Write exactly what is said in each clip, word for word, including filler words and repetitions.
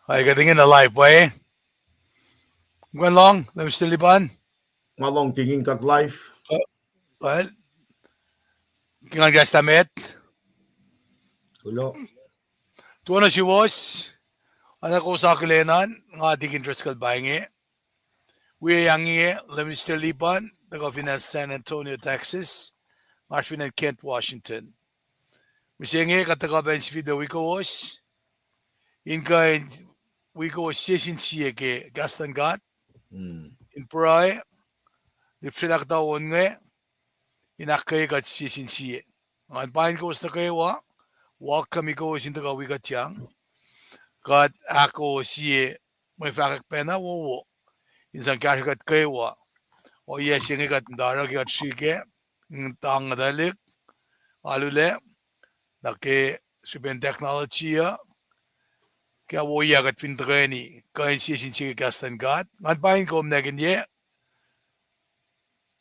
Ai, kuht ingena live pa. Kom lohng, Mister Lipan? Nga lohng, tikin, kuht live. Well, ke ngan kahs met. Kuloh. Tuh na suwohs, oacna kowos akihlen an, nga tikin Driscoll pa inge. Wi yang inge, Mister Lipan, tuhkuh fin acn San Antonio, Texas. Nga oasr fin acn Kent, Washington. Mihsenge kuht tuhkuh pacl se inge wi kowos in kuh in wi kowos sie sin sie ke kahs luhn God, in pruhe, lihpsrwelahk kuhtuh on inge, in ahkkweye kuht sie sin sie. Ngan paing kowos nuh kwewa, welcome kowos in tuhkuh wi kuht yang. Kuht ahkoo sie mwe fahkwack pacna wowo in sang kahsrwe kuht kwewa. Ohiyac se inge kuht muhta oruh ke kuht srihke in tang tuhlihk, alu lac, nuh ke srihpen technology uh, ke woiyac kuht fin tuhkweni kuh in sie sin sie ke kahs luhn God. Ngan paing kom nwackihn ye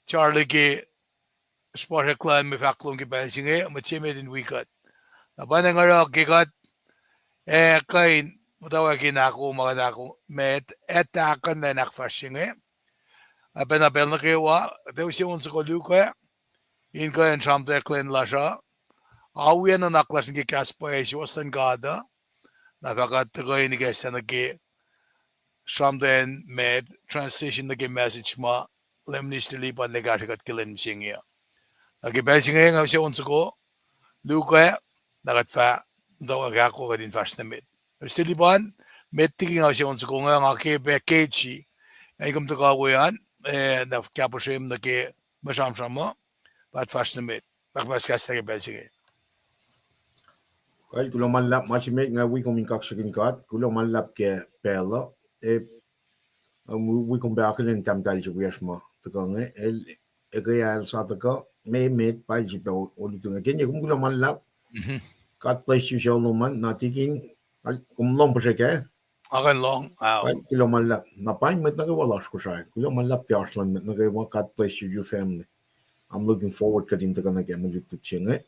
Charlie ke srihpahrek luhn mwe fahk lom ke pacl se inge, mwet se met in wi kuht. Na pa nga oruh ke kuht, ac kuh in muhtwacwacack in ahkoo ma kuht ahkoo met, ac tahkuhn in ahkfahsrye inge. Ac pacna pacl nuh kwewa, tuh use on soko luke, in kuh in sramtweack lwen lasr uh, a wi nuhnak lasr nuh ke kahs pwacye suwohs luhn God uh, na fah kuht tuhkuh in ikacslah nuh ke sramtweack met, transition nuh ke message ma Leum Minister Lipan el kahsrwe kuht ke lwen mihsenge uh. Na ke pacl se inge nga use on soko luke, na kuht fah muhtwacwacack ahkoo kuht in fahsr nuh met. Minister Lipan, met liki nga use on soko inge, nga ke pac keji, ac kom tuhkuh we an, eh, na kahpuhsrem nuh ke mwe sramsram uh, pa kuht fahsr nuh met. Na kuht fahsr kahs nuh ke pacl se inge. Kuloh ma luhlahp, ma se met nga wi kom in kaksakihn God, kuloh ma luhlahp ke pacl uh, eh, wi kom pac akihlen tahmtahel se wiyacsr ma tuhkuh inge, el, eke el sa tuhkuh, me met pa el sifilpac olutu inge. Ke inge kom kuloh ma luhlahp. God bless you, sel lom an, na tikin, kom lohng puhsrek ah? Kuloh ma luhlahp. Na paing mwet nuh kwewa lasr Kosrae. Kuloh ma luhlahp ke oasr luhn mwet nuh kwewa. God bless you, your family. I'm looking forward kuht in tuhkuh nuh ke mwe lutlut se inge.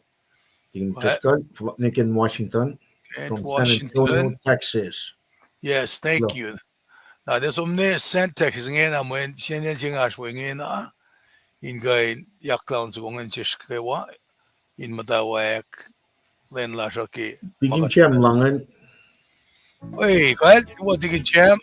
Tikin Driscoll, Lincoln, Washington, from San Antonio, Texas. Yes, thank you. Na tiac som nuh San Texas ingena, mweyen sie acn se inge oasr we ingena, in kuh in yaklah on soko ingacn sesr kwewa, in muhtwacwacack lwen lasr uh ke. Tikin Cem la ingacn. Oi, kuh, kuh tikin Cem.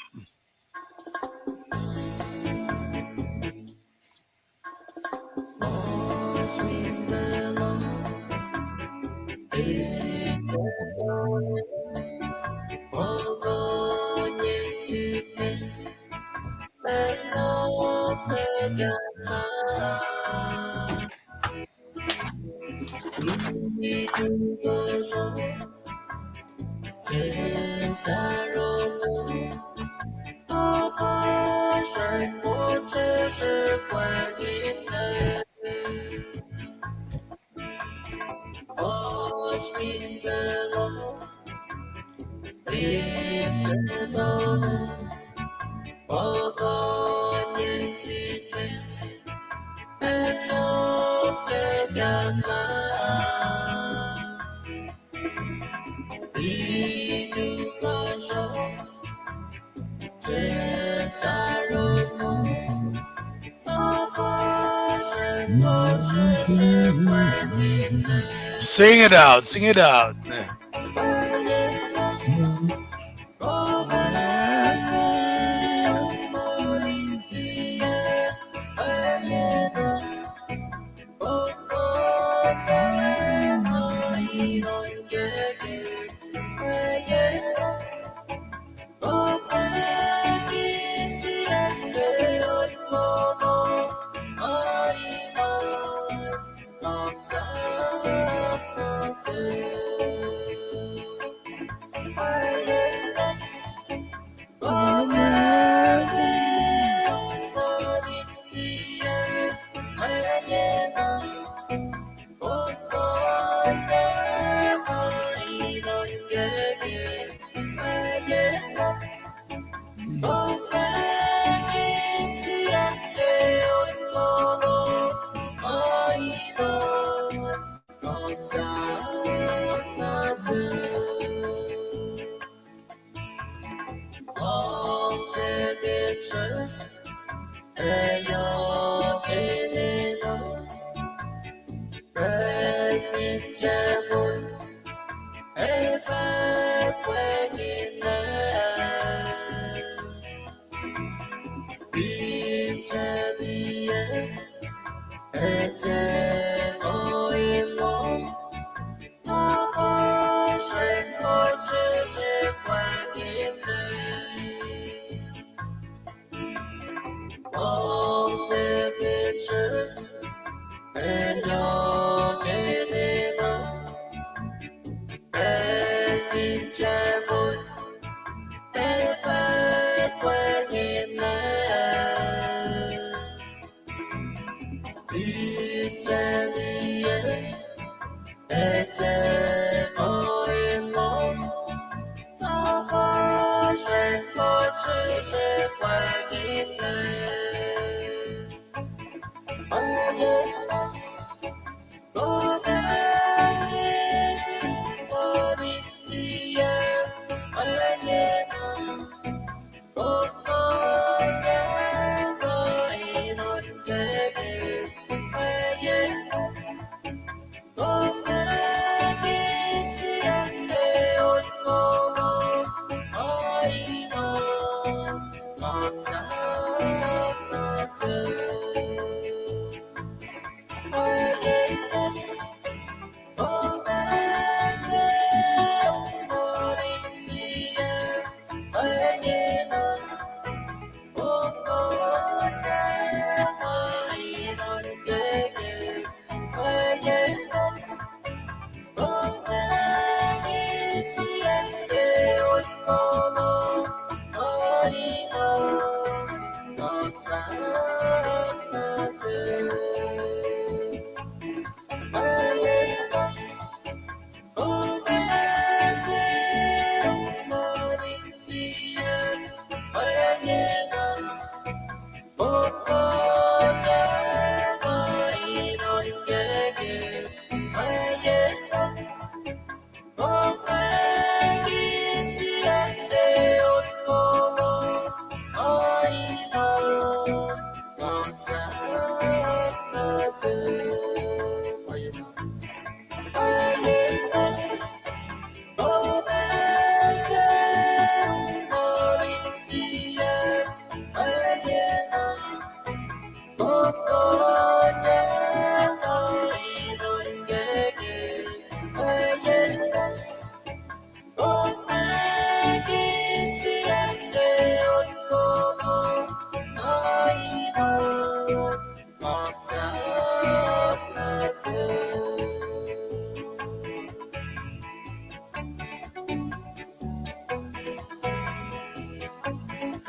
Sing it out, sing it out.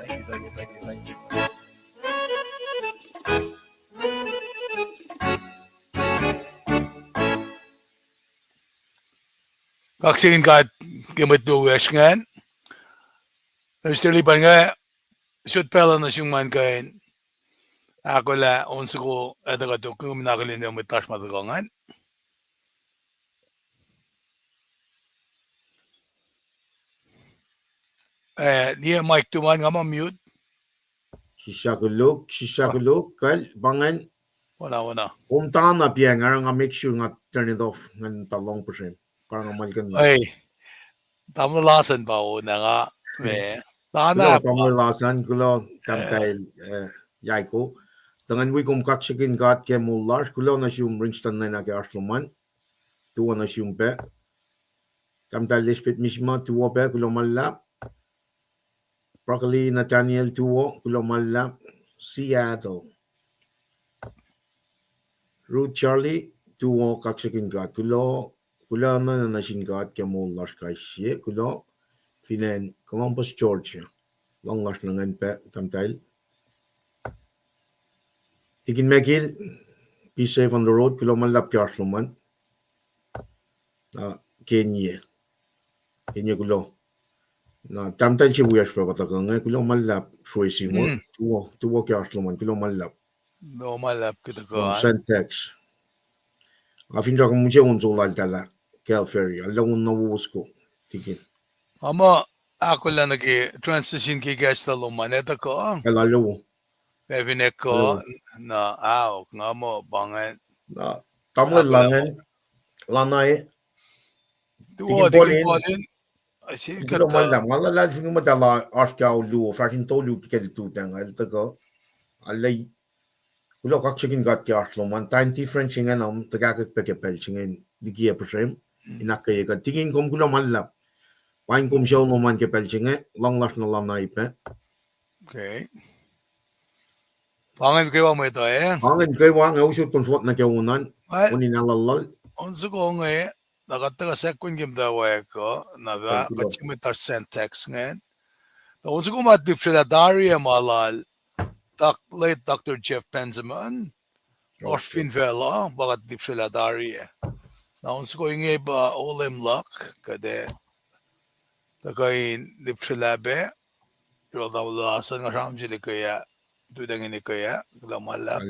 Thank you, thank you, thank you, thank you. Kaksakihn God ke mwet luo wiyacsr ingacn. Mister Lipan, nga sot pacl uh nuh sum an kuh in ahkolah on soko etuh kuh tok, kom in akihlen mwet lasr ma tuhkuh ingacn. Eh, niyac mic tuhmom an, nga muh mute. Sislah koluk, sislah koluk, kal, pa ingacn. Wona, wona. Kom tana piang, oruh nga make sure nga turn it off, ngan tuh lohng puhsrem. Karna nga muhlkuhnlah. Ei, tamuhlwel Lasan pa wona nga, me. Tana. Kuloh, tamuhlwel Lasan, kuloh, tahmtahel, eh, Yaiko. Tuh ngan wi kom kaksakihn God ke moul lasr, kuloh nuh sum Ringston Lena ke oasr lom an. Tuwo nuh sum pac. Tahmtahel Elizabeth Mishima, tuwo pac, kuloh ma luhlahp. Broccoli Nathaniel, tuwo, kuloh ma luhlahp. Seattle. Ruth Charlie, tuwo, kaksakihn God. Kuloh, kuloh na nuh sin God ke moul lasr kais sie, kuloh. Fin acn Columbus, Georgia. Luhng lasr nuh ngacn pac, tahmtahel. Tikin Mekil, be safe on the road, kuloh ma luhlahp ke oasr lom an. Na Kenya. Kenya kuloh. Na tahmtahel se wiyacsr pac pa tuhkuh inge, kuloh ma luhlahp Sroesi, tuwo, tuwo ke oasr lom an, kuloh ma luhlahp. Kuloh ma luhlahp ke tuhkuh an. Sentex. Nga finsrak mihsenge on solal tala Calvary, arlac on na wowo soko, Tikin. Nga muh ahkolah nuh ke transition ke kahs lal lom an, etuh kuh? Etuh kuh. Pacl fin etuh kuh, na ahok, nga muh pa ingacn. Na, tamuhlwel Lasan, Lana e. Tikin Paul in. Kuloh ma luhlahp, nga luhlahlfongi muhta lah oasr ke ao luo, fahsr in tolu ke el tuhtacng, el tuhkuh. Al, kuloh kaksakihn God ke oasr lom an, time difference se ingacn, tuhkahkwack pac ke pacl se inge liki April, in ahkkweye kuht. Tikin, kom kuloh ma luhlahp. Paing kom sucu lom an ke pacl se inge, lohng lasr nuh Lana pac. Okay. Pa ingacn kwewa mwet uh, eh? Pa ingacn kwewa, nga usot kom fohlohk nuh ke on an, on in alullal. On soko inge, na kuht tuhkuh sackkihn ke muhtwacwacack uh, na fah kuht sie mwet oasr send text ingacn. Tuh on soko ma lihpsrelah tari ah ma lal, Doc-, late Doctor Jeff Benjamin, oasr fin facluh, pa kuht lihpsrelah tari ah. Na on soko inge pa Olem Luck, kuht ac tuhkuh in lihpsrelah pac, yohrohl tamuhlwel Asan, nga sramsram sel ekuh ah, tuhtacng in ekuh ah, kuloh ma luhlahp.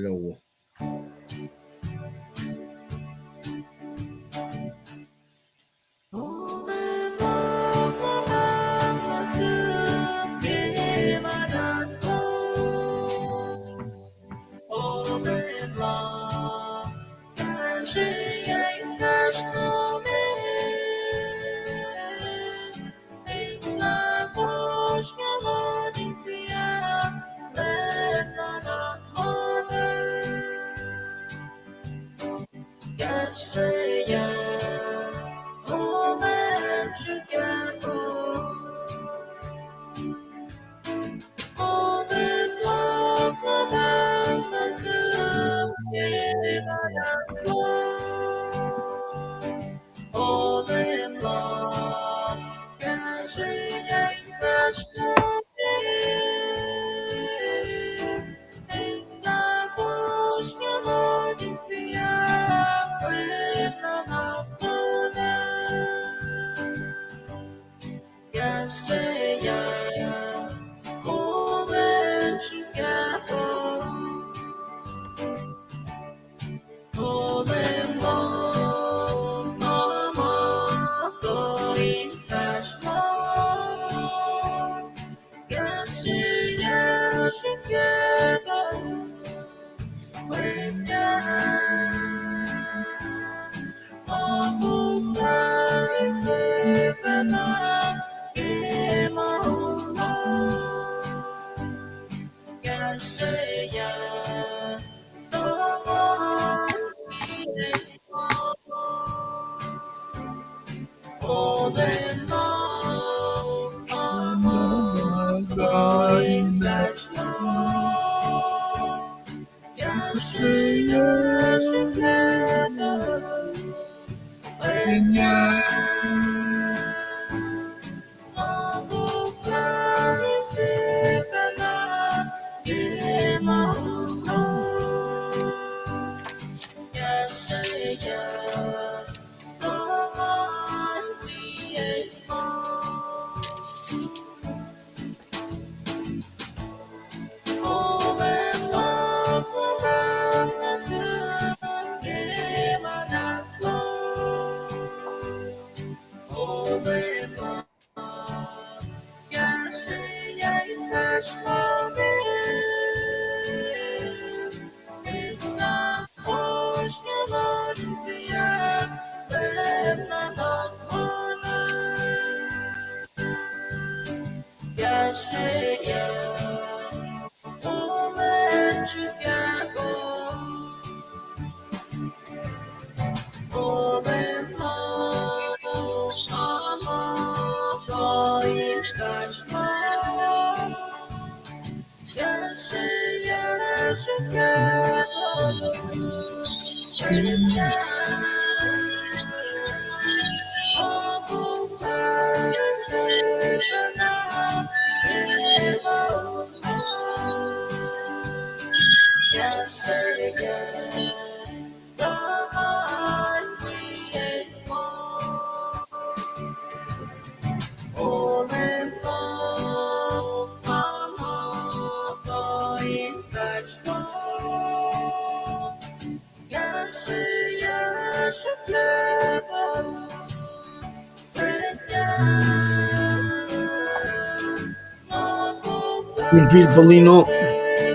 Phil Polino.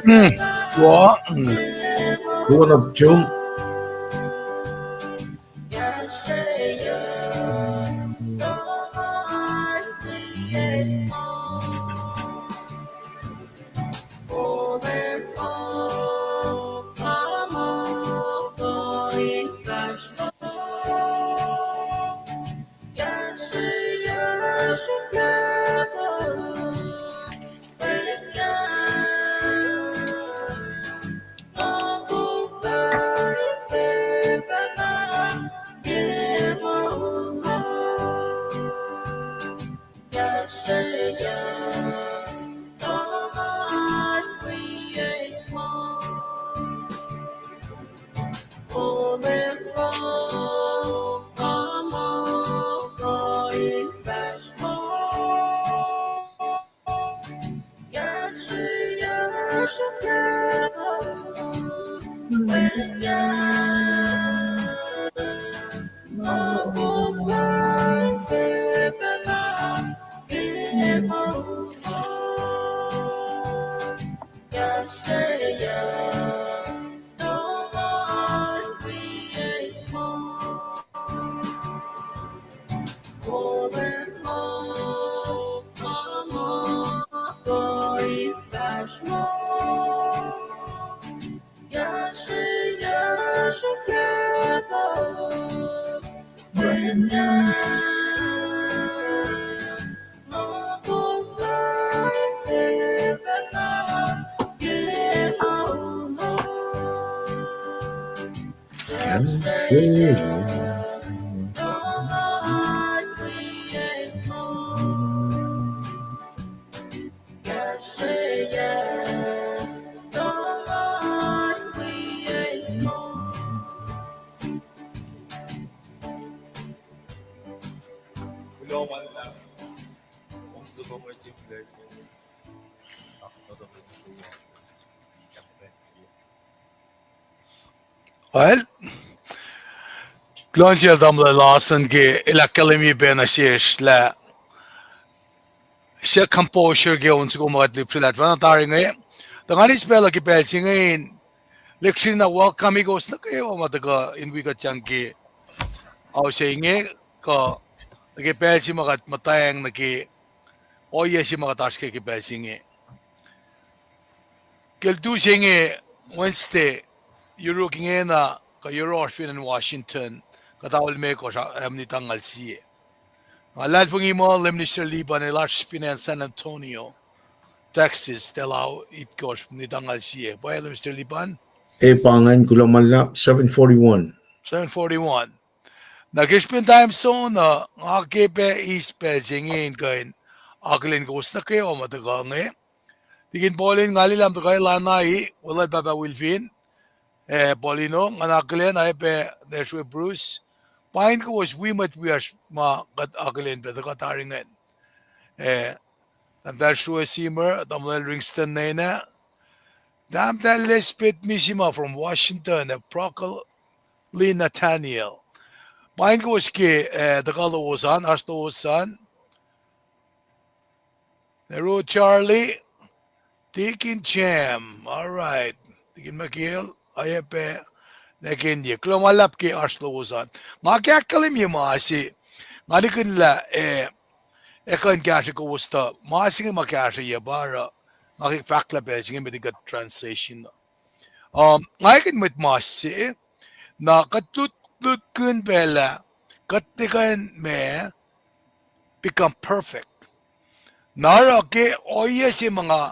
Mm. Wa. Mm. One of June. Well, kuloh nuh sel tamuhlwel Larson ke el ahkkahlwemye pacna sesr lah se composure ke on soko ma kuht lihpsrelah fahna tari inge. Tuh ngan eis pacl uh ke pacl se inge in lihksreni na welcome kowos nuh kwewa ma tuhkuh in wi kuht sang ke ao se inge, kuh nuh ke pacl se ma kuht muhtweng nuh ke ohiyac se ma kuht oasr ke ke pacl se inge. Ke lutu se inge Wednesday, yuruk ingena kuh yohrohsr fin acn Washington, kuhtuh limekohsr, ah, mni tangal sie. Nga luhlahlfongi muh Lay Minister Liban el oasr fin acn San Antonio, Texas, tuh elos itkohsr mni tangal sie. Pwacye Lay Minister Liban? E, pa ingacn, kuloh ma luhlahp, seven forty-one. Seven forty-one. Na ke srihpen time zone uh, nga ke pac eis pacl se inge in kuh in akihlen kowos nuh kwewa ma tuhkuh inge. Tikin Paulin, nga liye lah tuhkuh Lana, Welul Pahpah Wilfin, eh, Paulino, nga na akihlen, oacyacpac Nashwe Bruce. Paing kowos wi mwet wiyacsr ma kuht akihlen pac tuhkuh tari ingacn. Eh, Tahmtahel Srue Seymour, Tamuhlwel Ringston Nena, Tahmtahel Elizabeth Misima from Washington, ac Procol Lee Nathaniel. Paing kowos ke, eh, tuhkuh lowos an, oasr lowos an. Nero Charlie, Tikin Jam, all right. Tikin Michael, oacyacpac, Nekenye. Kuloh ma luhlahp ke oasr lowos an. Nga ke ahkkahlwemye ma se, nga nihkihn lah, eh, ac kuh in kahsrwe kowos tuh ma se inge ma kahsrweyuc pa oruh nga ke fahk lah pacl se inge met in kuht transition uh. Um, nga ekihn mwet mas se, na kuht lut, lutkihn pac lah kuht tiac kuh in ma become perfect. Na oruh ke ohiyac se ma nga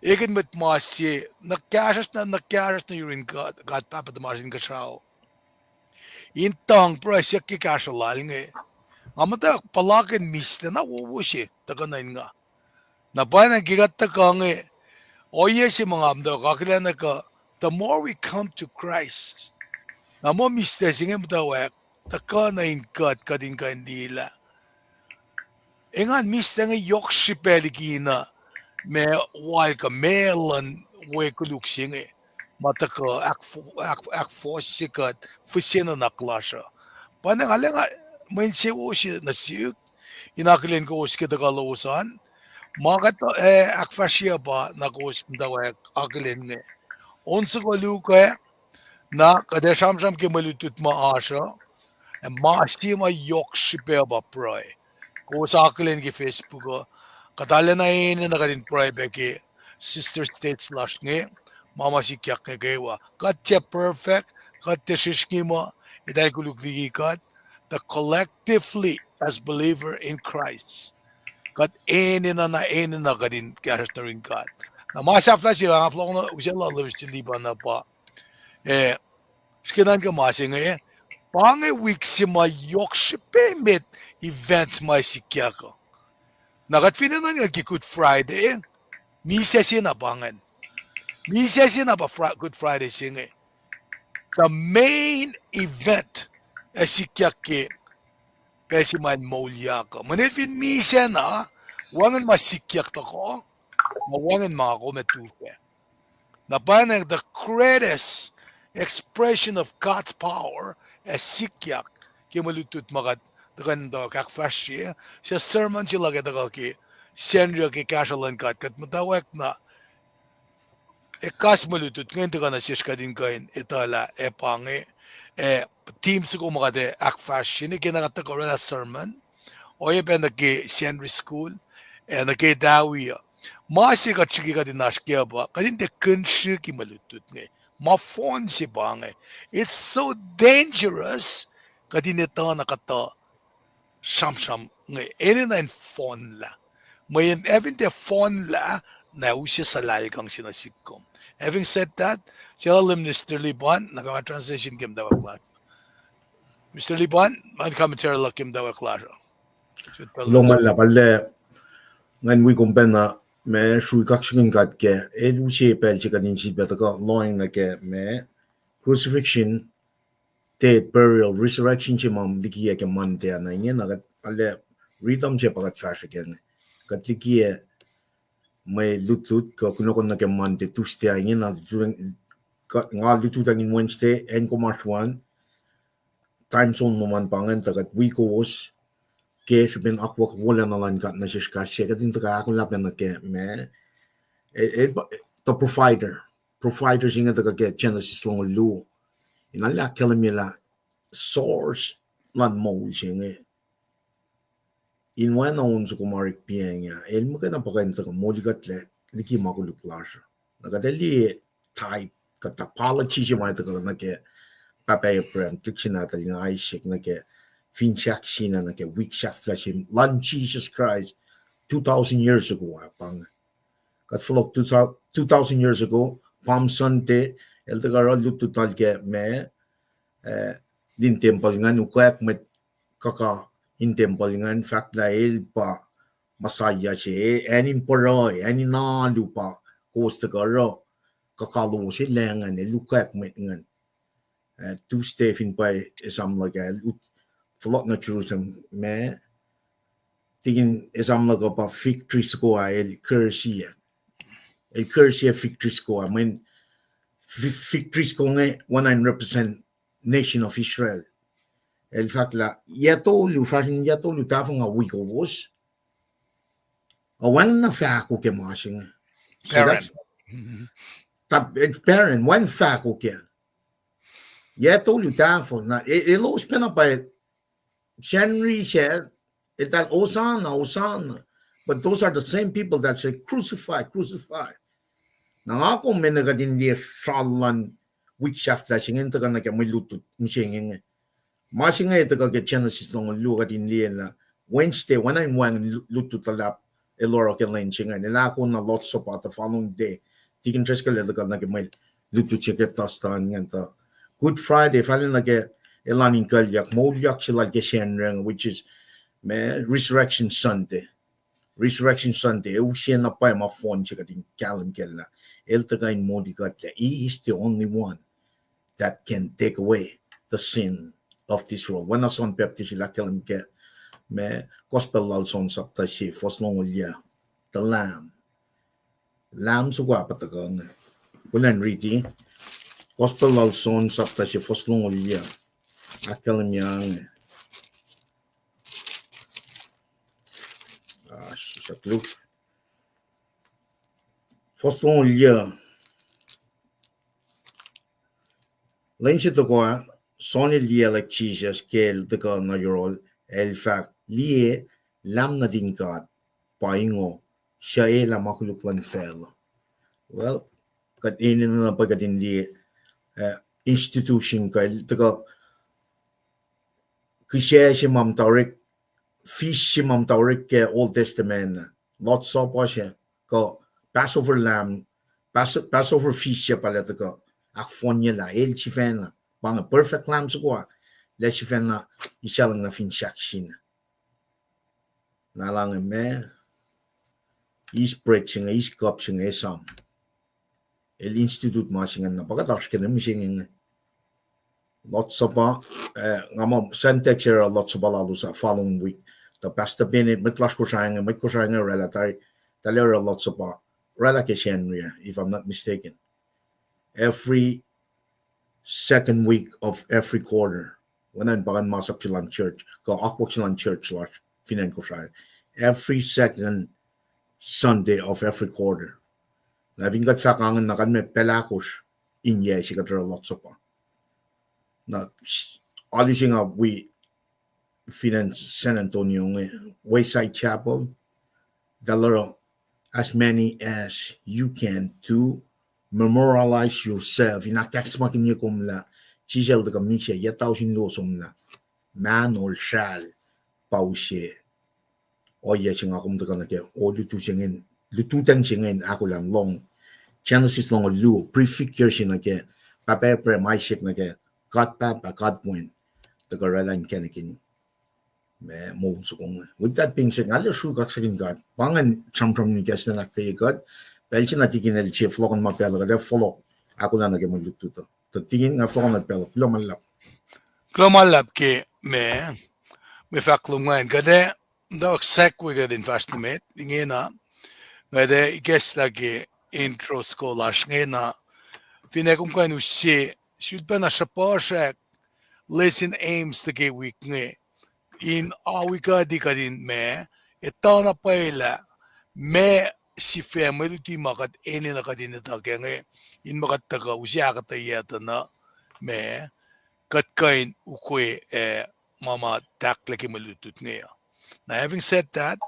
ekihn mwet mas se, na kahsruhsr, na, na kahsruhsr nuh yurin God, God Pahpah tuhmasr Inkuhsrao in tuhng pruhe siyuck ke kahsruh lal inge. Nga muhtwacwacack puhlakihn mihslac na wowo se tuhkuh nuh in nga. Na pwacnwacng ke kuht tuhkuh inge, ohiyac se ma nga muhtwacwacack akihlen uh kuh, the more we come to Christ, na muh mihslac se inge muhtwacwacack tuhkuh nuh in kuht, kuht in kuh in liye lah engan mihslac inge yohk srihpac likina ma wal kuh ma luhn we koluk se inge ma tuhkuh ahkfo-, ahk-, ahkfohsye kuht, fihsrwacsr nuhnak lasr uh. Pwacnwacng arulacna mwe insewowo se nuh sihk in akihlen kowos ke tuhkuh lowos an. Ma kuht, eh, ahkfahsryuc pa na kowos muhtwacwacack akihlen inge. On soko luo, na kuht ac sramsram ke mwe lutlut ma oasr uh. Ac ma se ma yohk srihpac pa pruhe. Kowos akihlen ke Facebook uh, kuht arulacna enenuh kuht in pruhe pac ke sister states lasr inge, ma ma sikyak inge kwewa. Kuht tiac perfect, kuht tiac srihsrngi muh, eltahl koluk liki kuht, the collectively as believer in Christ. Kuht enenuh na enenuh kuht in kahsruhsr nuh yurin God. Na ma sahflah se, nga fohlohk nuh usaclah Mister Liban uh pa, eh, srihke nuhnkuh ma se inge, pa inge wik se ma yohk srihpac met event ma sikyak uh. Na kuht fin enenuh ke Good Friday, misac se na pa ingacn. Misac se na pa Fri-, Good Friday se inge. The main event ac sikyak ke pacl se ma in moulyak uh. Mweyen el fin misac na, wacngihn ma sikyak tuhkuh, na wacngihn ma kom ac tufah. Na pa ingacn the greatest expression of God's power ac sikyak ke mwe lutlut ma kuht tuhkuh in muhtwacwacack ahkfahsrye, suc sermon se luhk ac tuhkuh ke Sacnri uh ke kahsruh luhn God, kuht muhtwacwacack na ekahsr mwe lutlut inge in tuhkuh nuh sesr kuht in kuh in etuh lah ac pa inge, ac theme soko ma kuht ac ahkfahsrye nuh ke na kuht tuhkuh oraclah sermon, oacyacpac nuh ke Sacnri School, ac nuh ke Tawi uh. Ma se kuht srihke kuht in oasr kac uh pa kuht in tiac kinsrihki mwe lutlut inge. Ma fohn se pa inge. It's so dangerous kuht in etuh na kuhtuh sramsram inge enenuh in fohnlah. Mweyen ac fin tiac fohnlah, na use suhlahlkahng se nuh sihk kom. Having said that, sel Mister Liban, na pa nga transition ke muhtwacwacack lasr. Mister Liban, ma commentary luhk ke muhtwacwacack lasr uh. Kuloh ma luhlahp, arlac ngan wi kom pacna, ma srui kaksakihn God ke, el use pacl se kuht in sifilpac tuhkuh lohacng nuh ke ma crucifixion, death, burial, resurrection se ma likiyac ke Monday ah na inge, na kuht arlac rhythm se pa kuht fahsr kac inge. Kuht likiyac mwe lutlut kuh kunohkohn nuh ke Monday, Tuesday ah inge, na nga lututacng in Wednesday, acn kom oasr an, time zone lom an pa ingacn, tuh kuht wi kowos ke srihpen akwuck wolacna luhn God nuh sesr kais sie, kuht in tuhkuh ahkolah pacna ke ma, the provider, provider se inge tuhkuh ke Genesis longoul luo. In arlac ahkkahlwemye lah source luhn moul se inge in oacna on soko ma orek piacng ah, el muhkwena pa kuh in tuhkuh molikuhtlac liki ma koluk lasr uh. Na kuht ac liye type kuh typology se ma tuhkuh nuh ke Pahpah Abraham, tuhlihk se nahtuhl inge Isaac, nuh ke finsrak se na, nuh ke wik sahflah se luhn Jesus Christ, two thousand years ago ah pa inge. Kuht fohlohk two thousand years ago, Palm Sunday, el tuhkuh oruh lutlut lal ke ma, eh, in tempuhl ingacn, ukwack mwet kuhka in tempuhl ingacn, fahk lah el pa Messiah se, acn in pruhe, acn in alu pa kowos tuhkuh oruh kuhka lowos, el lah ingacn, el ukwack mwet ingacn. Eh, Tuesday fin pwacye esam luhk ah, el ut-, fohlohk nuh Jerusalem, ma, tikin esam luhk uh pa fig tree soko ah, el curse-i, el curse-i fig tree soko ah, mweyen fi-, fig tree soko inge oacna in represent nation of Israel. El fahk lah yac tolu, fahsr in yac tolu tahfuh nga wi kowos, ac wacngihn na fahko ke ma se inge. So that's, barren. It's barren, wacngihn fahko kac. Yac tolu tahfuh, na e-, elos pacna pa Sacnri se, eltahl Hosanna, Hosanna. But those are the same people that say, Crucify, crucify. Na nga kom mena kuht in liye sral luhn wik sahflah se inge in tuhkuh nuh ke mwe lutlut mihsenge inge. Ma se inge tuhkuh ke Genesis longoul luo kuht in liye lah Wednesday, oacna in wacngihn lu-, lutlut luhlahp el oruh ke lwen se ingacn, el ahkoo na Lord's Supper the following day. Tikin Driscoll el tuhkuh nuh ke mwe lutlut se ke Thursday ingacn tuh Good Friday, fahla nuh ke elan in kuclyuck, moulyak se lal ke Sacnri, which is ma Resurrection Sunday. Resurrection Sunday, e use na pwacye ma fohn se kuht in kahlwem kac lah el tuhkuh in molikuhtlac. He is the only one that can take away the sin of this world. Oacna John Baptist el ahkkahlwem ke ma Gospel lal John sapta se, fuhs longoul yac, the Lamb. Lamb soko ah pa tuhkuh inge. Kuloh in riti Gospel lal John sapta se, fuhs longoul yac. Ahkkahlwemye inge. Ah, sisap luk. Fuhs longoul yac. Lwen se tohkoh, John el liyaclwack Jisus ke el tuhkuh nuh yohrohl, el fahk, Liye, Lahm nuhtin God, pa ingoh, suc elah ma koluk luhn facluh. Well, kuht enenuh na pwacye kuht in liye, uh, institution kuh el tuhkuh kihsac se ma muhtwacwacack, feast se ma muhtwacwacack ke Old Testament, Lord's Supper se, kuh Passover lamb, Pas-, Passover feast se pa el tuhkuh ahkfohnyelah, el sifacna. Pa inge perfect lamb soko ah, el sifacna isaclacng na fin sahk sina. Na lah inge ma, eis bread se inge, eis cup se inge, esam. El institute ma se inge na pa kuht oasr ke na mihsenge inge. Lord's Supper, eh, nga muh Sunday se oruh Lord's Supper lalos ah following week. Tuh Pastor Bennett, mwet lasr Kosrae inge, mwet Kosrae inge oraclah tari, tahl oruh Lord's Supper, oraclah ke Sacnri ah, if I'm not mistaken. Every second week of every quarter. Oacna in pa ngan masap se luhn church, kuh akwuck se luhn church lasr fin acn Kosrae. Every second Sunday of every quarter. Na fin kuht fahk ange na kuht me pacl ahkosr in yac se kuht oruh Lord's Supper. Na, alu se nga wi fin acn San Antonio inge, Wayside Chapel, tahl oruh as many as you can to memorialize yourself. In ahkacsmakihnye kom lah Jisus el tuhkuh misac, yac tausin luo somlah, mahnol sral, pa use ohiyac se nga kom tuhkuh nuh ke, o lutu se ingacn, lututacng se ingacn ahkolah in lohng. Genesis longoul luo, prefigure se nuh ke, Pahpah Abraham, Isaac nuh ke, God Pahpah, God Wen, tuhkuh oraclah inkacnek in ma moul soko inge. With that being said, nga liye sruhk kaksakihn God. Pa ingacn sramsram in kahs in ahkkweye kuht. Pacl se na tikin el sie fohlohkohn ma pacl uh, kuht ac fohlohk ahkolah nuh ke mwe lutlut uh. Tuh tikin nga fohlohkohn ma pacl uh, kuloh ma luhlahp. Kuloh ma luhlahp ke ma, mwe fahk lom ingacn. Kuht ac, tuh segue kuht in fahsr nuh met ingena. Kuht ac ikacslah ke intro soko lasr ingena. Finne kom kuh in use, sulpacna sruhpuhsrak lesson aims nuh ke wik inge. In awi kuht, kuht in ma, etuh na pwacye lah ma sifac mwe luti ma kuht enenuh kuht in etuh kac inge, in ma kuht tuhkuh use ahkuhtweyac tuh na ma kuht kuh in ukwe, eh, ma ma tahklac ke mwe lutlut inge uh. Na having said that,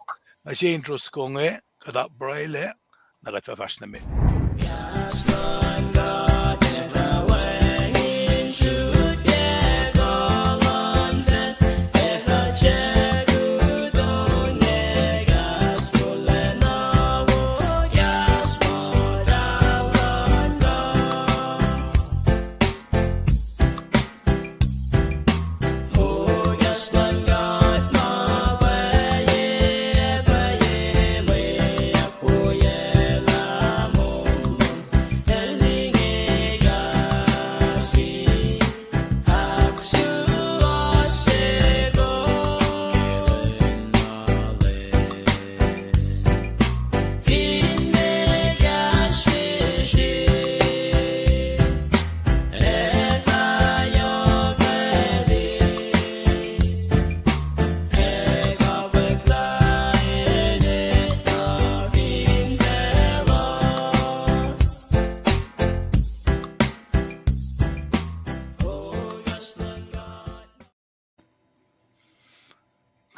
nga se intro soko inge, kuht pruhe lac, na kuht fah fahsr nuh met.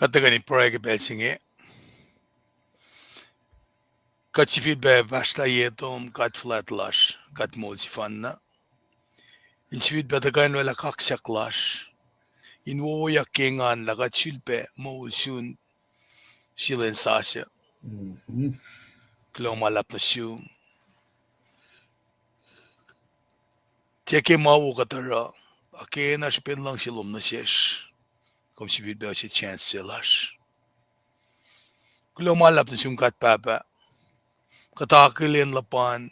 Kuht tuhkweni pruhe ke pacl se inge. Kuht sifilpac pahsrlah ye tom, God fuhlwact lasr, God moul sefanna. In sifilpac tuhkuh in oraclah kaksak lasr, in wowoyak ke engan lah kuht sulpac moul sun silin sasuc. Kuloh ma luhlahp nuh sum. Tiac ke ma wo kuht oruh, a ke na srihpen luhngse lom nuh sesr, kom sifilpac use chance se lasr. Kuloh ma luhlahp nuh sum God Pahpah, kuht akihlen luhpan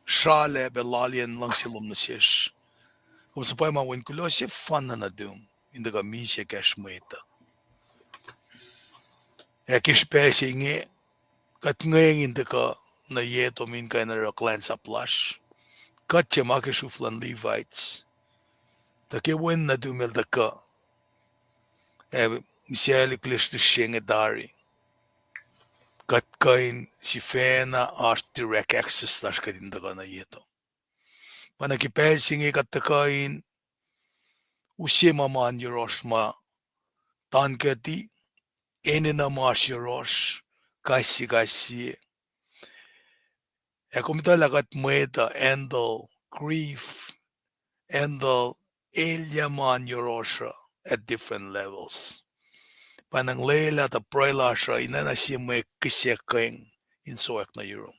sralac pac laliyacn luhngse lom nuh sesr. Kom suhpwacma wen kuloh sefanna nuhtum in tuhkuh misac kacsr mwet uh. Ac ke srihpac se inge, kuht ngweng in tuhkuh nuh ye tom in kuh in oruh kuhlwacnsap lasr. Kuht tiac ma ke sruhf luhn Levites. Tuh ke wen nuhtum el tuhkuh, ac misali kuhlwacnsap se inge tari, kuht kuh in sifacna oasr direct access lasr kuht in tuhkuh nuh ye tom. Pa na ke pacl se inge kuht tuhkuh in use ma ma in yohrohsr ma tahnkuhti, enenuh ma oasr yohrohsr, kais sie kais sie. Ac kom etuh lah kuht mwet uh handle grief, handle elyah ma in yohrohsr uh at different levels. Pa na lwelah tuh pruhe lasr uh in oacna sie mwe kihsackuhng in sowack nuh yurum.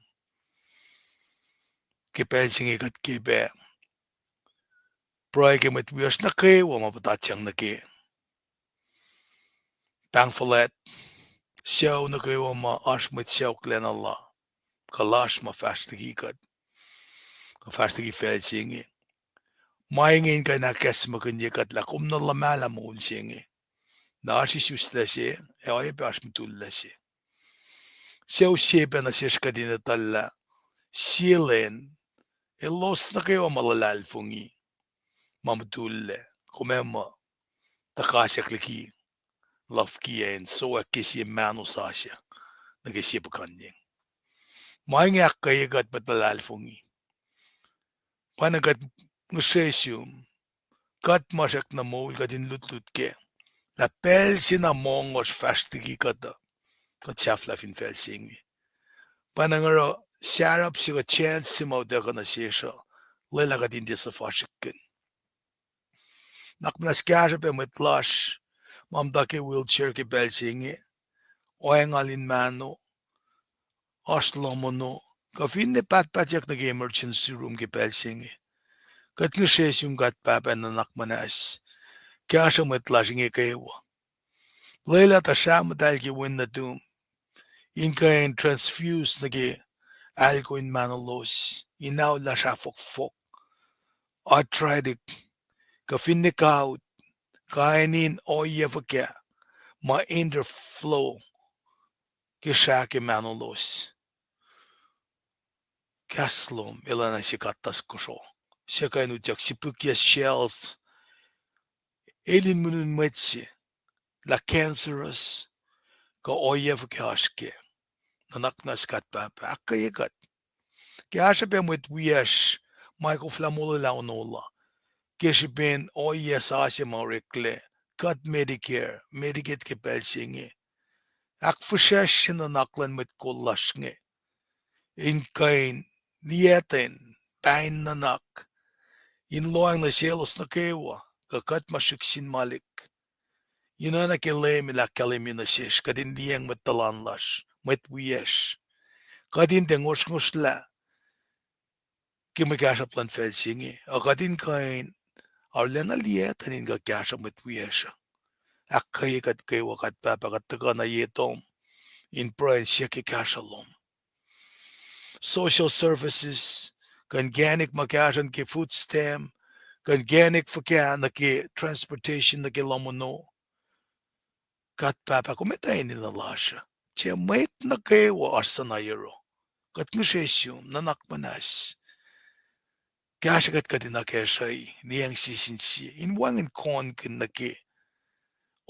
Ke pacl se inge kuht ke pac pruhe ke mwet wiyacsr nuh kwewa ma puhtatyang nuh ke pahng fuhlwact, sucu nuh kwewa ma oasr mwet suckuhlacna la, kuh lasr ma fahsr liki kuht, kuh fahsr liki facl se inge. Ma inge in kuh in ahkacsmakihnye kuht lah kom na luhmahlah moul se inge. Na oasr isuslac se, ac oacyacpac oasr mutullac se. Sucu sie pac nuh sesr kuht in etuh lah sie lwen, elos nuh kwewa ma luhlahlfongi, ma mutullac, kom ac muh, tuh kasak liki luhf kiyac in sowack ke sie mahno sasuc nuh ke sie puhkuhnyeng. Ma inge ahkkweye kuht mwet luhlahlfongi. Pa na kuht ngihsre sum, kuht ma srackna moul kuht in lutlut kac, lah pacl se na mongohsr fahsr liki kuht uh, kuht sahflah fin facl se inge. Pa na oruh sarap se kuh chance se ma utuckuh nuh sesr uh, lwelah kuht in tiac suhfasrihkkihn. Nuhnak muhnahs kahsruh pac mwet lasr ma muhta ke wheelchair ke pacl se inge, oacngal in mahno, oasr lohm ono, kuh finne pahtpahtyak nuh ke emergency room ke pacl se inge. Kuht ngihsre sum God Pahpah nuhnak muhnahs, kahsruh mwet lasr inge kwewa. Lwelah tuh srah muhtahl ke wen nuhtum in kuh in transfuse nuh ke alko in mahnolos, in aolah srah fohkfohk, arthritic, kuh finne kaut, kain in ohiyac fuhkah ma interflow ke srah ke mahnolos. Kahs lom el oacna sie kattas kosro, suc kuh in utyak sipihkyac shells, el in munun mwet se, lah cancerous, kuh ohiyac fuhkah oasr kac. Nuhnak muhnahs God Pahpah, ahkkweye kuht. Kahsruh pac mwet wiyacsr ma koflah molwelah ono la ke srihpen ohiyac sasuc ma oreklac, kuht Medicare, Medicaid ke pacl se inge. Ahkfihsracsrye nuhnak luhn mwet kol lasr inge in kuh in liyacten pain nuhnak in lohacng nuh selos nuh kwewa, kuh kuht ma srihk sin malik. In oacna ke Leum El ahkkahlwemye nuh sesr, kuht in liyacacng mwet tuhlan lasr, mwet wiyacsr. Kuht in tiac ngosrngosrlah ke mwe kahsruhp luhn facl se inge, a kuht in kuh in arulacna liyacten in kuh kahsruh mwet wiyacsr uh. Ahkkweye kuht kwewa God Pahpah, kuht tuhkuh nuh ye tom in pruhe in siyuck ke kahsruh lom. Social services, kuh inkacnek ma kahsruh nuh ke food stamp, kuh inkacnek fuhkah nuh ke transportation nuh ke lohm ono. God Pahpah, kom etuh enenuh lasr uh. Tiac mwet nuh kwewa oasr suhna yohroh. Kuht ngihsre sum, nuhnak muhnahs, kahsrwe kuht kuht in akacsruhi, liyacacng sie sin sie in wacngihn konkihn nuh ke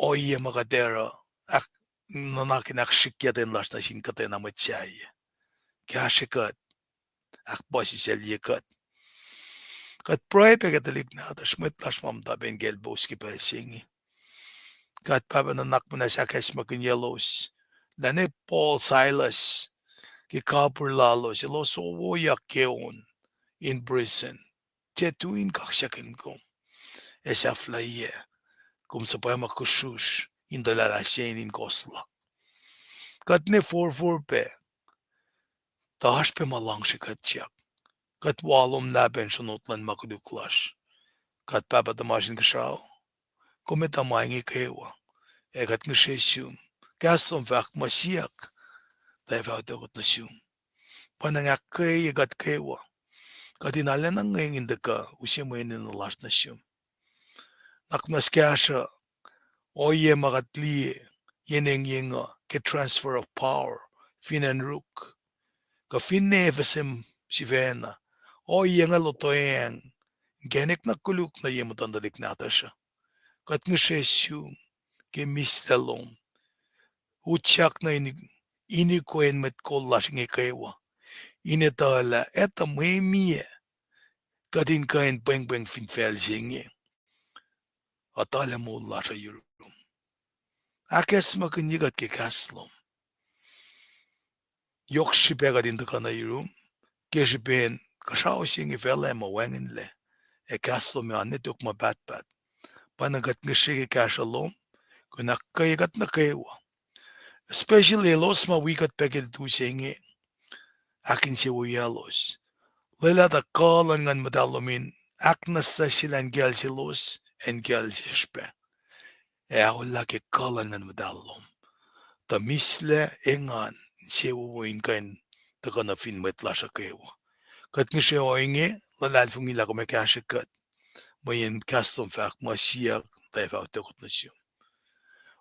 ohiyac ma kuht oruh, ahk-, nuhnak in ahksrihkye ten lasr nuh sin kuhtwena mwet sahyac. Kahsrwe kuht, ahkpuhsisaclye kuht. Kuht pruhe pac ke tuhlihk nahtuhsr, mwet lasr ma muhta pac in kaclpous ke pacl se inge. God Pahpah, nuhnak muhnahs ahkacsmakihnyelos lah ne Paul, Silas, ke kapihr lalos, elos wowoyak ke on in prison, tiac tui in kaksakihn kom ac sahflahiyac kom suhpwacma kusrusr in tuhlahlah se in in kohsla. Kuht ne forfor pac, tuh oasr pac ma luhngsrekuhtyak. Kuht walomlah pac in sronot luhn ma koluk lasr. God Pahpah tuhmasr Inkuhsrao, kom etuh ma inge kwewa, ac kuht ngihsre sum, kahs lom fahk muh siyuck, tuh ac fah utuckot nuh sum. Pwacnwacng ahkkweye kuht kwewa, kuht in arulacna ngweng in tuhkuh use mwe enenuh lasr nuh sum. Nuhnak muhnahs kahsruh ohiyac ma kuht liye yen engyeng uh ke transfer of power, fin acn Ruk, kuh finne F S M sifacna, ohiyac inge lotweacng inkacnek na koluk nuh ye muhtuhn tuhlihk nahtuhsr uh. Kuht ngihsre sum ke mihslac lom, utyak nuh in, in ikwen mwet kol lasr inge kwewa, in etuh lah etuh mwe miyac kuht in kuh in pwengpweng fin facl se inge. Ataclah moul lasr uh yurum. Ahkacsmakihnye kuht ke kahs lom. Yohk srihpac kuht in tuhkuh nuh yurum ke srihpen kuhsrao se inge facluh ma wacngihnlac, ac kahs lom an ne tok ma pahtpaht. Pa na kuht ngihsre ke kahsruh lom, kuh in ahkkweye kuht nuh kwewa, especially elos ma wi kuht pac ke lutu se inge, ahkinsewowoyaclos. Lwelah tuh kuh luhn Nguhn Muhtahl lom in ahknwacsnwacsyelah inkacl selos ac inkacl sesr pac. Ac aollah ke kuh luhn Nguhn Muhtahl lom, tuh mislac engan insewowo in kuh in tuhkuh nuh fin mwet lasr uh kwewa. Kuht ngihsre ohinge, luhlahlfongi lah kom ac kahsre kuht, mweyen kahs lom fahk muh siyuck tuh ac fah utuckuh nuh sum.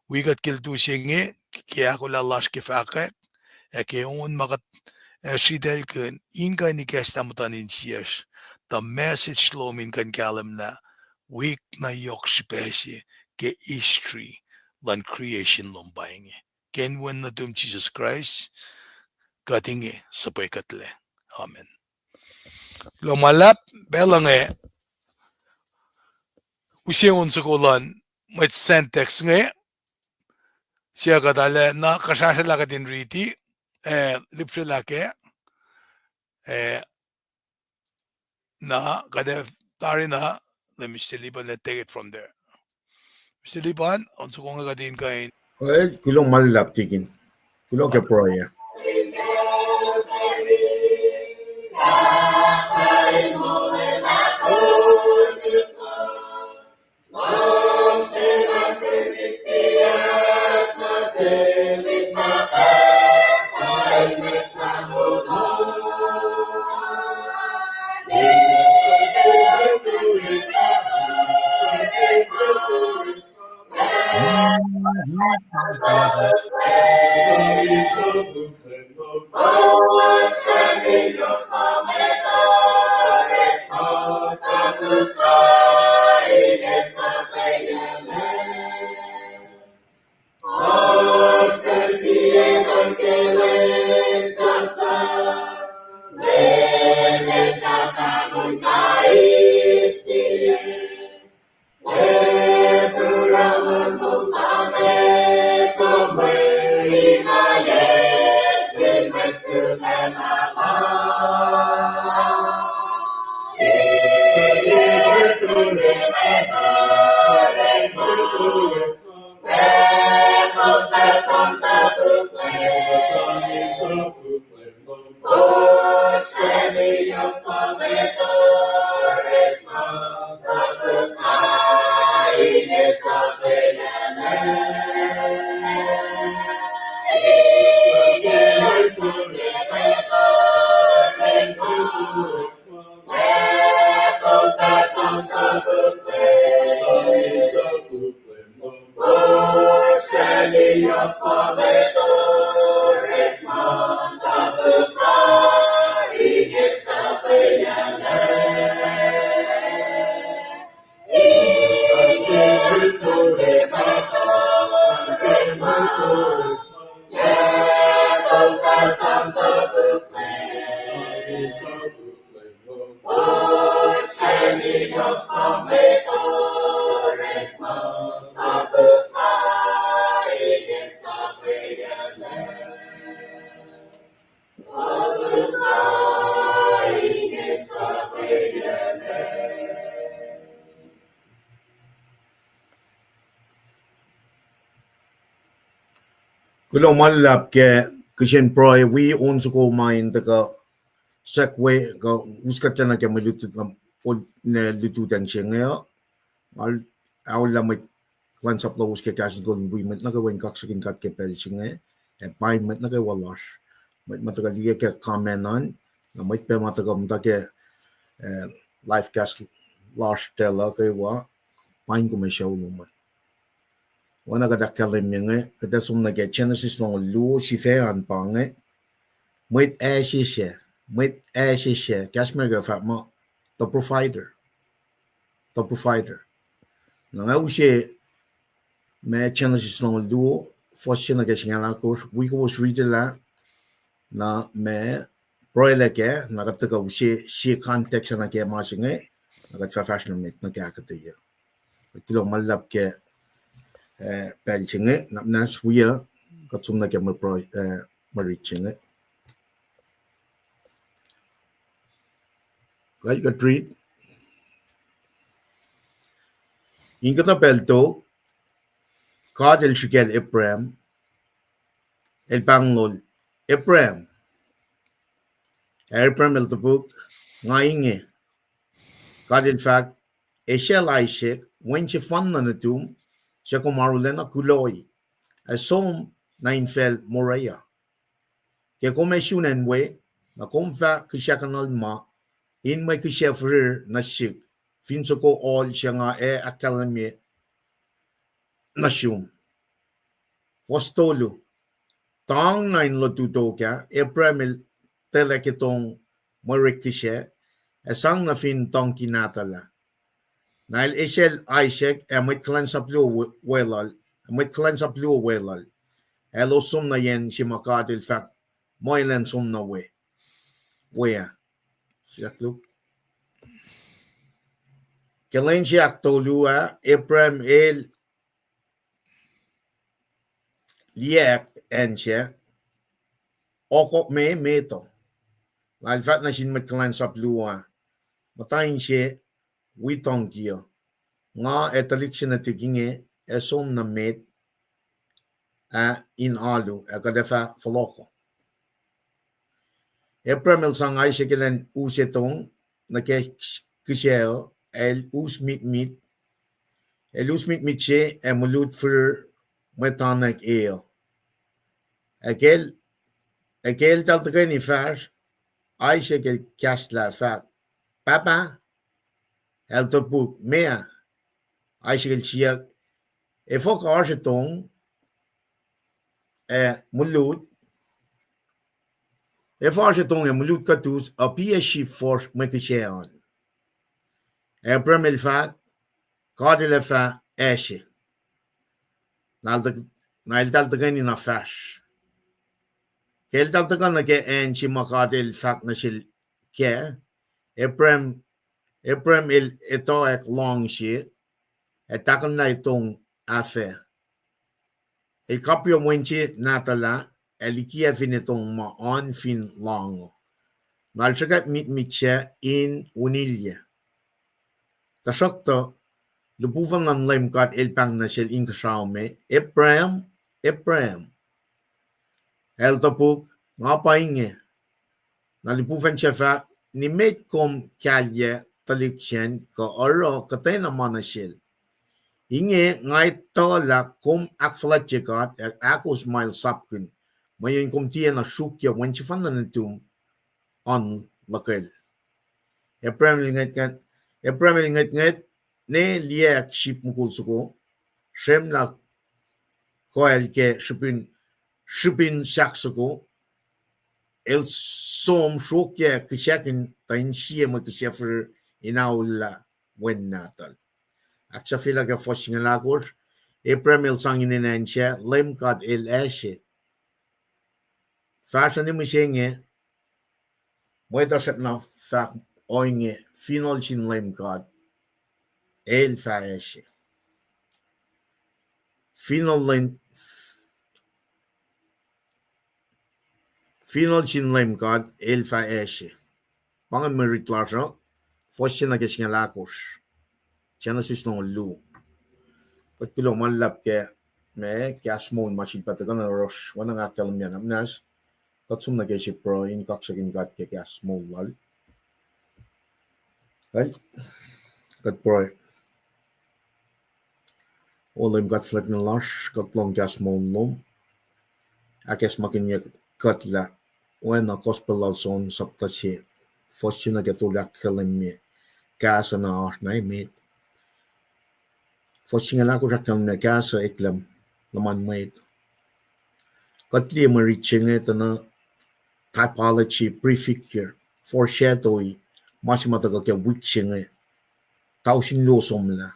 Wi kuht ke lutu se inge, ke ahkolah lasr ke fahkwack, ac ke on ma kuht, ac sritaclkihn in kuh in ikacslah muhtuhn insiyacsr, tuh message lom in kuh in kahlwemlah wik na yohk srihpac se ke history luhn creation lom pa inge. Ke inen Wen nuhtum Jisus Kraist, kuht inge suhpwekuhtlac. Amen. Kuloh ma luhlahp, pacl uh inge use on soko luhn mwet Sentex inge, sie kuht arlac na kuhsrasrlah kuht in riti, eh, lihpsrelah kac, eh, na kuht ac tari na, let Mister Lipan, let's take it from there. Mister Lipan, on soko inge kuht in kuh in. Eh, kuloh ma luhlahp tikin. Kuloh ke pruhe. Kuloh ma luhlahp ke kihsen pruhe wi on soko ma in tuhkuh segue kuh us kuht nuh ke mwe lutlut, ne lututacng se inge uh. Nga aollah mwet kuhlwacnsap lowos ke kahs in kol in wi mwet nuh kwewa in kaksakihn God ke pacl se inge, ac paing mwet nuh kwewa lasr. Mwet ma tuhkuh liye ke comment an, na mwet pac ma tuhkuh muhta ke, eh, live cast lasr tacl uh kwewa, paing kom ac sucu lom an. Oacna kuht ahkkahlwemye inge, kuht ac som nuh ke Genesis longoul luo, sifac an pa inge, mwet acse se, mwet acse se, kahs America fahk muh, the provider. The provider. Na nga use ma Genesis longoul luo, fuhs se nuh ke singucul ahkosr, wi kowos ritilah, na ma pruhelah kac, na kuht tuhkuh use sie context nuh ke ma se inge, na kuht fah fahsr nuh met nuh ke ahkuhtweyac. Kuloh ma luhlahp ke, eh, pacl se inge, na muhnahs wi, kuht som nuh ke mwe pro-, eh, mwe rit se inge. Kuht, kuht rit. In kuhtuh pacl tok, God El srihkacl Abraham, El pahnglol, Abraham. Ac Abraham el topuk, Nga inge. God El fahk, Esacl Isaac, wen sefanna nuhtum, suc kom arulacna, kuloh, ac som nuh infacl Moriah. Ke kom ac sun acn we, na kom fah kihsackuhnuhl ma, in mwe kihsac firir nuh sihk, fin soko ohl se nga ac ahkkahlwemye nuh sum. Fuhs tolu, tang na in lotu tok ah, Abraham el tuhlac ke tong mwe orek kihsac, ac sang nuh fin tongki nahtuhl ah. Na el esacl Isaac ac mwet kuhlwacnsap luo we-, weluhl, mwet kuhlwacnsap luo weluhl. Ac elos som nuh yen se ma God El fahk muh elan som nuh we, we ah. Siyuck luo. Ke lwen se ahktolu ah, Abraham el liyacack acn sac, ohkohk me met uh. Na el fahk nuh sin mwet kuhlwacnsap luo ah, Muhta inse, wi tongki uh. Nga ac tuhlihk se nuhtihk inge ac som nuh met ah in alu, ac kuht ac fah fohlohkoh. Abraham el sang Isaac elan use tong nuh ke kihsac uh, el us mitmit, el us mitmit se ac mulut firir mwe tanwack e uh. Ac ke el, ac ke eltahl tuhkweni fahsr, Isaac el kahslah fahk, Pahpah! El topuk, Meac? Isaac el siyuck, Efuh kuh oasr tong ac mulut, efuh oasr tong ac mulut kuhtuh uh piac sip fuhsr mwe kihsac an? Abraham el fahk, God El ac fah acse. Na el tuh-, na eltahl tuhkweni na fahsr. Ke eltahl tuhkuh nuh ke acn se ma God El fahk nuh sel kac, Abraham, Abraham el etuh ac luhngse, ac tahkuhnlah tong afac. El kapri mwense nahtuhl ah, ac likiyac fin etong ma oan fin lohng uh. Na el sruhkwack mitmit sac in unilyac. Tuhsruhktuh, lihpufacn luhn Leum God El pahng nuh sel inkuhsrao me, Abraham, Abraham. El topuk, Nga pa inge. Na lihpufacn sac fahk, Nimet kom kahlyac tuhlihk sacn kuh oruh kuhtwena ma nuh sel. Inge nga etuh lah kom ahkfuhlwactye God ac ahkos ma El sapkihn, mweyen kom tiacna sruokyac wen sefanna nuhtum an luhkwel. Abraham el ngwetngwet, Abraham el ngwetngwet, ne liyacack sip mukul soko, srwemlah koacl ke srihpin, srihpin sahk soko, el som sruokyac kihsackihntuh in sie mwe kihsac firir in aullah wen nahtuhl. Ahksahfyelah ke fuhs singucul ahkosr, Abraham el sang inen acn sac, Leum God El acse. Fahsruh ne mihsenge, mwet uh srackna fahk ohinge, Finohl sin Leum God El fah acse. Finohl lin-, finohl sin Leum God El fah acse. Pa ingacn mwe rit lasr uh, fuhs se nuh ke singucul ahkosr, Genesis longoul luo. Kuht kuloh ma luhlahp ke ma kahs moul ma sifilpac tuhkuh nuh yohrohsr, oacna nga ahkkahlwemye na muhnahs, kuht som nuh ke sie pruhe in kaksakihn God ke kahs moul Lal. Kuht pruhe. O Leum God fuhlwact lasr, kuht lohng kahs moul lom, ahkacsmakihnye kuht lah oacna Gospel lal John sapta se, fuhs se nuh ke tolu ahkkahlwemye, kahs uh na oasr na emet. Fuhs singucul ahkosr ahkkahlwemye kahs uh eklac luhman mwet. Kuht liye mwe rit se inge tuh na typology, prefigure, foreshadowing ma se ma tuhkuh ke wik se inge, tausin luo somlah.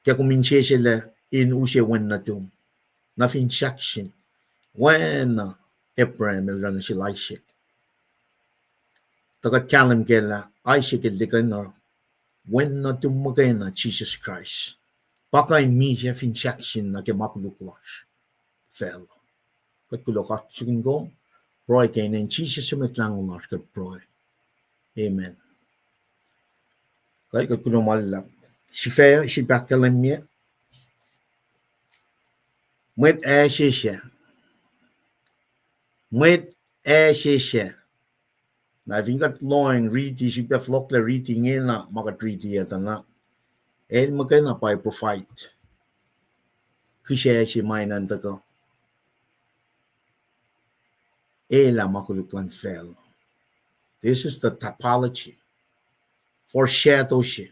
Ke kom inseselac in use wen nuhtum, na fin sahkseng, oacna Abraham el oruh nuh sel Isaac. Tuh kuht kahlwem kac lah Isaac el lihkena Wen nuhtum muhkwena, Jisus Kraist. Pa kuh in misac fin sahksin nuh ke ma koluk lasr facluh. Kuht kuloh kaksakihn kom, pruhe ke inen Jisus Mwet Lahngo lasr kuht pruhe. Amen. Kuht, kuht kuloh ma luhlahp. Sifac, sifilpac ahkkahlwemye. Mwet asese. Mwet asese. Na fin kuht lohacng riti, sifilpac fohlohklac riti ingena ma kuht riti ah tuh na, El muhkwena pa provide. Kihsac se ma enenuh in tuhkuh. Elah ma koluk luhn facluh. This is the typology. Foreshadow se.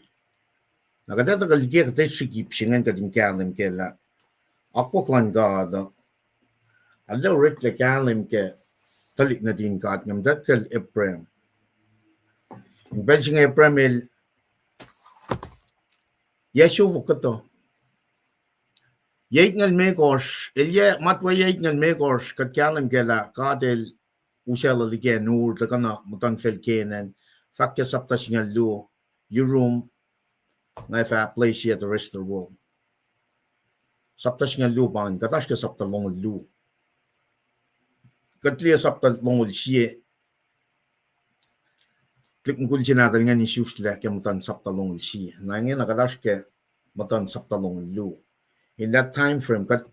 Na kuht ac tuhkuh liki kuht ac srihke ip se ingacn kuht in kahlwem kac lah akwuck luhn God uh, arlac oreklac kahlwem ke tuhlihk nuhtin God inge, muhtwacwacack Abraham. In pacl se inge Abraham el yac siofok kuhtuh? Yac itngucul limekohsr, el yac, matwac yac itngucul limekohsr, kuht kahlwem kac lah God el usaclah liki acn Ur, tuhkuh nuh muhtuhnfacl Canaan, fahk ke sapta singucul luo, yurum, nga fah bless you the rest of the world. Sapta singucul luo pa ingacn, kuht oasr ke sapta longoul luo. Kuht liye sapta longoul sie, tuhlihk mukul se nahtuhl ingacn isuslac ke muhtuhn sapta longoul sie. Na ingena kuht oasr ke muhtuhn sapta longoul luo. In that time frame, kuht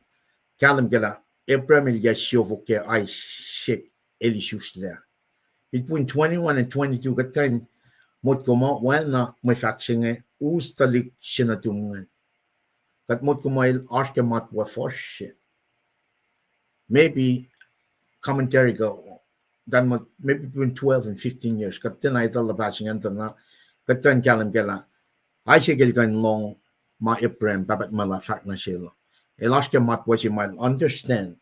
kahlwem kac lah Abraham el yac siofok ke Isaac el isuslac. Between twenty-one and twenty-two, kuht kuh in motko muh oacna mwe fahk se inge, us tuhlihk se nuhtum ingacn. Kuht motko muh el oasr ke matwac fuhsr se. Maybe commentary kuh, that much, maybe between twelve and fifteen years. Kuht tiacna etuh luhpah se ingacn tuh na, kuht kuh in kahlwem kac lah Isaac el kuh in lohng ma Abraham, pahpah tuhmwacl ah, fahk nuh sel uh. El oasr ke matwac se ma el understand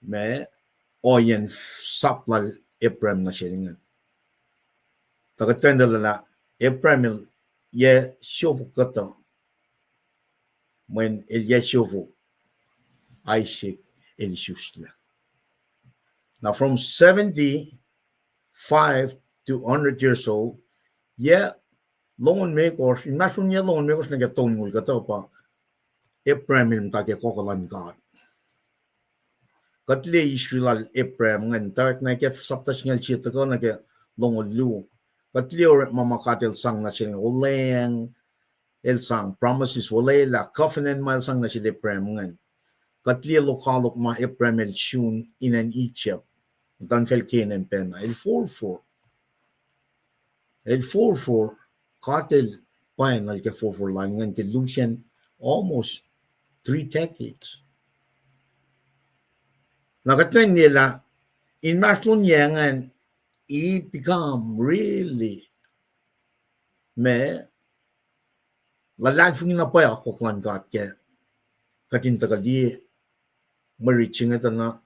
ma ohiyacn sap lal Abraham nuh sel ingacn. Tuh kuht kuh in etuh lah Abraham el yac siofok kuhtuh, mweyen el yac siofok Isaac el isuslac. Now from seventy-five to hundred years old, yac longoul limekohsr, inmahsrlon yac longoul limekohsr nuh ke tolngoul kuhtuh pa Abraham el muhta ke kohkoh luhn God. Kuht liye history lal Abraham ingacn, tuh nuh ke sapta singucul sie tuhkuh nuh ke longoul luo. Kuht liye orekma ma God el sang nuh sel, olweacng el sang, promises, olwelah, covenant ma el sang nuh sel Abraham ingacn. Kuht liye lokoalok ma Abraham el sun in acn Egypt, muhtuhnfacl Canaan pacna. El forfor. El forfor, God el pwacnwacl ke forfor lal ingacn ke lusen almost three decades. Na kuht kuh in liye lah inmahsrlon yac ingacn, it become really ma luhlahlfongi na pwacye akwuck luhn God ke kuht in tuhkuh liye mwe rit se inge tuh na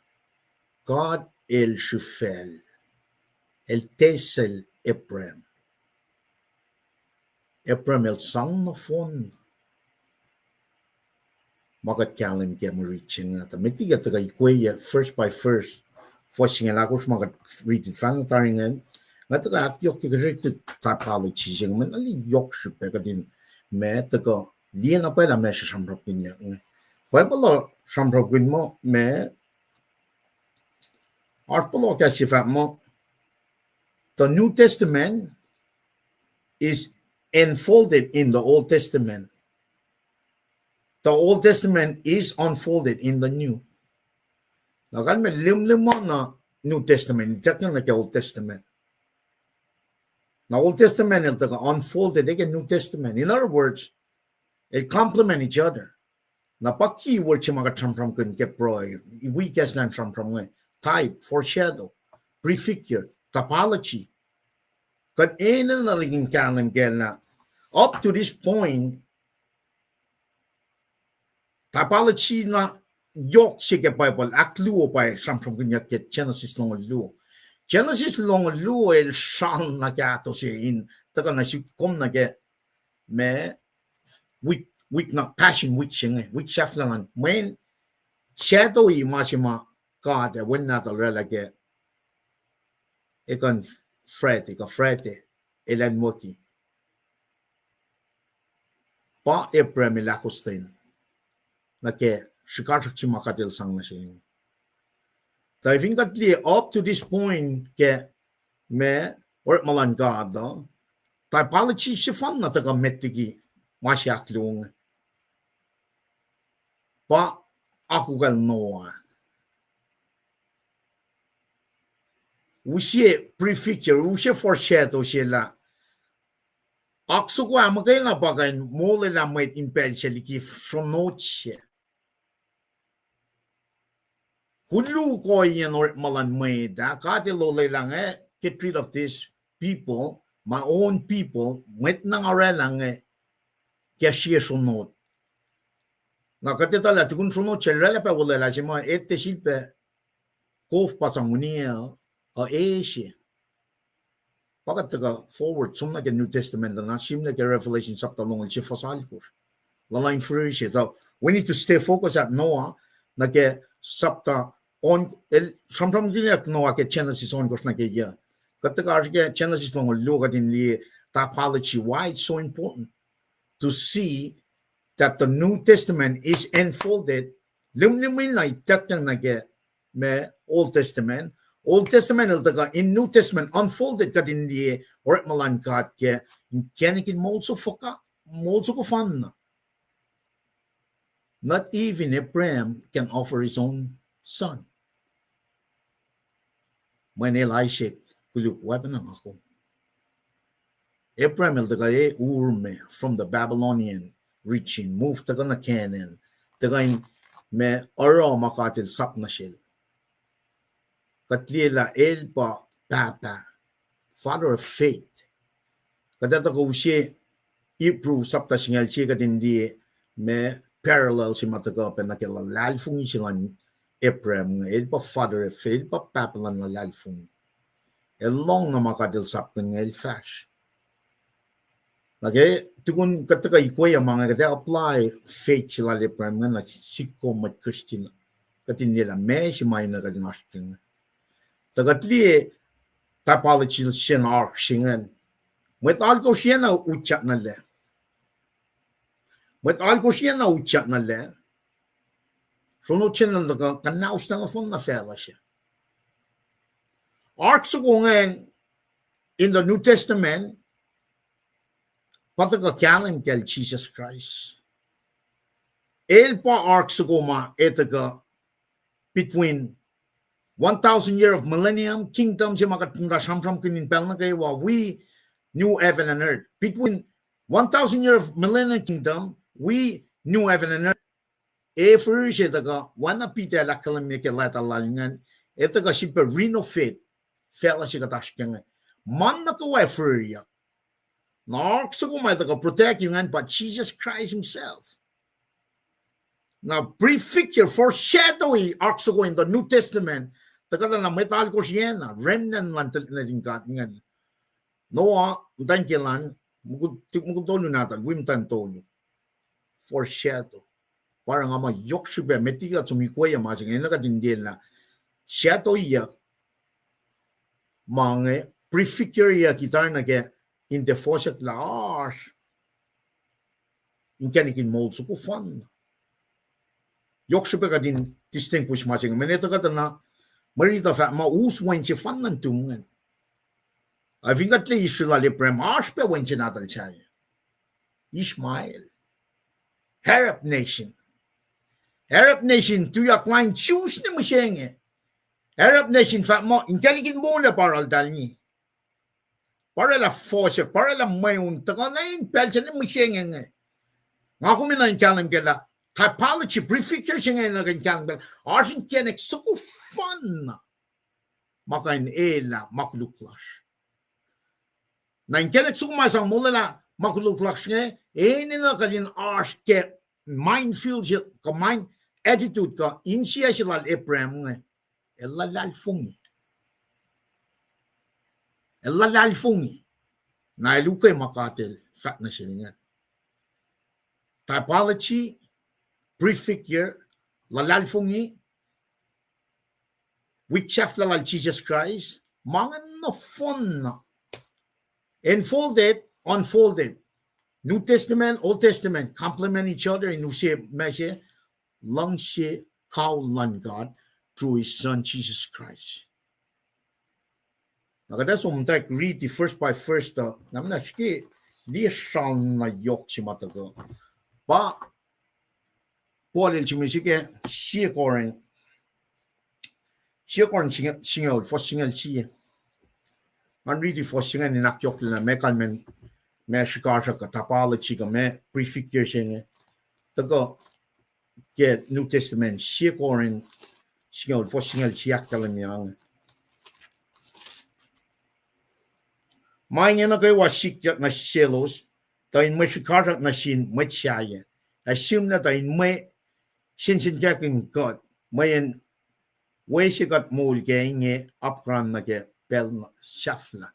God el srihfacl, el tesel Abraham. Abraham el sang nohfohn ma kuht kahlwem ke mwe rit se inge. Tuh met liki kuht tuhkuh ikwe verse by verse, fuhs singucul ahkosr ma kuht riti fahna tari ingacn, nga tuhkuh ahkyohkye ke srihke typology se inge, mwe na li yohk srihpac kuht in ma tuhkuh liye na pwacye lah meac se sramsramkihnyuck inge. Bible uh sramsramkihn muh ma, oasr pohloh kahs se fahk muh, the New Testament is enfolded in the Old Testament. The Old Testament is unfolded in the New. Na kalmac limlim na New Testament, ituckyang nuh ke Old Testament. Na Old Testament el tuhkuh unfolded ke New Testament. In other words, el complement each other. Na pa keyword se ma kuht sramsramkihn ke pruhe, wi kahs luhn sramsram inge, type, foreshadow, prefigure, typology. Kuht enenuh in kahlwem kac lah, up to this point, typology na yohk se ke Bible, ahkluo pa sramsramkihnyuck ke Genesis longoul luo. Genesis longoul luo el sramsram na kahto se in tuhkuh nuh sihk kom nuh ke ma, wik, wik na Passion Week se inge, wik sahflah luhn, mweyen shadow-i ma se ma God ac Wen Nahtuhl oraclah ke ekuh in Friday, kuh Friday, elan muhki. pa Abraham el ahkostwen nuh ke srihkasrak se ma God El sang nuh sel. Tuh fin kuht liye up to this point ke ma orekma luhn God uh, typology sefanna tuhkuh met liki ma se ahkluo inge. Pa akucl Noah. Use prefigure, use foreshadow se lah oak soko ah muhkwena pa kuh in molwelah mwet in pacl se liki sronot se. Koluk ohiyacn orekma luhn mwet ah, God El olwelah inge, get rid of these people, my own people, mwet na nga orwaclah inge ke sie sronot. Na kuht etuh lah tukun sronot se orwaclah pac olwelah se ma etuh sifilpac kof pa sang uniyac uh, e se. Pa kuht tuhkuh forward, som nuh ke New Testament uh, na sihmlac ke Revelation sapta longoul sie fuhs alkosr. Luhluh in fihrihr se. So we need to stay focused at Noah, nuh ke sapta on, el, sramsramkihnyuck Noah ke Genesis ohnkohsr nuh ke yac. Kuht tuhkuh oasr ke Genesis longoul luo kuht in liye typology, why it's so important to see that the New Testament is enfolded, limlimwil na ituckyang nuh ke ma Old Testament. Old Testament el tuhkuh in New Testament unfolded kuht in liye orekma luhn God ke inkacnek in moul soko, moul soko fanna. Not even Abraham can offer his own son. Mweyen el Isaac, koluk weapon nga kom. Abraham el tuhkuh e Ur me from the Babylonian region, move tuhkuh nuh Canaan, tuhkuh in ma oruh ma God El sap nuh sel. Kuht liye lah el pa pahpah, father of faith. Kuht etuh kuh use Hebrew sapta singucul sie kuht in liye ma parallel se ma tuhkuh pac nuh ke luhlahlfongi se luhn Abraham inge. El pa father of faith, el pa pahpah luhn luhlahlfongi. El lohng na ma God El sapkihn inge el fahsr. Na ke tukun kuht tuhkuh ikwe ma inge kuht apply faith se lal Abraham inge nuh sik kom mwet Christian, kuht in liye lah meac se ma enenuh kuht in oasr inge. Tuh kuht liye typology se na oasr se ingacn. Mwet alkosr iyacna utyak nuh lac. Mwet alkosr iyacna utyak nuh lac. Sronot se na tuhkuh kuhnauslah nohfohn nuh facluh se. Oak soko ingacn in the New Testament, pa tuhkuh kahlwem kacl Jisus Kraist. El pa oak soko ma e tuhkuh between one thousand year of millennium kingdom se ma kuht in sramsramkihn in pacl nuh kwewa, wi new heaven and earth. Between one thousand year of millennium kingdom, wi new heaven and earth. E fihrihr se tuhkuh, oacna Peter el ahkkahlwemye ke letter lal ingacn, e tuhkuh sifilpac renovate facluh se kuht oasr ke inge. Ma nuh kwewa fihrihryak. Na oak soko ma tuhkuh protect ingacn pa Jesus Christ himself. Na prefigure, foreshadow oak soko in the New Testament, tuhkuh na mwet alkosr iyacna, remnant luhn tuhlihk nuhtin God ingacn. Noah, muhtwacn Kelan, mukul, mukul tolu nahtuhl, wi muhtwacn tolu. Foreshadow. Pa oruh nga muh yohk srihpac met liki kuht som ikwe ma se inge, enenuh kuht in tiacna shadow-yuck ma inge, prefigure-yuck itar nuh ke in tiac fohsack lah oasr inkacnek in moul soko fanna. Yohk srihpac kuht in distinguish ma se inge, mweyen etuh kuht na, mwe riti fahk muh us wen sefanna nuhtum ingacn. Ac fin kuht liye Israel lal Abraham, oasr pac wen se nahtuhl sahyac, Ishmael. Arab nation. Arab nation tuyak lain Jews ne mihsenge. Arab nation fahk muh inkacnek in moul ac pa oraclah tahl ngi. Pa oraclah fohsack, pa oraclah mweun, tuhkuh nuh in pacl se ne mihsenge inge. Nga kom enenuh in kahlwem kac lah typology, prefigure se inge enenuh in kahlwem kac lah oasr inkacnek soko fanna ma kuh in elah ma koluk lasr. Na inkacnek soko ma sang molwelah ma koluk lasr inge, enenuh kuht in oasr ke mind field se kuh mind attitude kuh insiyac se lal Abraham inge, el luhlahlfongi. El luhlahlfongi. Na el ukwe ma God El fahk nuh sel ingacn. Typology, prefigure, luhlahlfongi, wik sahflah lal Jisus Kraist, ma inge nohfohn na enfolded, unfolded. New Testament, Old Testament complement each other in use ma se, luhngse kawihl luhn God through his Son Jesus Christ. Na kuht ac som muhtwacwacack riti verse by verse tuh, na mna srihke, liye sralna yohk se ma tuhkuh. Pa Paul el sihmihs ke sie Corinth, sie Corinth singucul, fuhs singucul sie. Ngan riti fuhs singucul in ahkyohkyelah ma kalmacn ma srihkasrak kuh typology kuh ma prefigure se inge. Tuhkuh ke New Testament, sie Corinth singucul, fuhs singucul sie ahkkahlwemye inge. Ma inge nuh kwewa sikyak nuh selos, tuh in mwe srihkasrak nuh sin mwet sahyac, ac sihmlac tuh in mwe sensenkackihn kuht, mweyen we se kuht moul kac inge apkuhran nuh ke pacl sahflah.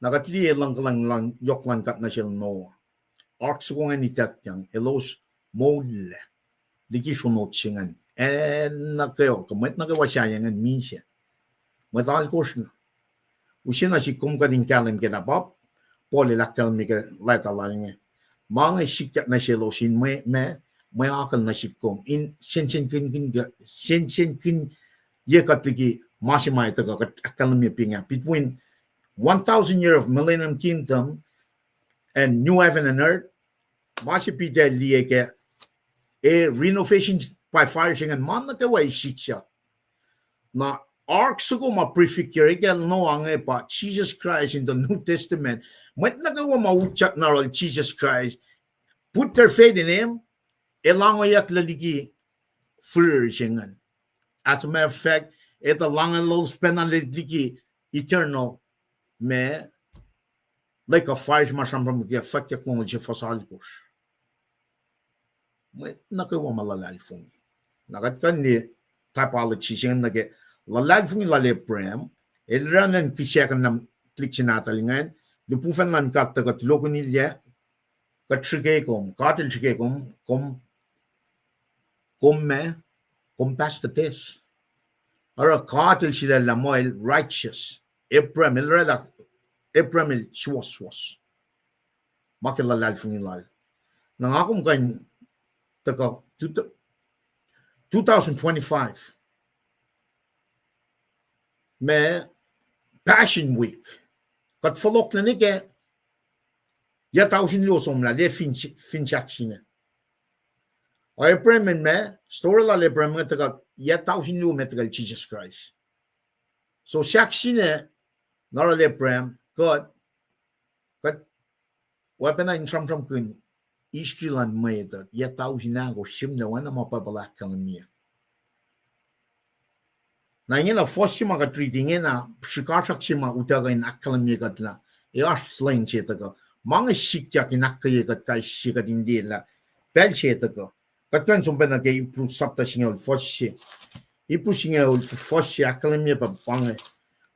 Na kuht liye luhngkuhlwacng yohk luhn God nuh sel Noah. Ark soko ingacn ituckyang, elos moullac liki sronot se ingacn. Ac nuh kwewa, kuh mwet nuh kwewa sahyac ingacn misac. Mwet alkosr na. Use na sihk kom kuht in kahlwem ke na pa Paul el ahkkahlwemye ke leta lal inge. Ma inge sikyak nuh selos in mwe, ma, mwe akucl nuh sihk kom in sensenkackihn, sensenkackihn ye kuht liki ma se ma tuhkuh kuht ahkkahlwemye ping ah. Between one thousand year of millennium kingdom and new heaven and earth, ma se Peter el liye ke, a renovation by fire se ingacn ma nuh kwewa sikyak. Na ark soko ma prefigure ke Noah inge pa Jesus Christ in the New Testament. Mwet nuh kwewa ma utyak na yohrohl Jesus Christ, put their faith in him, el lahngoyucklac liki fihrihr se ingacn. As a matter of fact, etuh lahngolos pacna liki eternal ma lake of fire ma sramsram ke Fwackyuck longoul se fuhs alkosr. Mwet nuh kwewa ma luhlahlfongi. Na kuht kuh in liye typology se ingacn nuh ke luhlahlfongi lal Abraham, el oruh in kihsackuhnlah tuhlihk se nahtuhl ingacn, lihpufacn luhn God tuhkuh tulokihn ilyac, kuht srihke kom, God el srihke kom, kom, kom ma, kom pass the test. Oruh God el sulaclah muh el righteous. Abraham, el oraclah, Abraham el suwohswohs. Ma ke luhlahlfongi lal. Na nga kom kuh in tuhkuh two thousand twenty-five ma Passion Week. Kuht fohlohklac nuh ke yac tausin luo somlah, liye fin, fin sahk singucul. Abraham el ma, story lal Abraham inge tuhkuh yac tausin luo met tuhkuh Jisus Kraist. So sahk singucul, na yohrohl Abraham, kuht, kuht oacpacna in sramsramkihn history luhn mwet uh, yac tausin ahkosr, sihmlac oacna ma Bible ahkkahlwemye. Na ingena fuhs se ma kuht riti ingena, srihkasrak se ma utuckuh in ahkkahlwemye kuht lah, ac oasr lwen se tuhkuh. Ma inge sikyak in ahkkweye kuht kais sie kuht in liye lah pacl se tuhkuh. Kuht kuh in som pacna ke Hebrew sapta singucul fuhs se. Hebrew singucul fuhs se ahkkahlwemye pa, pa inge,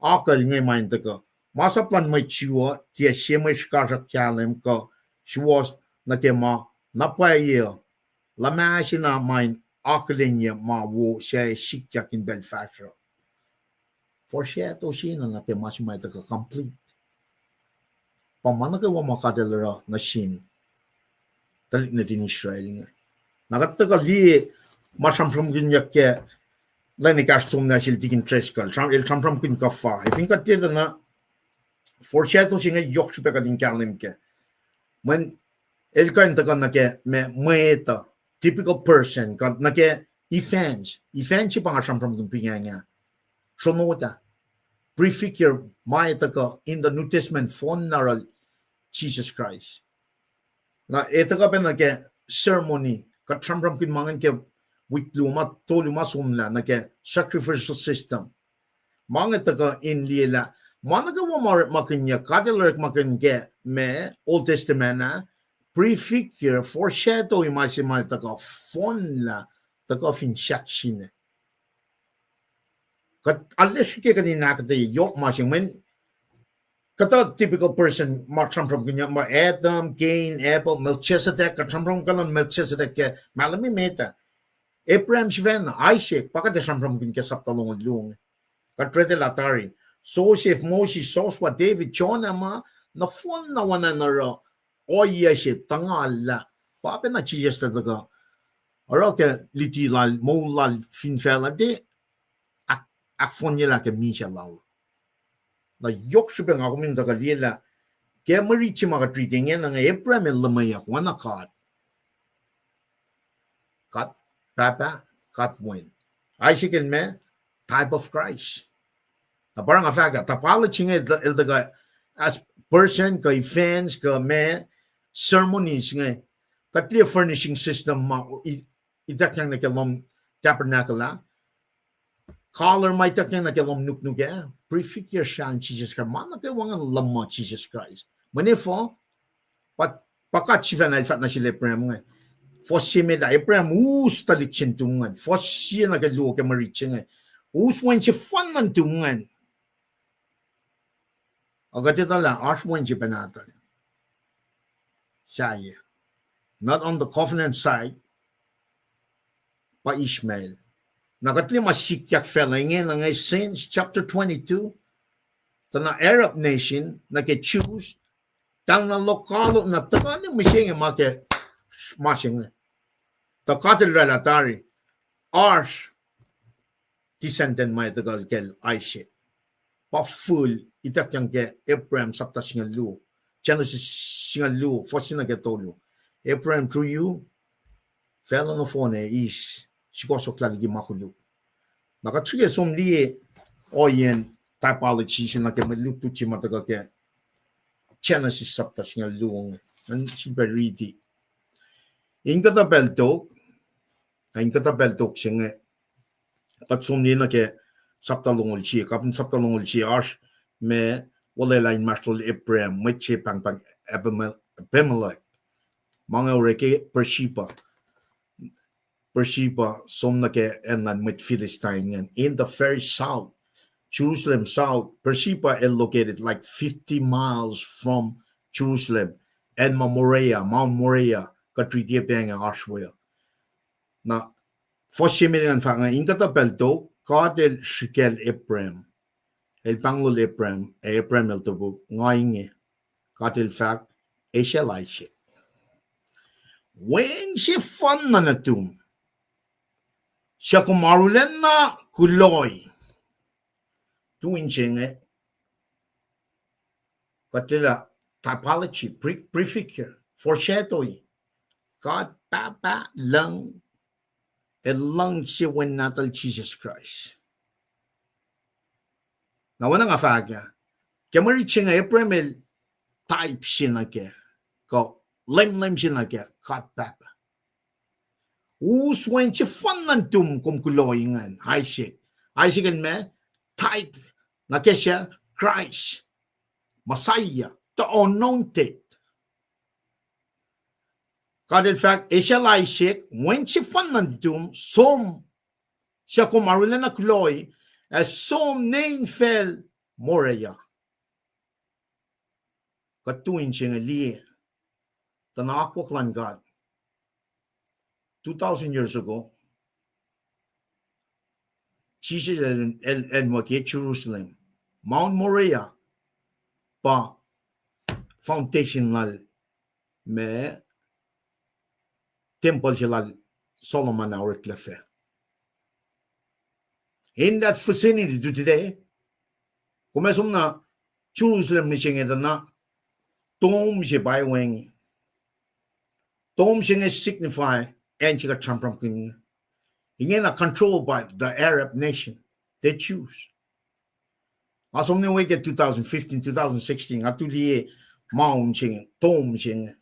akucl inge ma in tuhkuh. Masap luhn mwet Jew uh tiac sie mwe srihkasrak kahlwem kuh suwohs nuh ke ma na pwacye uh, luhmahsena ma in akihlenyac ma wo suc sikyak in pacl fahsruh. Foreshadow se na nuh ke ma se ma tuhkuh complete. Pa ma nuh kwewa ma God el oruh nuh sin tuhlihk nuhtin Israel inge. Na kuht tuhkuh liye ma sramsramkihnyuck ke lwen ekahsr somlah sel Deacon Driscoll, el sramsramkihn kuhfa. Ac fin kuht tiac tuh na foreshadow se inge yohk srihpac kuht in kahlwem kac. Mweyen el kuh in tuhkuh nuh ke ma, mwet uh, typical person, kuh nuh ke events. Events se pa nga sramsramkihn pingacng ah, sronot ah, prefigure ma tuhkuh in the New Testament fohn na yohrohl Jisus Kraist. Na e tuhkuh pacna ke ceremony, kuht sramsramkihn ma ingacn ke wik luo ma tolu ma somlah nuh ke sacrificial system. Ma inge tuhkuh in liye lah ma nuh kwewa ma orekmakihnyuck, God el orekmakihn ke ma Old Testament ah, prefigure, foreshadow ma se ma tuhkuh fohnlah, tuhkuh fin sahk singucul. Kuht arlac srihke kuht in ahkuhtweyac yohk ma se ingacn. Kuhtuh typical person ma sramsramkihn ma Adam, Cain, Abel, Melchizedek, kuht sramsramkihn Melchizedek ke mahlwem emet ah. Abraham sifacna, Isaac, pa kuht ac sramsramkihn ke sapta longoul luo inge. Kuht read lah tari Joseph, Moses, Joshua, David, Jonah ma nohfohn na oacna in oruh ohiyac se tuhngallah. Pa pacna Jisus el tuhkuh oruh ke luti lal, moul lal fin facluh, tiac ahk-, ahkfohnyelah ke misac lal. Na yohk srihpac nga kom in tuhkuh liye lah ke mwe rit se ma kuht riti ingena inge, Abraham el luhmweyuck oacna God. God Pahpah, God Wen. Isaac el meac? Type of Christ. Na pa oruh nga fahk ah, typology inge el, el tuhkuh as person kuh events kuh meac, ceremonies inge. Kuht liye furnishing system ma i-, ituckyang nuh ke lohm tabernacle ah. Color ma ituckyang nuh ke lohm nuknuk ah, prefigure srah Jisus Kraist. Ma nuh kwewa ingacn luhman Jisus Kraist. Mweyen efuh? Pa, pa God sifacna el fahk nuh sel Abraham inge. Fuhs se met ah, Abraham us tuhlihk se nuhtum ingacn. Fuhs sie nuh ke luo ke mwe rit se inge. Us wen sefanna nuhtum ingacn. Ac kuht etuh lah oasr wen se pacna tuh sahyac. Not on the covenant side, pa Ishmael. Na kuht liye ma sikyak facluh ingena inge, Saints chapter twenty-two, tuh na Arab nation, nuh ke Jews, tuh na lokoalok na tuhkuh nuh mihsenge ma ke, ma se inge. Tuh God el oraclah tari, oasr descendant ma tuhkuh kacl Isaac. Pa fihl ituckyang ke Abraham sapta singucul luo, Genesis singucul luo, fuhs se nuh ke tolu. Abraham, through you, facluh nohfohn ac eis sukohsohklah liki ma koluk. Na kuht srihke som liye ohiyacn typology se nuh ke mwe lutlut se ma tuhkuh ke Genesis sapta singucul luo inge. An sifilpac riti. In kuhtuh pacl tok, in kuhtuh pacl tok se inge, kuht som liye nuh ke sapta longoul sie, kapin sapta longoul sie, oasr ma olwelah inmahsrlol Abraham, mwet se pahngpahng Abimel-, Abimelech. Ma inge orek ke Beersheba. Beersheba som nuh ke acn luhn mwet Philistine ingacn. In the very south, Jerusalem south, Beersheba el located like fifty miles from Jerusalem. Acn ma Moriah, Mount Moriah, kuht riti pac inge oasr we uh. Na, fuhs se met ingacn fahk inge, in kuhtuh pacl tok, God el srihkacl Abraham. El pahnglol Abraham, ac Abraham el topuk, nga inge. God el fahk, esacl Isaac. Wen sefanna nuhtum, suc kom arulacna kuloh. Tuh in se inge, kuht liye typology, pre-, prefigure, foreshadow. God Pahpah lucng, el luhngse Wen Nahtuhl Jisus Kraist. Na oacna nga fahk ah, ke mwe rit se inge Abraham el type se nuh kac, kuh leumleum se nuh kac God Pahpah. Us wen sefanna nuhtum kom kuloh ingacn, Isaac. Isaac el meac? Type nuh ke suc? Christ, Messiah, the anointed. God el fahk, esacl Isaac, wen sefanna nuhtum, som, suc kom arulacna kuloh, ac som nuh infacl Moriah. Kuht tuh in se inge liye, tuh na akwuck luhn God. Two thousand years ago, Jisus el, el, el muh ke Jerusalem, Mount Moriah, pa foundation lal ma tempuhl se lal Solomon ah oreklac fac. In that vicinity to today, kom ac som na Jerusalem mihsenge tuh na tomb se pa wacngihn. Tomb se inge signify acn se kuht sramsramkihn. Ingena controlled by the Arab nation, the Jews. Nga som nuh we ke two thousand fifteen, two thousand sixteen, nga tuh liye mound se inge, tomb se inge.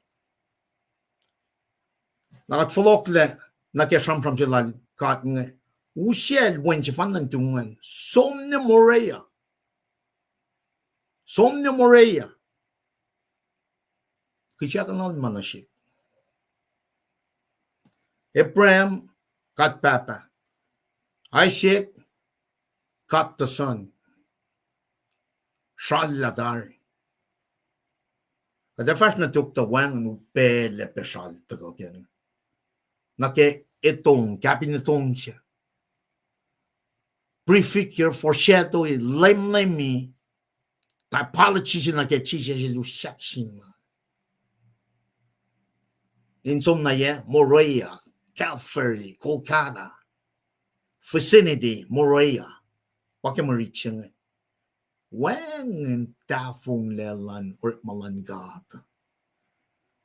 Na kuht fohlohklac nuh ke sramsram se lal God inge, usacl wen sefanna nuhtum ingacn, som nuh Moriah. Som nuh Moriah. Kihsackuhnuhl ma nuh sihk. Abraham, God Pahpah. Isaac, God the Son. Sral lah tari. Kuht ac fahsr nuh tok tuh wacngihn upaclac pac sral tuhkuh kac. Nuh ke etong, kapin etong se. Prefigure, foreshadow, leumleumi, typology se nuh ke Jisus el usyak sin na. in som na yac, Moriah, Calvary, Golgotha, vicinity, Moriah. Pa ke mwe rit se inge. Wacngihn tahfonglac luhn orekma luhn God.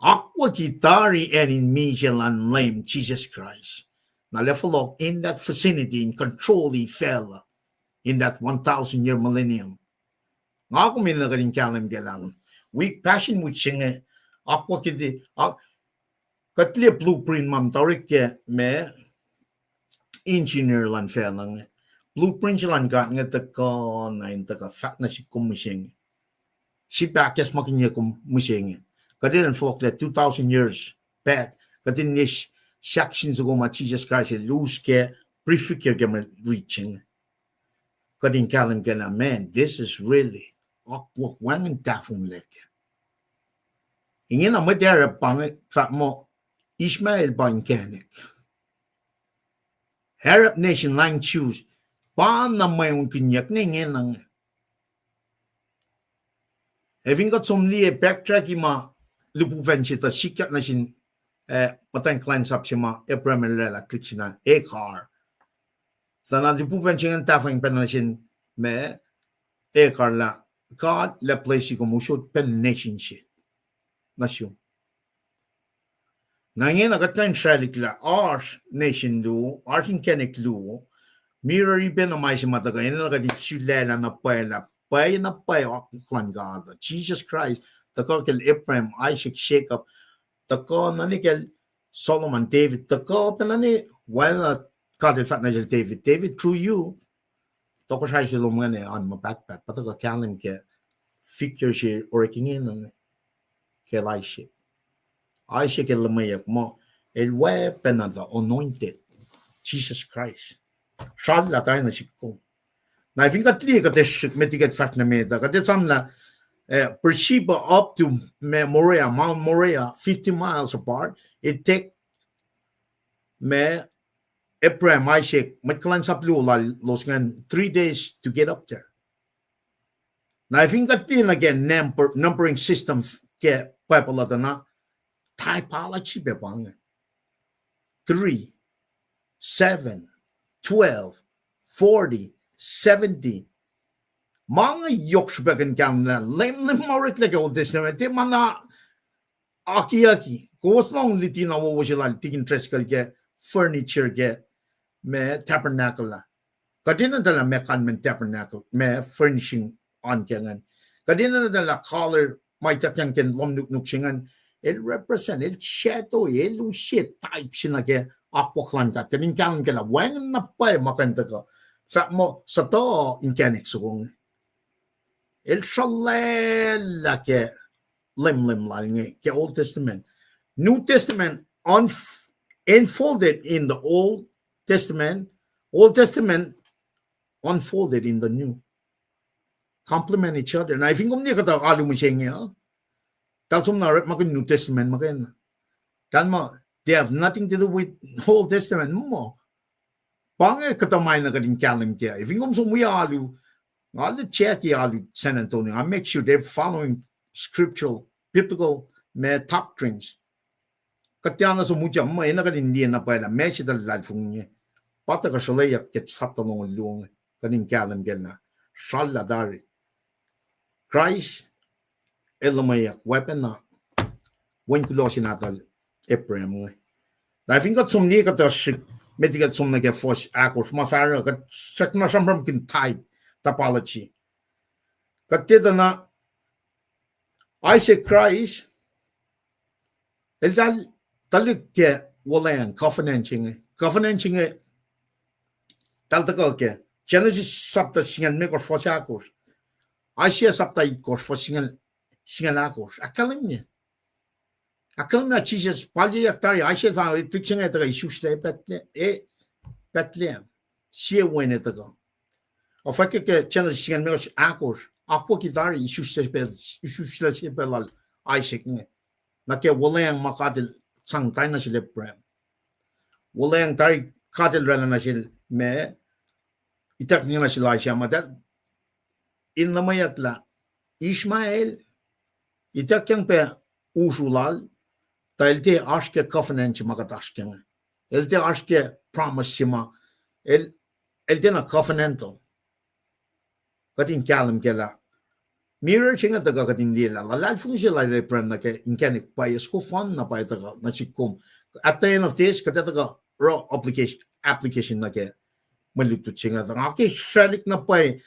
Akwucki tari acn in misac luhn Leum Jisus Kraist. Na el fohlohk in that vicinity, in control facluh in that one thousand year millennium. Nga kom enenuh kuht in kahlwem ke lah Week, Passion Week se inge, akwucki, kuht liye blueprint ma muhta orek ke ma engineer luhn facluh inge. Blueprint se luhn God inge tuhkuh na in tuhkuh fahk nuh sihk kom mihsenge. Sip ahkacsmakihnye kom mihsenge. Kuht in fohlohklac two thousand years back, kuht in liye sahk sin soko ma Jisus Kraist el us ke prefigure ke mwe rit se inge. Kuht in kahlwem ke lah, man, this is really akwuck, wacngihn tahfonglac kac. Ingena mwet Arab pa inge fahk muh Ishmael pa inkacnek. Arab nation, lang Jews, pa na mwe onkihnyuck ne ingena inge. Ac fin kuht som liye backtrack ma lihpufacn se tuh sikyak nuh sin, eh, muhtwacn kuhlwacnsap se ma Abraham el oraclah tuhlihk se na Hagar. Tuh na lihpufacn se ingacn tahfweacng pacna nuh sin ma Hagar lah God lah bless kom, usot pacna nation se nuh sum. Na ingena kuht kuh in srwaclihk lah oasr nation luo, oasr inkacnek luo, mirror-i pacna ma se ma tuhkuh, enenuh kuht in sulaclah na pwacye lah pwacye na pwacye akwuck luhn God uh. Jisus Kraist tuhkuh kacl Abraham, Isaac, Jacob, tuhkuh nuh ne kacl Solomon, David, tuhkuh pacna ne, well, uh, God el fahk nuh sel David, David, through you, tohkohsrahi se lom ingacn an ma pahtpaht, pa tuhkuh kahlwem ke figure se orek ingena inge kacl Isaac. Isaac el luhmweyuck muh el oacpacna the anointed, Jisus Kraist. Srallah tari nuh sihk kom. Na fin kuht liye kuht ac srihk met liki kuht fahsr nuh met uh, kuht ac esam lah, eh, Beersheba up to ma Moriah, Mount Moriah, fifty miles apart. It take ma Abraham, Isaac, mwet kuhlwacnsap luo lalos ingacn three days to get up there. Na fin kuht liye nuh ke number, numbering system ke Bible uh tuh na typology pac pa inge. Three, seven, twelve, forty, seventy. Ma inge yohk srihpac kuh in kahlwem lah Leum, Leum ma oreklac ke Old Testament, tiac ma na akiyucki. Kowos lohng luti na wowo se lal Deacon Driscoll ke furniture ke ma tabernacle ah. Kuht enenuh tuh lah ma kalmacn tabernacle, ma furnishing an ke ingacn. Kuht enenuh tuh lah color ma ituckyang ke lohm nuknuk se ingacn. El represent, el shadow, el use type se nuh ke akwuck luhn God. Kuht in kahlwem ke lah wacngihn na pwacye ma kuh in tuhkuh. Fahk muh suhtuh inkacnek soko inge. El sruhlwaclah ke lemlem lal inge ke Old Testament. New Testament unf-, enfolded in the Old Testament, Old Testament unfolded in the New. Complement each other. Na fin kom liye kuhtuh alu mihsenge uh, tahl som na orekmakihn New Testament muhkwena. Kalmac, they have nothing to do with Old Testament. Muh, pa inge kuhtuh ma enenuh kuht in kahlwem kac. Fin kom som wi alu, nga liye ke alu San Antonio, I make sure they're following scriptural, biblical ma doctrines. Kuht tiacna som utyak, muh enenuh kuht in liye na pwacye lah ma se tuh luhlahlfongi inge, pa tuhkuh sruhlweyuck ke sapta longoul luo inge, kuht in kahlwem kac lah srallah tari. Kraist el luhmweyuck oacpacna wen kuloh se nahtuhl Abraham inge. Na fin kuht som liye kuhtuh srihk, met liki kuht som nuh ke fuhs ahkosr, ma fahsruh, kuht srackna sramsramkihn type, typology. Kuht tiac tuh na Isaac Christ, eltahl tuhlihk ke wuhlweacng, covenant se inge. Covenant se inge, eltahl tuhkuh ke Genesis sapta singucul limekohsr fuhs ahkosr, Isaiah sapta itkohsr fuhs singucul, singucul ahkosr. Ahkkahlwemye, ahkkahlwemye lah Jisus palyeyuck tari, Isaiah fahk tuhlihk se inge tuhkuh isuslac Bethlehem, eh, Bethlehem, sie wen ac tuhkuh. Ac fahk ke Genesis singucul limekohsr ahkosr, akwucki tari isuslac, isuslac se pacl lal Isaac inge. Nuh ke wuhlweacng ma God el sang tari nuh sel Abraham. Wuhlweacng tari God el oraclah nuh sel ma ituckyang nuh sel Isaac, ma tuh in luhmweyuck lah Ishmael, ituckyang pac usru lal, Tuh el tiac oasr ke covenant se ma kuht oasr ke inge. El tiac oasr ke promise se ma, el, el tiacna covenantal. Kuht in kahlwem kac lah mirror se inge tuhkuh kuht in liye lah luhlahlfongi se lal Abraham nuh ke inkacnek pwacye soko fanna pwacye tuhkuh nuh sihk kom. At the end of this, kuht ac tuhkuh oruh application, application nuh ke mwe lutlut se inge. Tuh nga ke sraclihk na pwacye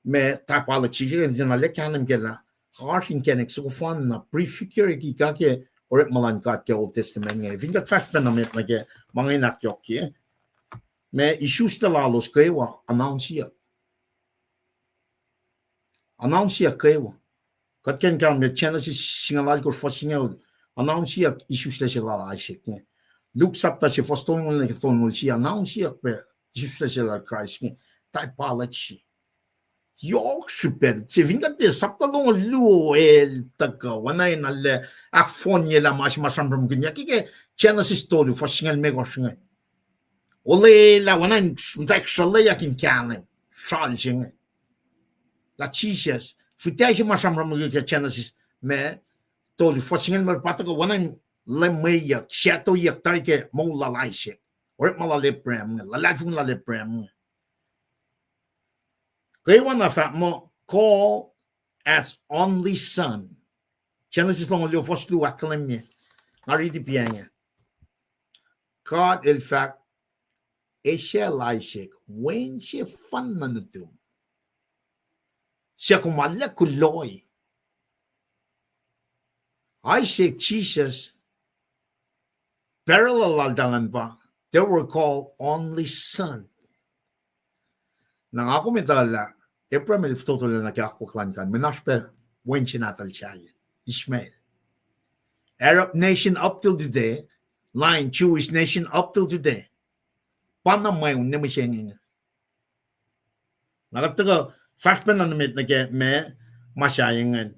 ma typology se inge, na lah kahlwem kac lah oasr inkacnek soko fanna prefigure-ki kuh ke orekma luhn God ke Old Testament inge. Fin kuht fahsr pacna met nuh ke ma inge in ahkyohkye, ma isuslac lalos kwewa announce-yuck. Announce-yuck kwewa. Kuht kuh in kahlwem ke Genesis singucul alkosr fuhs singucul, announce-yuck isuslac se lal Isaac inge. Luke sapta se fuhs tolngoul nuh ke tolngoul sie, announce-yuck pac isuslac se lal Kraist inge. Typology. Yohk srihpac se fin kuht tiac sapta longoul luo el tuhkuh oacna in ahkfohnyelah ma se ma sramsramkihnyuck ke Genesis tolu fuhs singucul limekohsr inge. Olwelah oacna in muhtwacwacack sruhlweyuck in kahlwem sral se inge lah Jisus, fihtac se ma sramsramkihn ke Genesis ma tolu fuhs singucul limekohsr pa tuhkuh oacna in lemweyuck, shadow-yuck tari ke moul lal Isaac, orekma lal Abraham inge, luhlahlfongi lal Abraham inge. Kwewana fahk muh call as only son. Genesis longoul luo fuhs luo ahkkahlwemye. Nga riti pa inge. God El fahk, esacl Isaac, wen sefanna nuhtum, suc kom arlac kuloh. Isaac, Jisus, parallel laltahl an pa, they were called only son. Na nga kom etuh lah Abraham el fototolah nuh ke akwuck luhn God, mwe oasr pac wen se nahtuhl sahyac, Ishmael. Arab nation up till today, lain Jewish nation up till today. Pa na mweun ne mihsenge inge. Na kuht tuhkuh fahsr pacna nuh met nuh ke ma, ma sahyac ingacn.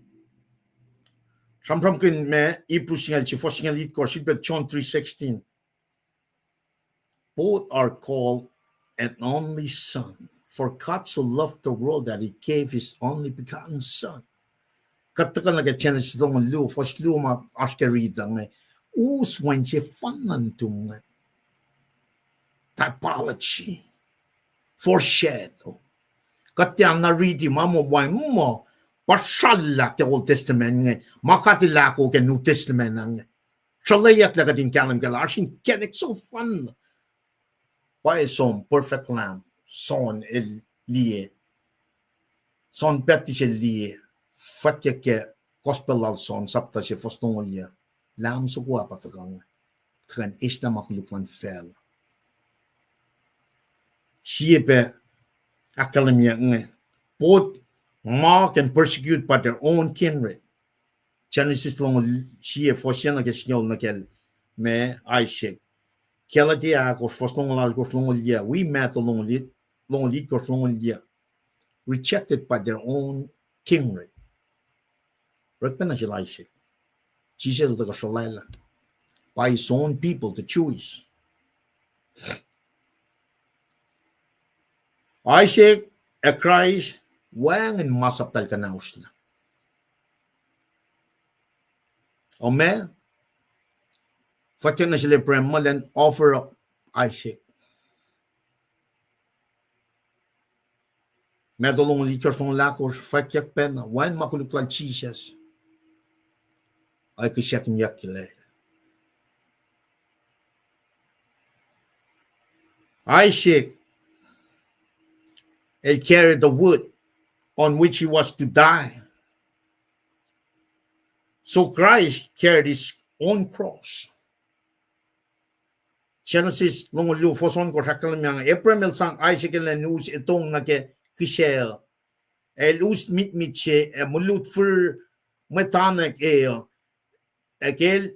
Sramsramkihn ma Hebrew singucul sie fuhs singucul itkohsr, sifilpac John three sixteen. Both are called an only son. For God so loved the world that he gave his only begotten son. Kuht tuhkuh nuh ke Genesis longoul luo fuhs luo ma oasr ke riti inge. Us wen sefanna nuhtum inge. Typology. Foreshadow. Kuht tiacna riti ma muh wacngihn muh pa srallah ke Old Testament inge, ma kuht elah ke New Testament inge. Sruhlweyuck lah kuht in kahlwem kac lah oasr inkacnek soko fanna. Pwacye som, perfect lamb, John el liye. John Baptist el liye. Fwackyuck ke gospel lal John sapta se fuhs longoul yuc. Lamb soko ah pa tuhkuh inge, tuhkuh in eislah ma koluk luhn facluh. Sie pac ahkkahlwemye inge, both mock and persecute by their own kindred. Genesis longoul sie fuhs se nuh ke singucul nuh ke ma Isaac. Galatia ahkosr fuhs longoul alkosr, longoul yuc, wi Matthew longoul it-, longoul itkohsr, longoul yuc. Rejected by their own kindred. Orekma na sel Isaac. Jisus el tuhkuh sruhlwaclah by his own people, the Jewish. Isaac ac Kraist, wacngihn masap eltahl kuhnahoslah. Omeac? Fwackyuck nuh sel Abraham muh elan offer up Isaac. Matthew longoul itkohsr, longoul ahkosr, fwackyuck pacna, wacngihn ma koluk lal Jisus. Ac kihsackuhnyucklac. Isaac el carry the wood on which he was to die. So Christ carried his own cross. Genesis longoul luo fuhs ohnkohsr ahkkahlwemye, Abraham el sang Isaac elan us etong nuh ke kihsac uh. El us mitmit se ac mulut fir mwe tanek e uh. Ac ke el,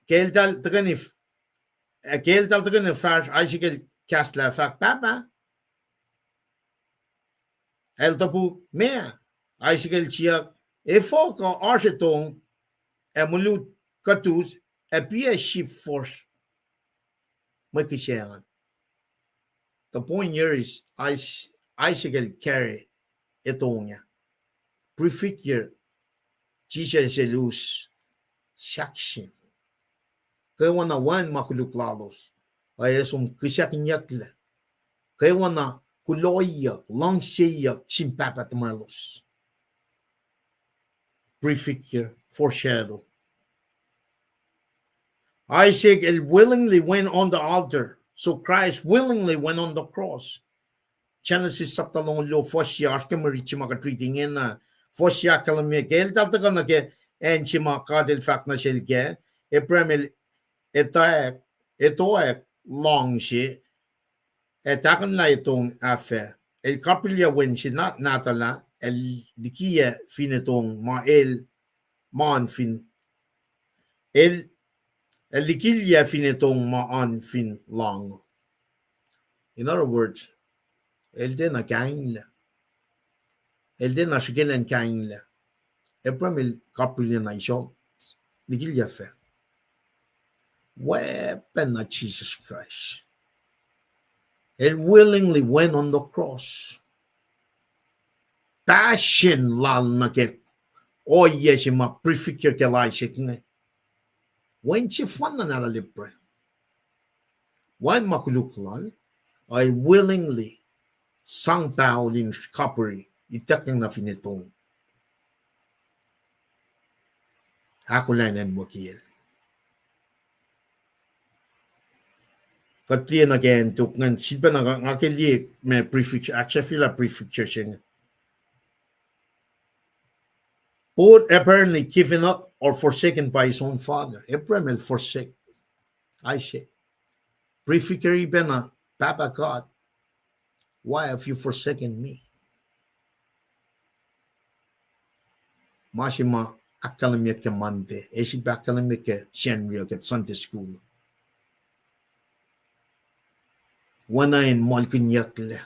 ke eltahl tuhkweni f-, ac ke eltahl tuhkweni fahsr, Isaac el kahslah fahk, Pahpah, el topuk, Meac? Isaac el siyuck, Efuh kuh oasr etong ac mulut kuhtus ac piac sifosr mwe kihsac an? The point here is Is-, Isaac el carry etong ah. Prefigure Jisus el us sahksin. Kwewana wacngihn ma koluk lalos, ac som kihsakihnyucklac. Kwewana kulohyuck, luhngseyuck sin pahpah tuhmwaclos. Prefigure, foreshadow. Isaac el willingly went on the altar, so Christ willingly went on the cross. Genesis sapta longoul luo, fuhs yac, oasr ke mwe riti ma kuht riti ingena, fuhs yac ahkkahlwemye ke eltahl tuhkuh nuh ke acn se ma God el fahk nuh sel kac, Abraham el etoack, etoack luhngse, ac tahkuhnlah etong ah fac. El kapriyuc wen se nahtuhl ah, el likiyac fin etong ma el, ma oan fin, el, el likiyac fin etong ma oan fin lohng. In other words, el tiacna kainglac. El tiacna srihke elan kainglac. Abraham el kapriyuc na isol, likiyac fac. Weacpac na Jisus Kraist, el willingly went on the cross. Passion lal nuh ke ohiyac se ma prefigure kacl Isaac inge. Wen sefanna nahtuhl Abraham, wacngihn ma koluk lal, ac willingly sang pahol in kapri, ituckyang nuh fin etong, ahkolah in acnwucki el. Kuht liye nuh ke acn tok ingacn, sifilpacna nga ke liye ma prefigure, ahksahfyelah prefigure se inge. Both apparently given up or forsaken by his own father. Abraham el forsake Isaac. Prefigure pacna, Pahpah God, why have you forsaken me? Ma se ma ahkkahlwemyeyuck ke Monday, ac sifilpac ahkkahlwemyeyuck ke Sacnri ke Sunday school. Oacna in muhlkihnyucklac.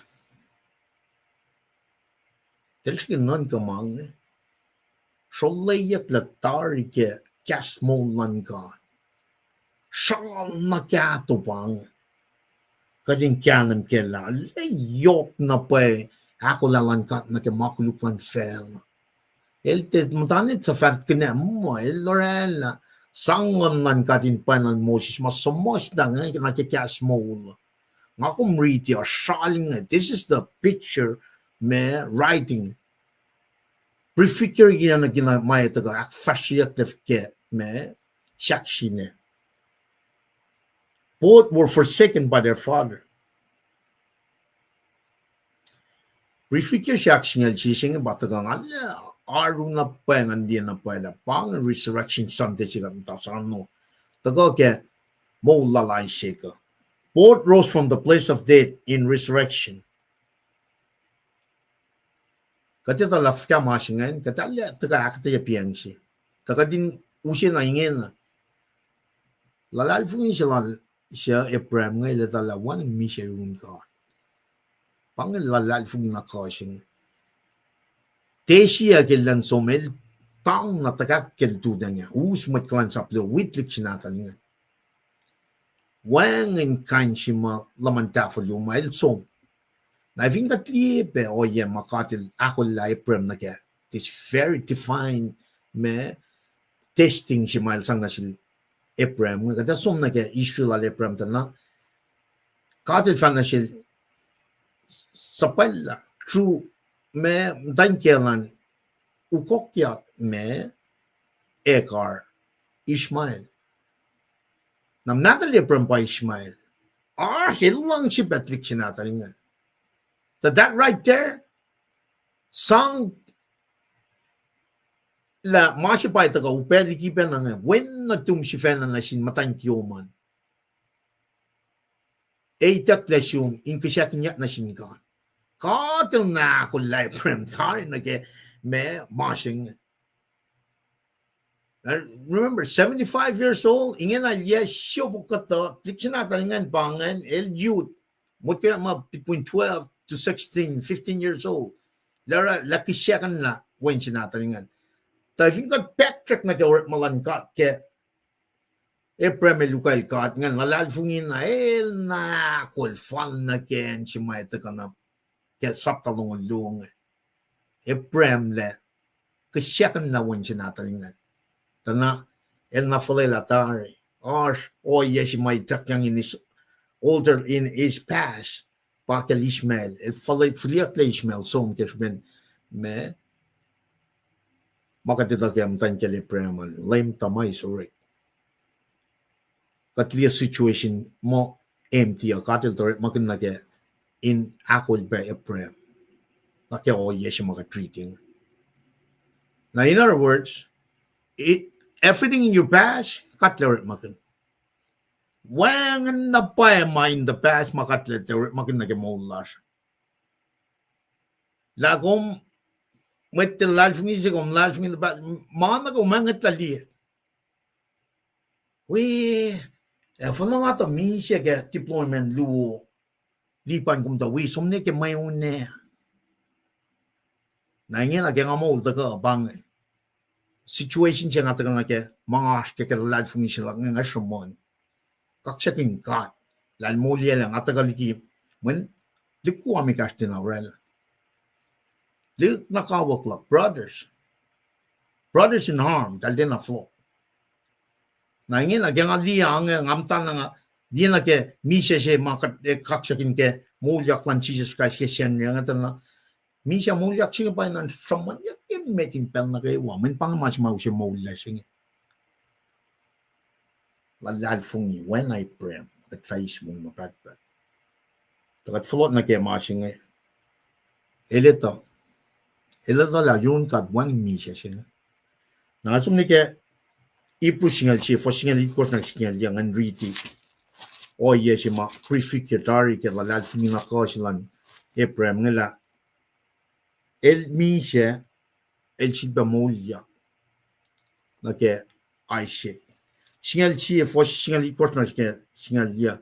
Tiac srihke nuhnkuh ma inge. Srolleyucklac tari ke kahs moul luhn God. Sral na kahto pa inge. Kuht in kahlwem kac lah el yohk na pwacye ahkolah luhn God nuh ke ma koluk luhn facluh. El tiac muhta ne tuh fahsr kihn muh el oraclah sang nguhn luhn God in pwacye luhn Moses ma suhmuhslah inge nuh ke kahs moul. Nga kom riti uh sral inge, this is the picture, ma writing. Prefigure ingena kena ma etuh kuh ahkfahsryeyucklac ke ma sahk sine. Both were forsaken by their father. Prefigure sahk singucul se inge pa tuhkuh ngal lah arulacna pwacye ngan liye na pwacye lah pa inge Resurrection Sunday se kuht muhta sano. Tuhkuh ke moul lal Isaac uh. Both rose from the place of death in resurrection. Kuht etuh lah fuhkah ma se ingacn, kuht arlac tuhkuh ahkuhtweyac piacng se. Tuh kuht in use na ingena. Luhlahlfongi se lal, se Abraham inge el etuh lah wacngihn misac yurin God. Pa inge luhlahlfongi na kuh se inge. Tiac siyuck el elan som, el tang na tuhkahk ke lututacng ah, us mwet kuhlwacnsap luo, wi tuhlihk se nahtuhl ingacn. Wacngihn kain se ma luhman tahfuh luo ma el som. Na fin kuht liye pac ohiyac ma God el ahkolah Abraham nuh kac, this very defined, ma, testing se ma el sang nuh sel Abraham, kuht ac som nuh ke Israel lal Abraham tuh na God el fahk nuh sel, suhpwacllah, through, ma, muhtwacn kiyacl an, ukokyak, ma, Hagar, Ishmael. Na nahtuhl Abraham pa Ishmael. Oasr, el luhngse pac tuhlihk se nahtuhl ingacn. Tuh that right there, sang lah ma se pa tuhkuh upac liki pacna inge, wen nuhtum sifacna nuh sin muhtwacn kiyom an. Itucklac sum in kihsackihnyak nuh sin God. God el na ahkolah Abraham tari nuh ke ma, ma se inge. Uh, remember, seventy-five years old, ingena el yac siofok kuhtuh, tuhlihk se nahtuhl ingacn pa ingacn, el youth, motko ma between twelve to sixteen, fifteen years old. Lah oruh, lah kihsackuhnlah wen se nahtuhl ingacn. Tuh fin kuht backtrack nuh ke orekma luhn God ke Abraham el ukwacl God ingacn, luhlahlfongi na el na ahkol fal nuh ke acn se ma etuh kuh na ke sapta longoul luo inge. Abraham lah kihsackuhnlah wen se nahtuhl ingacn. Tuh na el na fuhlwelah tari. Oasr ohiyac se ma ituckyang in his older in his past, pa kacl Ishmael. El fili-, filiyaklac Ishmael som ke srihpen ma, ma kuht etuh ke muhtwacn kacl Abraham an, Leum tuh ma is orek. Kuht liye situation muh empty uh, God el tuh orekmakihn nuh kac in ahkolah pac Abraham. Nuh ke ohiyac se ma kuht riti inge. Now, in other words, it, everything in your past, God el orekmakihn. Wacngihn na pwacye ma in the past ma God el orekmakihn nuh ke moul lasr. Lah kom mwet luhlahlfongi se, kom luhlahlfongi in the past, ma na kom ac ngwetlah liye. Wi, ac fal nga tuh misac ke deployment luo, lipan kom tuh wi som nuh ke mweun ah. Na ingena ke nga moul tuhkuh pa inge, situation se nga tuhkuh nuh kac, ma nga oasr ke, ke luhlahlfongi se luhk inge nga sruhmuhn kaksakihn God, lah El molwelah nga tuhkuh liki, mweyen lihk kuh ma kahs tiacna orwaclah. Lihk na kawuck luhk, brothers, brothers in arm, eltahl tiacna fohlohk. Na ingena ke nga liye inge, nga muhta na nga liye nuh ke misac se ma kuht, eh, kaksakihn ke moulyak luhn Jisus Kraist ke Sacnri inge, tuh na misac moulyak se inge pa in sruhmuhnyuck ke met in pacl nuh kwewa, mweyen pa inge ma se ma use moul lasr inge. Luhlahlfongi, wacngihn Abraham, kuht fah eis moul ma pahtpaht. Tuh kuht fohlohk nuh ke ma se inge, el etuh, el etuh lah yurin God wacngihn misac se inge. Na nga som nuh ke Hebrew singucul sie, fuhs singucul itkohsr nuh singucul yac, ngan riti ohiyac se ma prefigure tari ke luhlahlfongi na kuh se luhn Abraham inge lah el misac, el sifilpac moulyak nuh ke Isaac. Singucul sie, fuhs singucul itkohsr nuh singucul yac.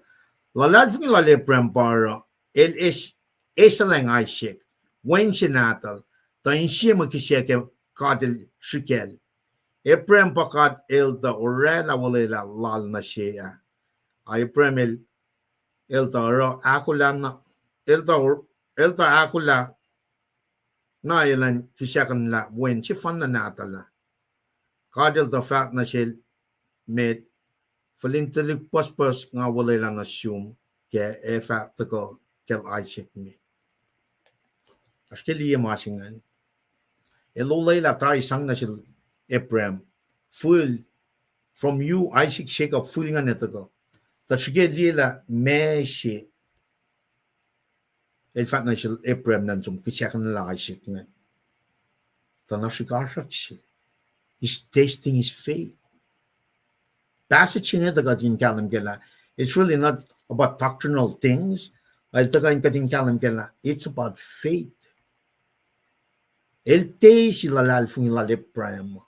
Luhlahlfongi lal Abraham pa oruh el eis, eisaclacng Isaac, wen se nahtuhl, tuh insiyac mwe kihsac ke God el srihkacl. Abraham pa God el tuh orwaclah olwelah lal nuh se ah. A Abraham el, el tuh oruh ahkolah na, el tuh, el tuh ahkolah na elan kihsackuhnlah wen sefanna nahtuhl ah. God el tuh fahk nuh sel met, fihl in tuhlihk pucspucs nga olwelah nuh sum kac ac fah tuhkuh kacl Isaac me. Oasr ke liye ma se ingacn. El olwelah tari sang nuh sel Abraham, fihl, from you, Isaac, Jacob, fihl ingacn ac tuhkuh. Tuh srihke liye lah ma se el fahk nuh sel Abraham elan som kihsackuhnlah Isaac ingacn, tuh na srihkasrak se. He's testing his faith. Passage se inge tuhkuh in kahlwem kac lah it's really not about doctrinal things. El tuhkuh in kuht in kahlwem kac lah it's about faith. El tesi luhlahlfongi lal Abraham.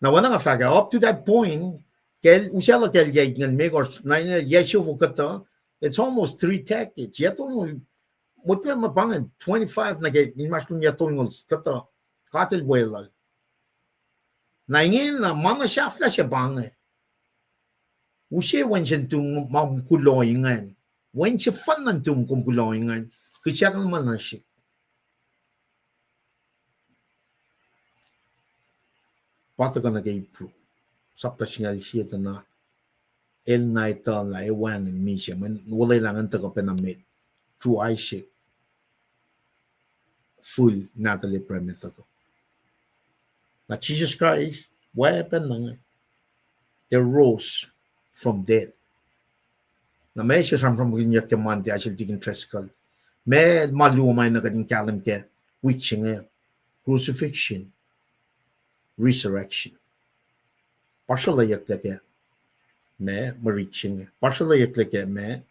Na oacna nga fahk ah, up to that point, kacl usaclah kacl yac itngucul limekohsr, na yac siofok kuhtuh, it's almost three decades. Yac tolngoul, mutlac ma pa inge twenty-five nuh ke inmahsrlon yac tolngoul kuhtuh, God el weluhl. Na ingena ma na sahflah se pa inge, use wen se nuhtum ma kuloh ingacn. Wen sefanna nuhtum kom kuloh ingacn, kihsackuhnlah ma nuh sihk. Pa tuhkuh nuh ke Hebrew sapta singucul sie tuh na el na etuh lah ac wacngihn misac, mweyen olwelah ingacn tuhkuh pacna met, through Isaac, fihl nahtuhl Abraham el tuhkuh. Na Jisus Kraist, weapon na inge, the rose from death. Na ma se sramsramkihnyuck ke Monday ah sel Tikin Driscoll, ma, ma luo ma enenuh kuht in kahlwem ke wik se inge, crucifixion, resurrection. Puhsrweleyucklac ke ma, mwe rit se inge, puhsrweleyucklac ke ma,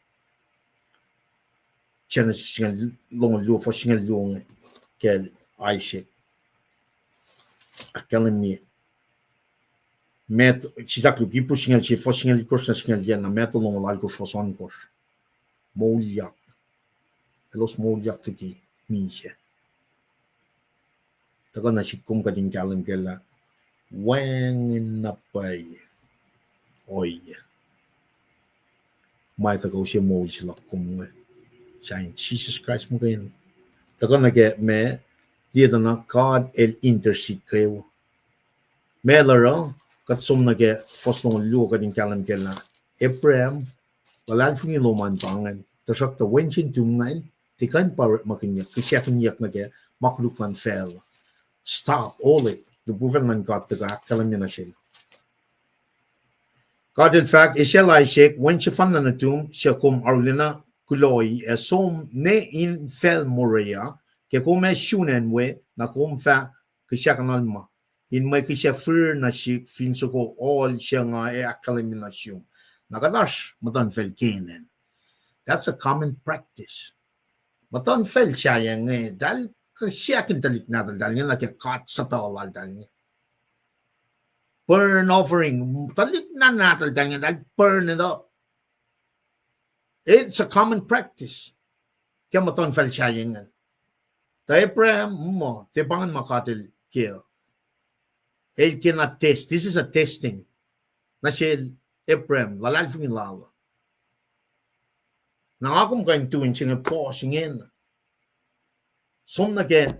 Genesis singucul luo, fuhs singucul luo inge, kacl Isaac. Ahkkahlwemye, ma, sislah luo Hebrew singucul sie, fuhs singucul itkohsr nuh singucul yac, na Matthew longoul alkohsr, fuhs ohnkohsr. Moulyak. Elos moulyak liki misac. Tuhkuh nuh sihk kom kuht in kahlwem kac lah wacngihn na pwacye ohiyac ma tuhkuh use moul se luhk kom inge, sahin Jisus Kraist muhkwena. Tuhkuh nuh ke ma, liye tuh na God el intercede kwewa. Ma el oruh, Kuht som nuh ke fuhs longoul luo, kuht in kahlwem kac lah Abraham, luhlahlfongi lom an pa ingacn, tuhsruhktuh wen se nuhtum ingacn, tiac kuh in pa orekmakihnyuck, kihsackuhnyuck nuh ke ma koluk luhn facluh. Stop, hold it. Lihpufacn luhn God tuhkuh ahkkahlwemye nuh sel. God El fahk, Esacl Isaac, wen sefanna nuhtum suc kom arulacna kulohi ac som ne infacl Moriah, ke kom ac sun acn we, na kom fah kihsackuhnalma in mwe kihsac fihrihr nuh sihk fin soko ohl suc nga ac ahkkahlwemye nuh sum. Na kuht oasr muhtuhnfacl Canaan. That's a common practice. Muhtuhnfacl sahyac inge, eltahl kihsackuhn tuhlihk nahtuhltahl inge nuh ke god sutuh laltahl inge. Burnt offering, tuhlihk nahtuhltahl inge, eltahl burn it up. It's a common practice ke muhtuhnfacl sahyac ingacn. Tuh Abraham, muh, tiac pa ingacn ma God El ke. El kena test. This is a testing nuh sel Abraham, luhlahlfongi lal. Na nga kom kuh in tu in se inge puhs ingena. Som nuh ke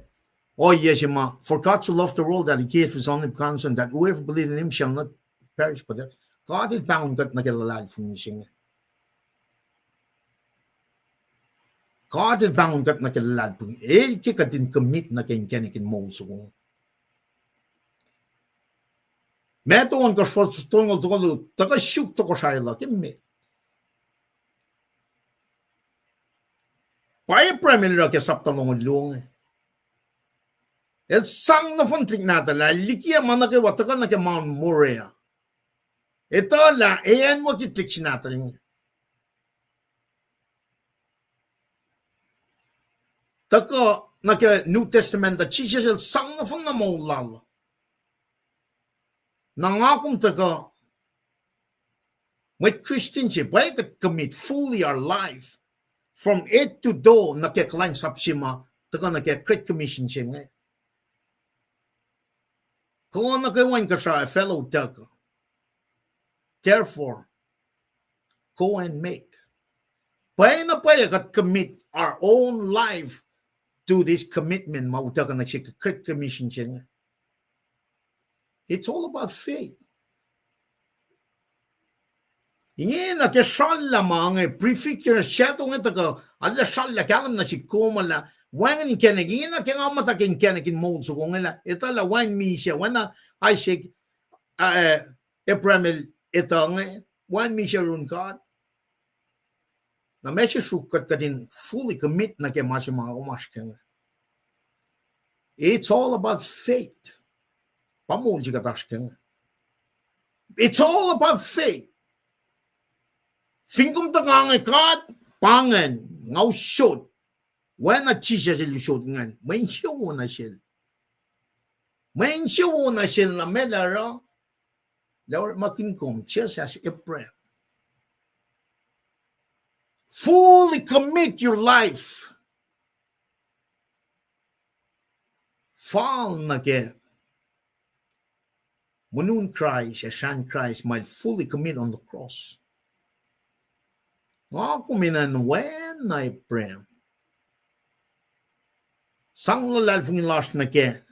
ohiyac se ma, For God so loved the world that he gave his only begotten Son, that whoever believeth in him shall not perish but have. God El pahngon kuht nuh ke luhlahlfongi se inge. God El pahngon kuht nuh ke luhlahlfongi. El ke kuht in commit nuh ke inkacnek in moul soko. Matthew ohnkohsr fuhs tolngoul tolu, tuhkuh suk tohkohsrahi luhk emet. Pa Abraham el oruh ke sapta longoul luo inge. El sang nohfohn tuhlihk nahtuhl ah, el likiyac ma nuh kwewa tuhkuh nuh ke Mount Moriah. Etuh lah e anwuki tuhlihk se nahtuhl inge. Tuhkuh nuh ke New Testament uh, Jisus El sang nohfohn na moul lal. Na nga kom tuhkuh, mwet Christian se, pwacye kuht commit fully our life from head to toe nuh ke kuhlwacnsap se ma tuhkuh nuh ke Great Commission se inge. Kuh nuh kwewa in kuhsra fellow tuhkuh. Therefore, go and make. Pwacye na pwacye kuht commit our own life to this commitment ma utuckuh nuh ke Great Commission se inge. It's all about faith. Ingena ke srallahma inge, prefigure shadow inge tuhkuh arlac srallahlah kahlwem nuh sihk kom lah wacngihn inkacnek, ingena ke nga muhta ke inkacnek in moul soko inge lah etuh lah wacngihn misac, oacna Isaac, Abraham el etuh inge, wacngihn misac yurin God. Na ma se sruok kuht, kuht in fully commit nuh ke ma se ma kom oasr ke inge. It's all about faith. Pa moul se kuht oasr ke inge. It's all about faith. Fin kom tuhkuh inge, God, pa ingacn, nga usot. Oacna Jisus El usot ingacn, mwe insewowo nuh sel. Mwe insewowo nuh sel na meac el oruh, el orekmakihn kom just as Abraham. Fully commit your life. Fal nuh ke monun Kraist ac srahn Kraist ma el fully commit on the cross. Nga kom enenuh oacna Abraham. Sang luhlahlfongi lasr nuh ke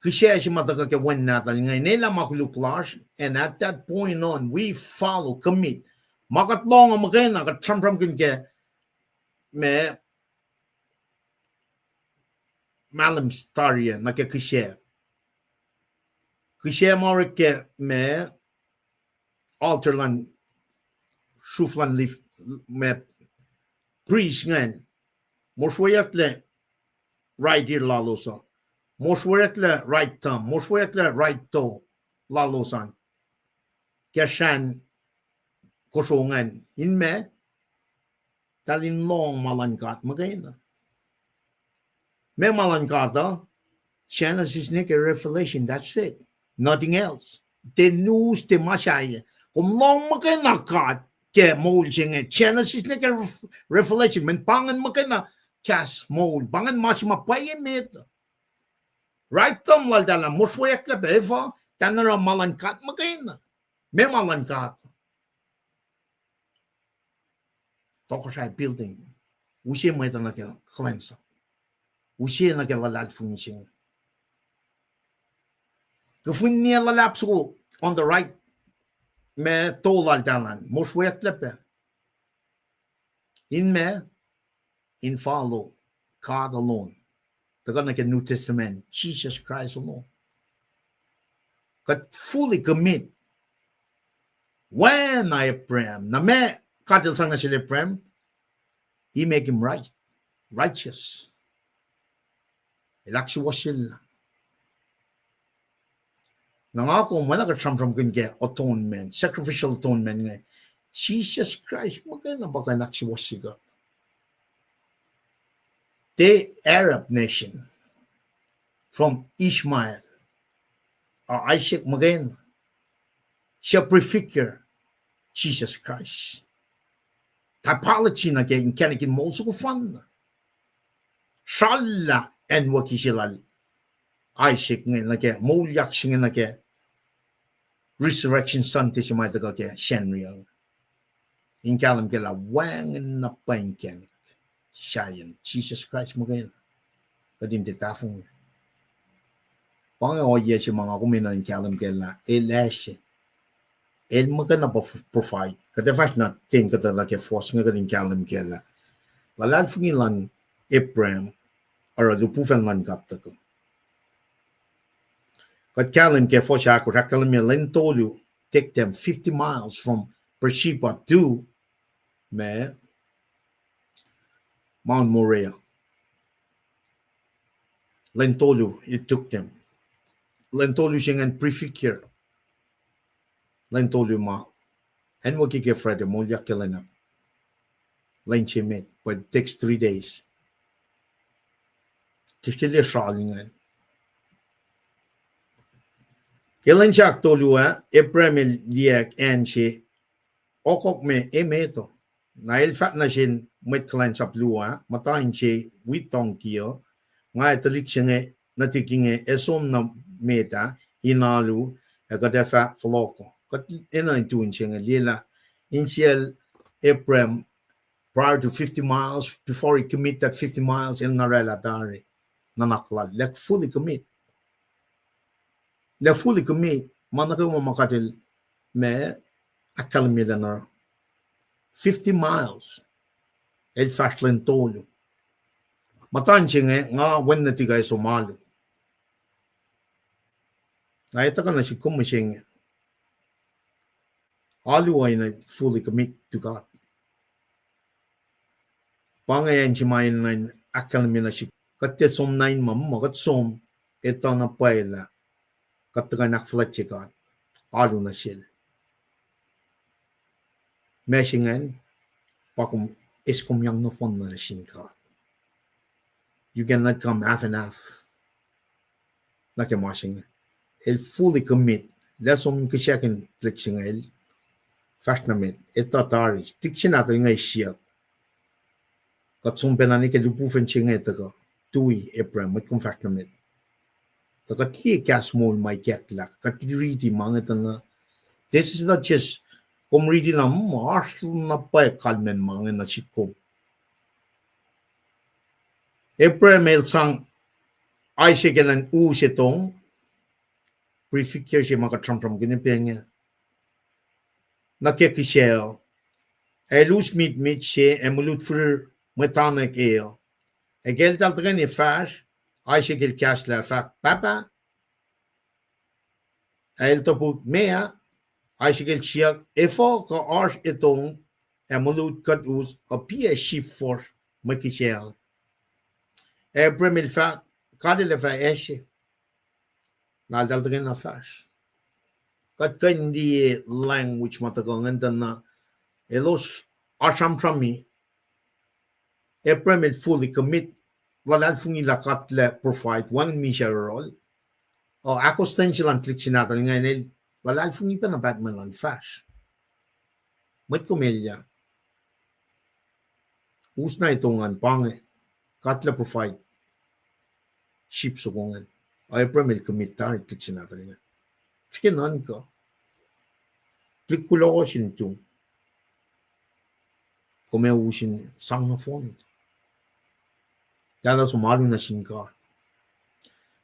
kihsac se ma tuhkuh ke wen nahtuhl inge, enenuh ma koluk lasr, and at that point on, we follow, commit. Ma kuht lohng uh muhkwena, kuht sramsramkihn ke ma mahlwem tari ah nuh ke kihsac. Kihsac ma orek ke ma altar luhn sruf luhn leaf, ma priest ingacn. Mosrweyucklac right ear lalos uh. Mosrweyucklac right thumb. Mosrweyucklac right toe lalos an ke srahn kosro ingacn. In ma, eltahl in lohng ma luhn God muhkwena. Ma ma luhn God uh, Genesis nuh ke Revelation, that's it. Nothing else. Tiac news, tiac ma sahyac. Kom lohng muhkwena God ke moul se inge, Genesis nuh ke Revelation, mweyen pa ingacn muhkwena kahs moul, pa ingacn ma se ma pwacye met. Right thumb laltahl ah, mosrweyucklac pac efuh, eltahl in oruh ma luhn God muhkwena. Ma ma luhn God. Tohkohsrah building. Use mwet uh nuh ke kuhlwacnsap. Use nuh ke luhlahlfongi se inge. Kuh fin niyac luhlahp soko on the right, ma tolal talan, mosr weyucklac pac. In ma, in follow God alone. Tuhkuh nuh ke New Testament, Jesus Christ alone. Kuht fully commit. Wacna Abraham, na ma God El sang nuh sel Abraham, He make him right, righteous. El ahksuwohsyelah. Na nga kom oacna kuht sramsramkihn ke atonement, sacrificial atonement inge. Jisus Kraist muhkwena pa kuh in ahksuwohsye kuht. The Arab nation, from Ishmael, uh, Isaac muhkwena, suc prefigure Jisus Kraist. Typology nuh ke inkacnek in moul soko fanna. Srallah acnwucki se lal Isaac inge nuh ke moulyak se inge nuh ke Resurrection Sunday se ma tuhkuh ke Sacnri uh. In kahlwem kac lah wacngihn na pwacye inkacnek sahyacn Jisus Kraist muhkwena. Kuht in tiac tahfonglac. Pa inge ohiyac se ma nga kom enenuh in kahlwem kac lah El ase. El muhkwena pa provide. Kuht ac fahsr na ten kuhtuh nuh ke fuhs inge kuht in kahlwem kac lah luhlahlfongi luhn Abraham oruh lihpufacn luhn God tuhkuh. Kuht kahlwem ke fuhs ahkosr ahkkahlwemye lwen tolu, take them fifty miles from Beersheba to ma, Mount Moriah. Lwen tolu, it took them. Lwen tolu se ingacn prefigure lwen tolu ma, acnwucki ke Friday, moulyak ke lwen, lwen se met, but it takes three days. Ke, ke liye sral ingacn. Ke lwen se ahktolu ah, Abraham el liyacack acn se ohkohk ma emet uh. Na el fahk nuh sin mwet kuhlwacnsap luo ah, muhta inse wi donkey uh, nga ac tuhlihk se inge, nuhtihk inge ac som nuh met ah in alu, ac kuht ac fah fohlohk uh. Kuht enenuh in tu inse inge, liye lah insiyacl Abraham, prior to fifty miles, before he commit that fifty miles, el na oraclah tari nuhnak lal, lah fully commit. Lah fully commit, ma nuh kwewa ma God El ma ahkkahlwemye lah na fifty miles, el fahsr lwen tolu. Muhta inse inge, nga wen nuhtihk uh ac som alu. Na etuh kuh nuh sihk kom mihsenge. Alu uh in a fully commit to God. Pa inge acn se ma enenuh in ahkkahlwemye nuh sihk kuht tiac som na in ma, ma kuht som etuh na pwacye lah kuht tuhkuh in ahkfuhlwactye God, alu nuh Sel. Ma se ingacn, pa kom eskomyang nohfohn nuh sin God. You cannot come half and half. Nuh ke ma se inge, el fully commit. Lah som kihsackin tuhlihk se inge, el fahsr nuh met, etuh tari, tuhlihk se nahtuhl inge siyuck, kuht som pacna nuh ke lihpufacn se inge tuhkuh, tui Abraham, mwet kom fahsr nuh met. Tuh kuht liye kahs moul ma ikacklah, kuht riti ma inge tuh na, this is not just, kom riti na, mm, oasr na pwacye kalmacn ma inge nuh sihk kom. Abraham el sang Isaac elan u se tong, prefigure se ma kuht sramsramkihn pac inge, nuh ke kihsac, el us mitmit se ac mwe lut firir mwe tana ke, ac ke eltahl tuhkweni fahsr, Isaac el kahslah fahk, Pahpah, ac el topuk, Meac? Isaac el siyuck, Efuh kuh oasr etong ac mwe lut kuht us uh piac sip fuhsr mwe kihsac? Abraham el fahk, God El ac fah ase. Na eltahl tuhkweni fahsr. Kuht kuh in liye language ma tuhkuh ingacn tuh na, elos asramsrami, Abraham el fully commit, luhlahlfongi lah God El ac provide, wacngihn misac yohrohl. Uh, ahkostwen se luhn tuhlihk se nahtuhl ingacn el luhlahlfongi pacna pahtme elan fahsr. Mwet kom elyah, us na etong an, pa inge, God El ac provide sip soko ingacn. Abraham el commit tari tuhlihk se nahtuhl ingacn. Srihke nuhnkuh, tuhlihk kuloh sin tu, kom ac us in sang nohfohn. Eltahl som alu nuh sin God.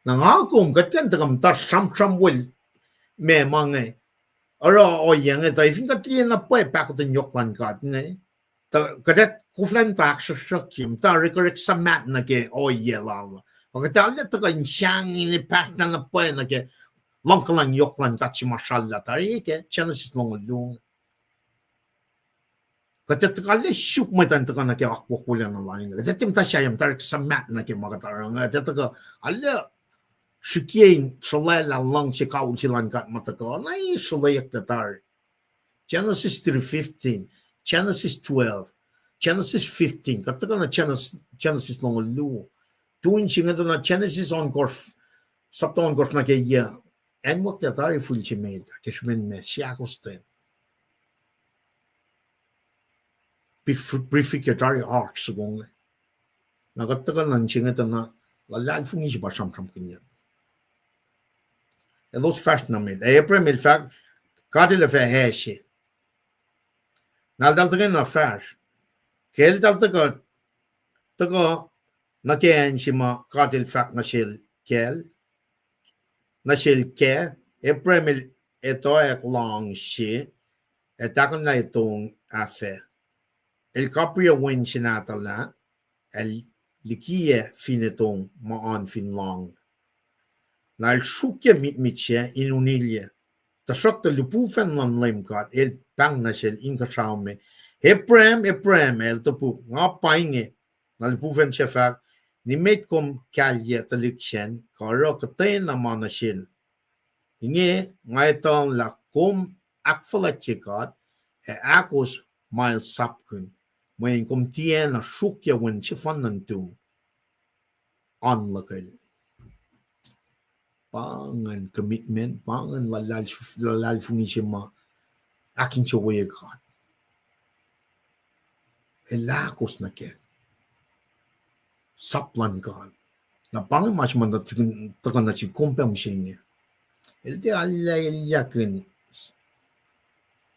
Na nga kom, kuht kuh in tuhkuh muhta sramsram wel ma ma inge. Oruh ohiyac inge, tuh fin kuht liye na pwacye pahkotwen yohk luhn God inge, tuh kuht ac koflah in tuh ahksruhksruhkye, muhta orekorek suhmaht nuh ke ohiyac lal. Ac kuht arlac tuhkuh in sangin pahsrna na pwacye nuh ke luhngkuhlwacng yohk luhn God se ma srallah tari ke Genesis longoul luo. Kuht ac tuhkuh arlac suk mwet an tuhkuh nuh ke akwuck wolacna lal inge. Kuht ac tiac muhta sahyam tari suhmaht nuh ke ma kuht oruh inge. Kuht ac tuhkuh arlac srihke in sulaclah luhngse kawihl se luhn God ma tuhkuh na sruloyucklac tari. Genesis three fifteen, Genesis twelve, Genesis fifteen, kuht tuhkuh na Genesis, Genesis longoul luo. Tun se inge tuh na Genesis ohnkohsr, sapta ohnkohsr nuh ke yac, anwucklac tari fihl se met ah ke srihpen ma seahkostwen. Prefigure tari oasr soko inge. Na kuht tuhkuh nuh se inge tuh na luhlahlfongi se pa sramsramkihnyuck. Elos fahsr nuh met. Ac Abraham el fahk, God el ac fah ase. Na eltahl tuhkweni na fahsr. Ke eltahl tuhkuh, tuhkuh nuh ke acn se ma God el fahk nuh sel kacl, nuh sel kac, Abraham el etuh ac lohng se, ac tahkuhnlah etong ah fac. El kapriyac wen se nahtuhl ah, ac likiyac fin etong ma oan fin lohng. Na el sruokyac mitmit sac in unilyac. Tuhsruhktuh lihpufacn luhn Leum God el pahng nuh sel inkuhsrao me, Abraham, Abraham, ac el topuk, nga pa inge. Na lihpufacn sac fahk, nimet kom kahlyac tuhlihk sacn, kuh oruh kuhtwena ma nuh sel. Inge nga etuh lah kom ahkfuhlwactye God, ac ahkos ma el sapkihn, mweyen kom tiacna sruokyac wen sefanna nuhtum oan luhkel. Pa ingacn commitment, pa ingacn luhlahlfongi se ma ahkinsewowoye God. El ahkos nuh kac sap luhn God. Na pa inge ma se ma tuhkuh nuh sihk kom pac mihsenge. El tiac arlac elyahkihn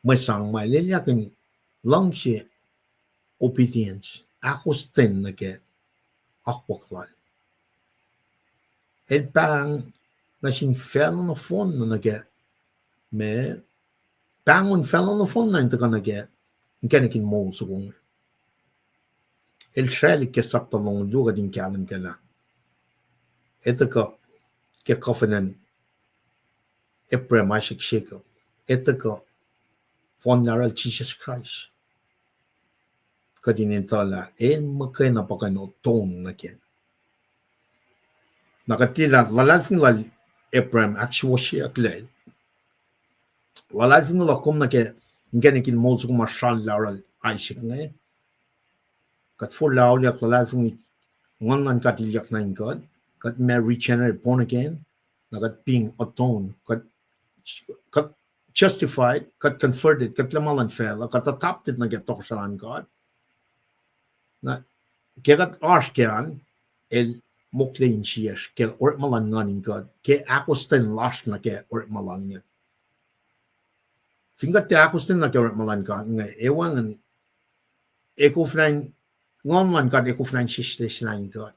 mwe sang ma el elyahkihn luhngse, obedience, ahkostwen nuh ke akwuck lal. El pahng nuh sin facluh nohfohn nuh ke, ma, pahngon facluh nohfohn na in tuhkuh nuh ke inkacnek in moul soko inge. El sraclihk ke sapta longoul luo kuht in kahlwem kac lah el tuhkuh ke covenant Abraham, Isaac, Jacob. El tuhkuh fohnlah yohrohl Jisus Kraist. Kuht in etuh lah el muhkwena pa kuh in atone nuh kac. Na kuht liye lah luhlahlfongi lal Abraham ahksuwohsyeyucklac. Luhlahlfongi lal kom nuh ke inkacnek in moul soko ma srallah yohrohl Isaac inge. Kuht forlah auliyak luhlahlfongi Nguhn luhn God ilyak nuh in kuht. Kuht ma regenerate, born again. Na kuht being atone, kuht, kuht justified, kuht converted, kuht lema luhn facluh, kuht adopted nuh ke tohkohsrahi luhn God. Na ke kuht oasr kac an, el mokle insiyacsr ke orekma luhn Nguhn in kuht, ke ahkostwen lasr nuh ke orekma luhn Nguhn. Fin kuht tiac ahkostwen nuh ke orekma luhn God inge, e wacngihn, e koflah in, Nguhn luhn God e koflah in sesseslah in kuht.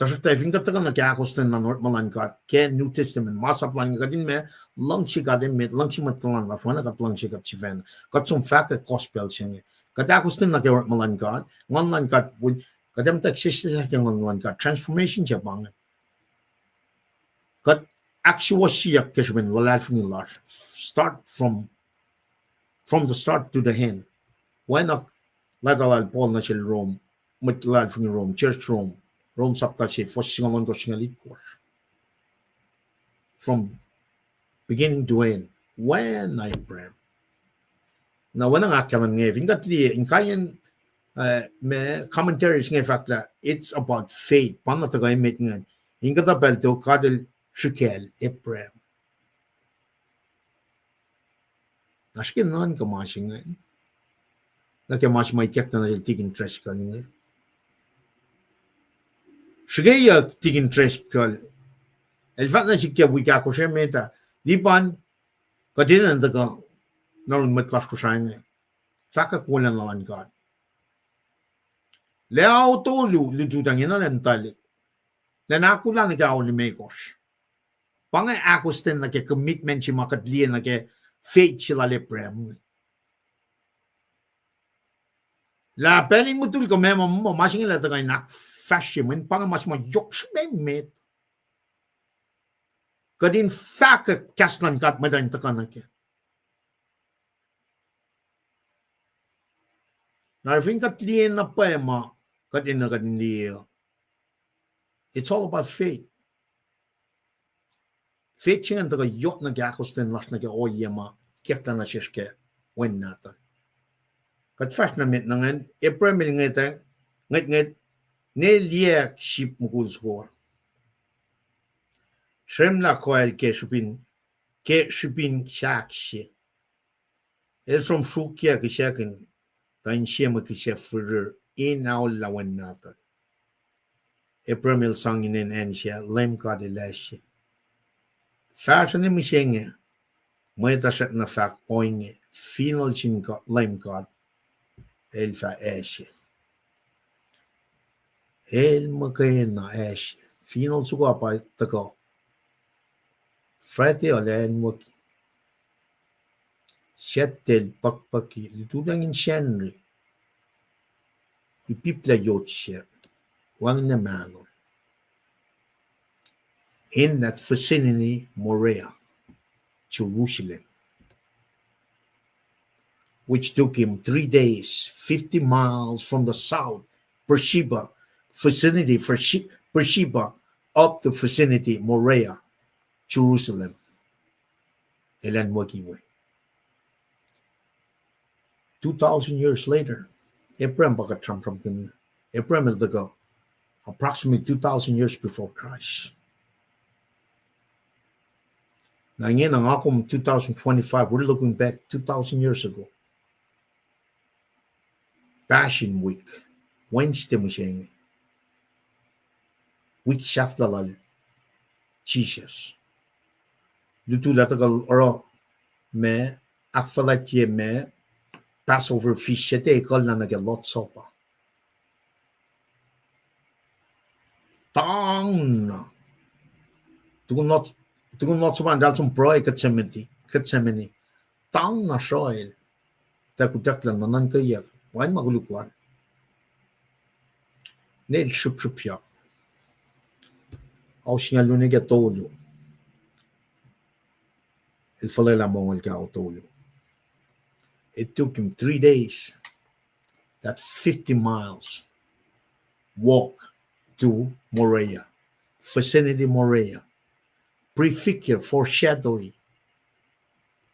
Tuhsruhktuh fin kuht tuhkuh nuh ke ahkostwen luhn orekma luhn God ke New Testament, masap luhn God, kuht in ma, luhngse God emet, luhngse mwet tuhlan lasr, oacna kuht luhngse kuht sifacna. Kuht som fahkwack gospel se inge. Kuht ahkostwen nuh ke orekma luhn God, Nguhn luhn God, kuht ac muhta sesseslah ke Nguhn luhn God, transformation se pa inge. Kuht ahksuwohsyeyuck ke srihpen luhlahlfongi lasr, start from, from the start to the end. Oacna leta lal Paul nuh sel Rome, mwet luhlahlfongi Rome, church Rome, Rome sapta se, fuhs singucul ohnkohsr, singucul itkohsr. From beginning to end, oacna Abraham. Na oacna nga ahkkahlwem inge, fin kuht liye inkaiyacn, uh, ma commentaries inge fahk lah it's about faith, pa na tuhkuh emet ingacn. In kuhtuh pacl tok God el srihkacl Abraham. Na srihke nuhnkuh ma se ingacn nuh ke ma se ma ikackna nuh sel Tikin Driscoll inge. Srihkeyuck Tikin Driscoll, el fahk nuh sihk ke wik ahkosr emet ah, Lipan, kuht enenuh in tuhkuh nuh yurin mwet lasr Kosrae inge, fahkwack wolacna luhn God. Lah ao tolu lututacng enenuh in tuhlihk. Then ahkolah nuh ke ao limekohsr. Pa inge ahkostwen nuh ke commitment se ma kuht liye nuh ke faith se lal Abraham. Lah pacl in mutul kuh meac ma muh, ma se inge lah tuhkuh in ahkfahsrye mweyen pa inge ma se ma yohk srihpac emet. Kuht in fahkwack kahs luhn God mwet uh in tuhkuh nuh kac. Na fin kuht liye na pwacye ma kuht enenuh kuht in liye, it's all about faith. Faith se ingacn tuhkuh yohk nuh ke ahkostwen lasr nuh ke ohiyac ma ikacklah nuh sesr ke Wen Nahtuhl. Kuht fahsr nuh met na ingacn, Abraham el ngwetngwet, ngwetngwet, ne liyacack sip mukul soko, srwemlah koacl ke srihpin, ke srihpin sahk se. El som sruokyac kihsackuhn, tuh insiyac mwe kihsac firir in aolla Wen Nahtuhl. Abraham el sang inen acn sac, Leum God El ase. Fahsruh ne mihsenge, mwet uh srackna fahk ohinge, fineol sin Leum God El fah ase. El muhkwena ase. Fineol soko pa tuhkuh Friday, alu acnwucki. Saturday el pukpuki, lututacng in Sacnri. Ipipla yot se, wacngihn mahno. In that vicinity, Moriah, Jerusalem, which took him three days, fifty miles from the south, Beersheba, vicinity, Beersheba, up to vicinity, Moriah, Jerusalem. El acnwucki we. Two thousand years later, Abraham pa kuht sramsramkihn, Abraham el tuhkuh approximately two thousand years before Christ. Na ingena nga kom two thousand twenty-five, we're looking back two thousand years ago. Passion Week, Wednesday mihsenge. Wik sahflah lal Jisus. Lututacng tuhkuh oruh ma, ahkfuhlwactye ma, Passover feast se, tiac ekuhllah nuh ke Lord's Supper. Tang na. Tukun Lord, tukun Lord's Supper, eltahl som pruhe Gethsemane, Gethsemane. Tang na sroal. Tuh kuhtaclah nuhnuhnkweyuck, wacngihn ma koluk lal. Neil srihpsrihpyak. Ao singucul luo nuh ke tolu, el fuhlwelah mongo lal ke ao tolu. It took him three days, that fifty miles walk to Moriah, vicinity Moriah, prefigure, foreshadowing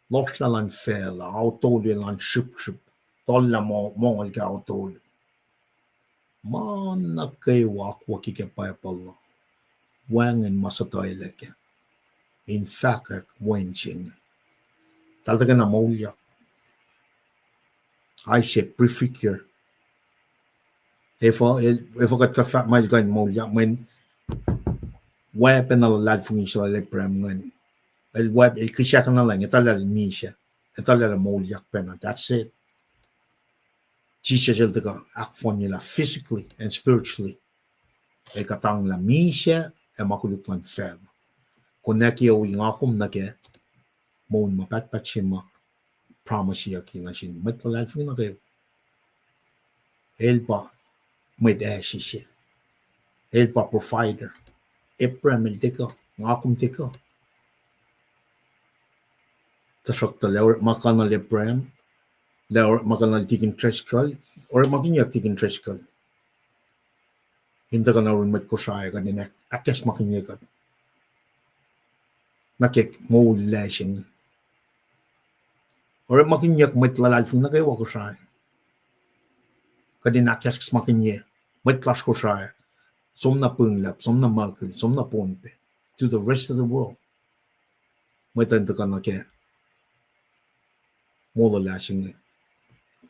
lohsrlah luhn facluh, ao tolu elan srihpsrihp, tuhllah mo-, mongo lal ke ao tolu. Ma nuh kwewa akwucki ke Bible uh, wacngihn ma suhtuhlac kac in fahkwack wen se inge. Eltahl tuhkweni moulyak. Isaac prefigure. Efuh, el, efuh kuht kuh fahk ma el kuh in moulyak, mweyen wacpacna luhlahlfongi se lal Abraham ingacn. El wacp, el kihsackuhnuhllah, etuh lah el misac, etuh lah el moulyak pacna. That's it. Jisus el tuhkuh ahkfohnyelah physically and spiritually. El kuhtanglah misac ac ma koluk luhn facluh. Konwacack ohinge nga kom nuh ke moul ma pahtpaht se ma promiseyucki nuh sin mwet luhlahlfongi nuh kwewa. El pa mwet ase se. El pa provider. Abraham el tuhkuh, nga kom tuhkuh. Tuhsruhktuh lah orekma kuh nuh lal Abraham, lah orekma kuh nuh lal Deacon Driscoll, orekmakihnyuck Deacon Driscoll in tuhkuh nuh yurin mwet Kosrae kuht in ahk-, ahkacsmakihnye kuht nuh ke moul lasr inge. Orekmakihnyuck mwet luhlahlfongi nuh kwewa Kosrae kuht in ahkacsmakihnye mwet lasr Kosrae, som na Pwnglup, som na Muckle, som na Pohnpei, to the rest of the world. Mwet uh in tuhkuh nuh ke moul lasr inge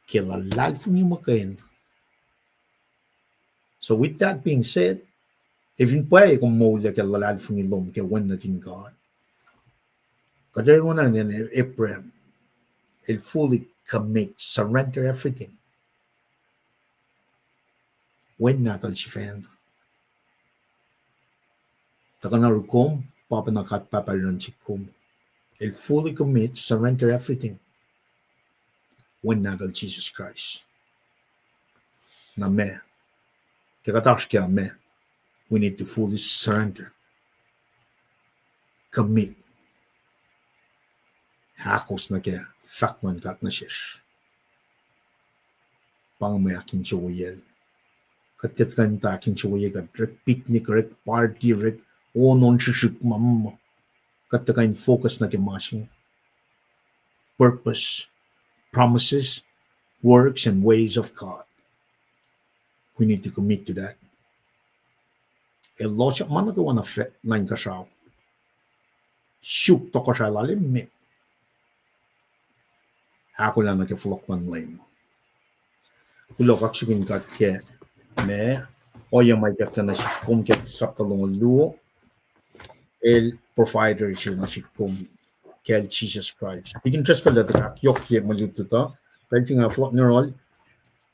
ke luhlahlfongi muhkwena. So with that being said, fin pwacye kom moulyak ke luhlahlfongi lom ke Wen nuhtin God, kuht ac oruh oacna Abraham, el fully commit, surrender everything. Wen nahtuhl sifacna. Tuhkuh nuh yurum, pa pacna God Pahpah luhn sihk kom. El fully commit, surrender everything. Wen nahtuhl Jisus Kraist. Na meac, ke kuht oasr ke meac, we need to fully surrender. Commit. Ahkos nuh ke fahk luhn God nuh sesr. Pa inge mwe ahkinsewowoyacl. Kuht tiac kuh in tuh ahkinsewowoye kuht orek picnic, orek party, orek on on srihsrihk ma, ma, ma. Kuht tuhkuh in focus nuh ke ma se inge. Purpose, promises, works, and ways of God. We need to commit to that. Elos ma nuh kwewa na fahk nuh inkuhsrao. Suk tohkohsrahi lal emet. Ahkolah nuh ke fohlohk luhn Leum. Kuloh, kaksakihn God ke ma, ohiyac ma ikacklah nuh sihk kom ke sapta longoul luo. El provider se nuh sihk kom kacl Jisus Kraist. Tikin Driscoll el tuh ahkyohkye mwe lutlut uh. Pacl se inge fohlohk nuh yohrohl,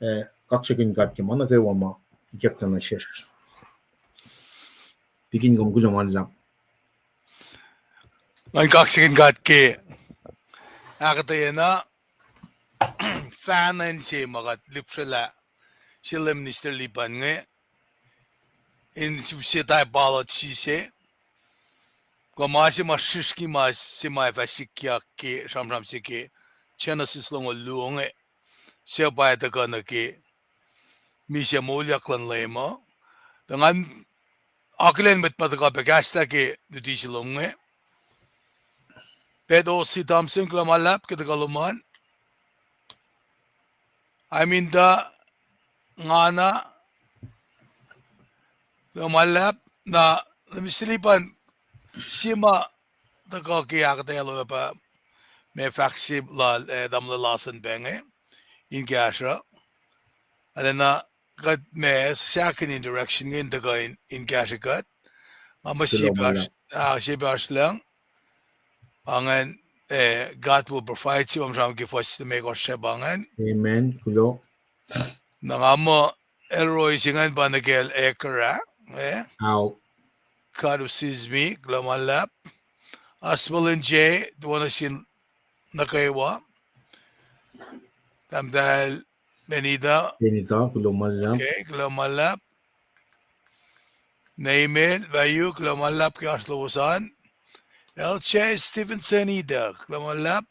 eh, kaksakihn God ke ma nuh kwewa ma ikacklah nuh sesr. Tikin, kom kuloh ma luhlahp. Ngan kaksakihn God ke ahkuhtweyac na, fahna in se ma kuht lihpsrelah sel Minister Lipan inge, in suse tai palots sise, kuh ma se ma srihsrngi ma se ma fah sikyak ke sramsram se ke Genesis longoul luo inge, suc pa tuhkuh nuh ke misac moulyak luhn Leum uh. Tuh ngan akihlen mwet ma tuhkuh pac kahslah ke luti se lom inge. Pet O C Thompson, kuloh ma luhlahp ke tuhkuh lom an. Aminta Ngana, kuloh ma luhlahp. Na, Minister Lipan, sie ma tuhkuh ke ahkuhtweyac lom ah pa, ma fahk se lal, eh, tamuhlwel Larson pa inge, in kahsruh. Arulacna kuht ma sahk in direction inge in tuhkuh in, in kahsrwe kuht. Nga muh sie pa oasr, ah, sie pa oasr lucng. Pa ingacn, eh, God will provide, sie pa sramsram ke fuhs limekohsr ah pa ingacn. Amen. Kuloh. Na nga muh Elroy se ingacn pa nuh kacl Eker ah, eh? God who sees me, kuloh ma luhlahp. Asmolin J, tuwohn nuh sin nuh kwewa. Tahmtahel Benita. Benita, kuloh ma luhlahp. Okay, kuloh ma luhlahp. Neimel, Vayu, kuloh ma luhlahp ke oasr lowos an. L J Stevenson Ida, kuloh ma luhlahp.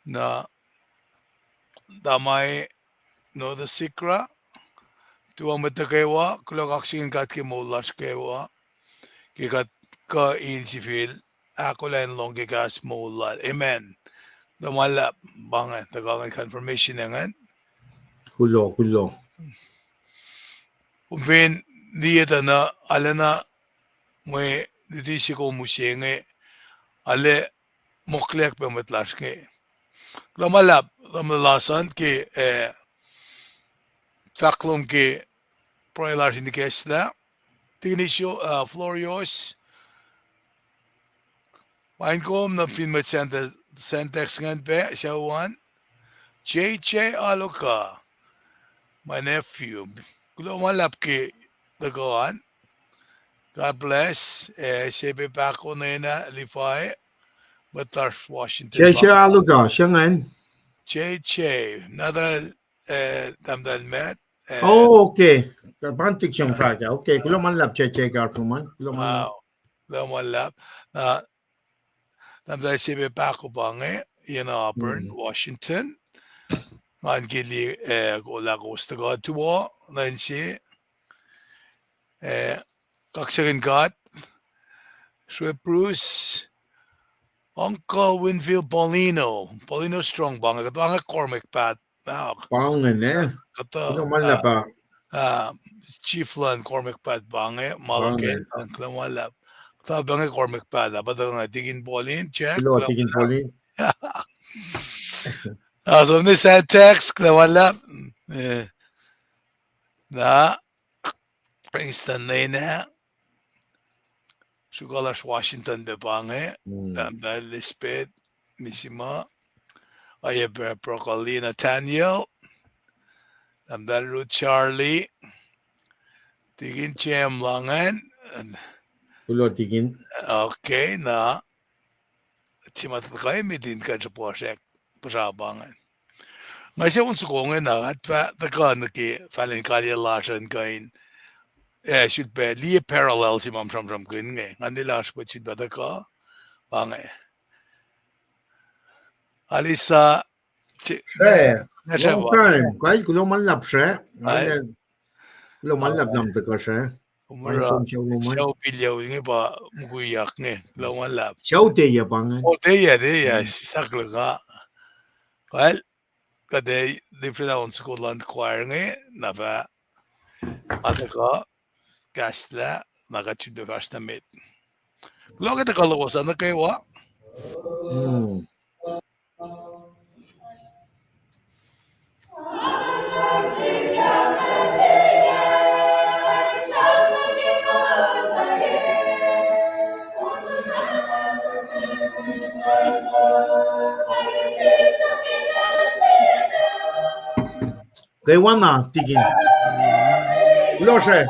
Na Tamai Noda Sikra, tuwohn mwet nuh kwewa, kuloh kaksakihn God ke moul lasr kwewa, ke kuht kuh in sifil ahkolah in lohng ke kahs moul lal. Amen. Kuloh ma luhlahp, pa inge tuhkuh ngan confirmation ingacn. Kuloh, kuloh. Kom fin liye tuh na, arulacna mwe luti se kom use inge, arlac moklweyuck pac mwet lasr inge. Kuloh ma luhlahp, tamuhlwel Larson ke, eh, fahk lom ke pruhe lasr in ikacslah. Tikin Isio, uh, Florios, ma in kom nuh fin mwet Santa, Santax ingacn pac, sucu an. J J Aluka, my nephew. Kuloh ma luhlahp ke tuhkuh an. God bless, eh, Sebe Pako Nena, Levi, mwet lasr Washington. J J Aluka, se ingacn. J J, nahtuhl, eh, tahmtahel Matt, eh. Oh, okay. Kapan tik seng fahk ah. Okay, kuloh ma luhlahp J J Garfuman. Kuloh ma luhlahp. Na, tahmtahel Sebe Pako pa inge, yen Auburn, Washington. Ngan ke liye, eh, kolah kowos tuhkuh tuwo, lwen se, eh, kaksakihn God. Srue Bruce, Uncle Winfield Paulino, Paulino Strong pa inge, kuht pa inge Cormac Pat. Pa ingacn, eh? Kuloh ma luhlahp, ah, chief luhn Cormac Pat pa inge, ma luhn ke, kuloh ma luhlahp. Kuht pa inge Cormac Pat, ah, pa tuhkuh inge Tikin Paulin, Jack, kuloh Tikin Paulin. Ah, som nuh Santax, kuloh ma luhlahp. Eh, na, Princeton Nena, sruhkuh lasr Washington pac pa inge, tahmtahel Elizabeth, Misima, oacyacpac Broccoli Nathaniel, tahmtahel Ruth Charlie, Tikin Jem Langan, Kuloh tikin. Okay, na. Sima tuhkuh emet in kuh in sruhpuhsrack, puhsra pa ingacn. Nga se on soko inge na, at fah tuhkuh nuh ke fahlacn kalye lasr an kuh in, eh, sulpac liye parallel se ma sramsramkihn inge. Nga nel oasr mwet sulpac tuhkuh, pa inge. Alisa, long time. Kuloh ma luhlahp sre. Kuloh ma luhlahp na tuhkuh sre. Kom oruh, sucu pilyac inge pa mukwikwi inge, kuloh ma luhlahp. Sucu tiac pa inge. Oh, tiac, tiac, sislah kuloh nga. Well, kuht ac lipsrena on soko luhn choir inge, na fah, ma tuhkuh, kahslah, na kuht sifilpac fahsr nuh met. Kuloh ke tuhkuh lowos uh nuh kwewa. Kwewana tikin. Lohsr.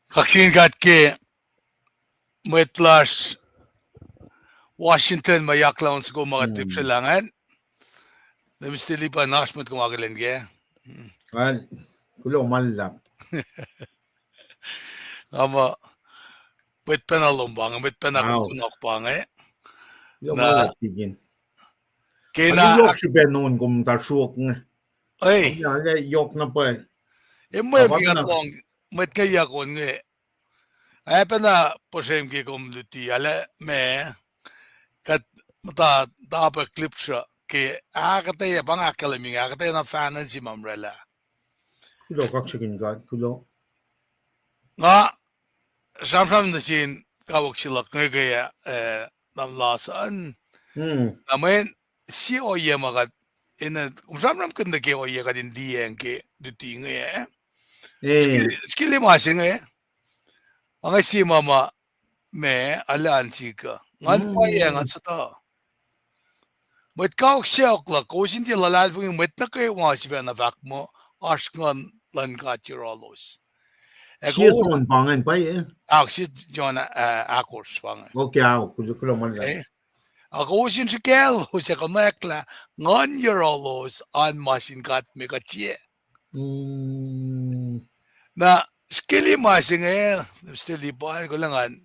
Kaksakihn God ke mwet lasr Washington ma yaklah on soko ma kuht lipsrwelah ingacn. Na Mister Lipan, oasr mwet kom akihlen kac? Kuloh ma luhlahp. Nga muh mwet pacna lom pa inge, mwet pacna kunohkohn pa inge. Na kena yohk srihpac nohn kom muhta sruok inge. Yohk na pwacye. Emwem ke kuht lohng mwet inge yakon inge. Ac pacna puhsrem ke kom luti, arlac ma kuht muhta topic lipsruh ke ahkuhtweyac, pa inge ahkkahlwemye inge, ahkuhtweyac na fahnan se ma oraclah. Kuloh, kaksakihn God, kuloh. Nga sramsram nuh sin kawuck se luhk inge ke, eh, nam lasr an. Na mweyen sie ohiyac ma kuht, in, kom sramsramkihn nuh ke ohiyac kuht in liyacacng ke luti inge, eh? Skili ma se inge. Pa inge sie ma ma, ma, alu an sikuh. Ngan pwacye, ngan suhtuh. Mwet kawuck sacohk luhk, kowos in tiac luhlahlfongi mwet nuh kwewa sifacna fahk muh oasr Nguhn luhn God yohrohlos. Sie John pa ingacn pwacye? Ahok, sie John, ah, ahkosr pa inge. Okay, ahok, kuloh ma luhlahp. Eh? Ac kowos in srihkaclos ac konwacack lah nguhn yohrohlos an ma sin God me kuht sie. Na Srihke liki ma se inge, Mister Lipan, kuloh ngan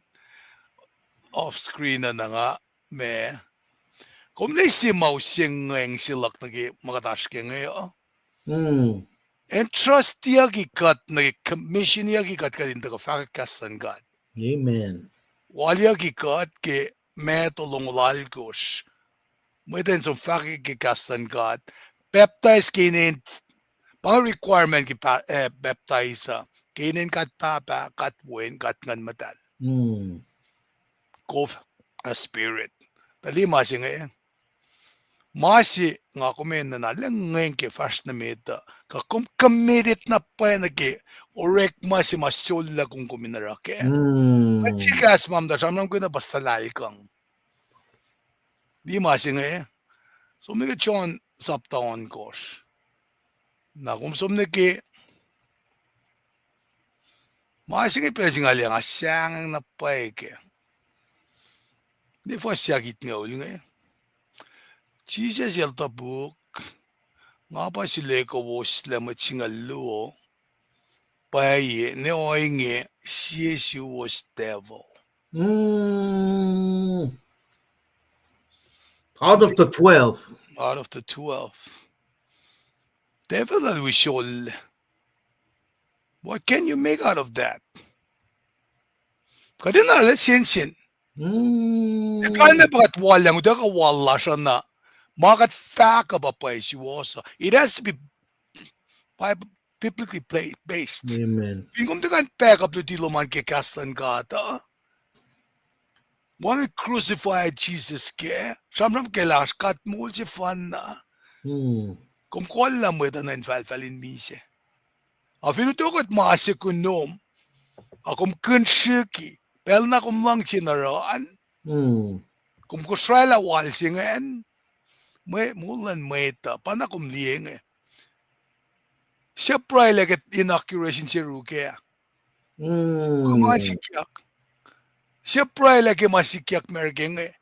off screen na nga, ma. Kom lesi ma use ngweng se luhk nuh ke ma kuht oasr ke inge uh. Entrustiyucki kuht nuh ke, commissioniyucki kuht, kuht in tuhkuh fahkwack kahs luhn God. Amen. Waliyucki kuht ke Matthew longoul alkosr. Mwet in som fahkwack ke kahs luhn God. Pacptais ke inen, pa inge requirement ke pa-, eh, pacptais uh. Ke inen God Pahpah, God Wen, God Nguhn Muhtahl. Kof, a spirit. Tuh liki ma se inge. Ma se nga kom enenuh na lengweng ke fahsr nuh met uh, kuh kom committed na pwacye nuh ke orekma se ma sollah kom kom in oruh kac. Mwet se kahs ma muhta sramsramkihn uh pa suhlahlkihn. Liki ma se inge, som nuh ke John sapta ohnkohsr. Na kom som nuh ke ma se inge pacl se nga liye nga sahngweng na pwacye kac. Ne fuhs yak itngoul inge. Jisus el topuk, nga pa sulekowos lah mwet singucul luo, pwacye, ne ohinge, sie suwos devil. Out of the twelve. Out of the twelve. Devil el wi sol. What can you make out of that? Kuht enenuh lah sensen. Kalmac pa kuht wal lah, kuht ac kuh wal lasr uh na. Ma kuht fahk uh pa pwacye suwohs uh. It has to be Bible, biblically pla-, based. Fin kom tiac kuh in back up luti lom an ke kahs luhn God uh, wacngihn crucify Jisus kac, sramsram ke lah oasr God moul sefanna. Kom kolla mwet uh nuh infahlfahl in misac. Ac fin utuckuh kuht ma se kunom, ac kom kihn srihki, pacl na kom luhngse in oruh an, kom kosralah wal se ingacn, mwe, moul luhn mwet uh, pa na kom liye inge. Suc pruhe lah ke inauguration se ru kac? Kom ma sikyak. Suc pruhe lah ke ma sikyak America inge?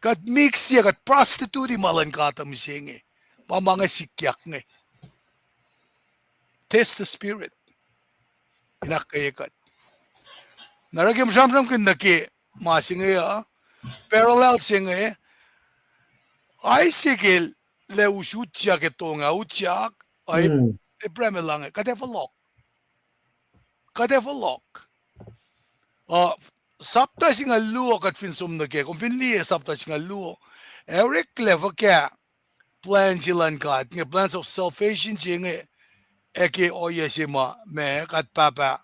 Kuht mix-i, kuht prostitute ma luhn God uh mihsenge. Pa ma inge sikyak inge. Test the spirit. In ahkkweye kuht. Na oruh ke sramsramkihn nuh ke ma se inge uh, parallel se inge, Isaac el ac us utyak ke tong ah, utyak, ac Abraham el lahnge, kuht ac fohlohk. Kuht ac fohlohk. Uh, sapta singucul luo, kuht fin som nuh ke, kom fin liye sapta singucul luo, ac oreklac fuhkah plwacn se luhn God inge, plans of salvation se inge, ac ke ohiyac se ma, ma God Pahpah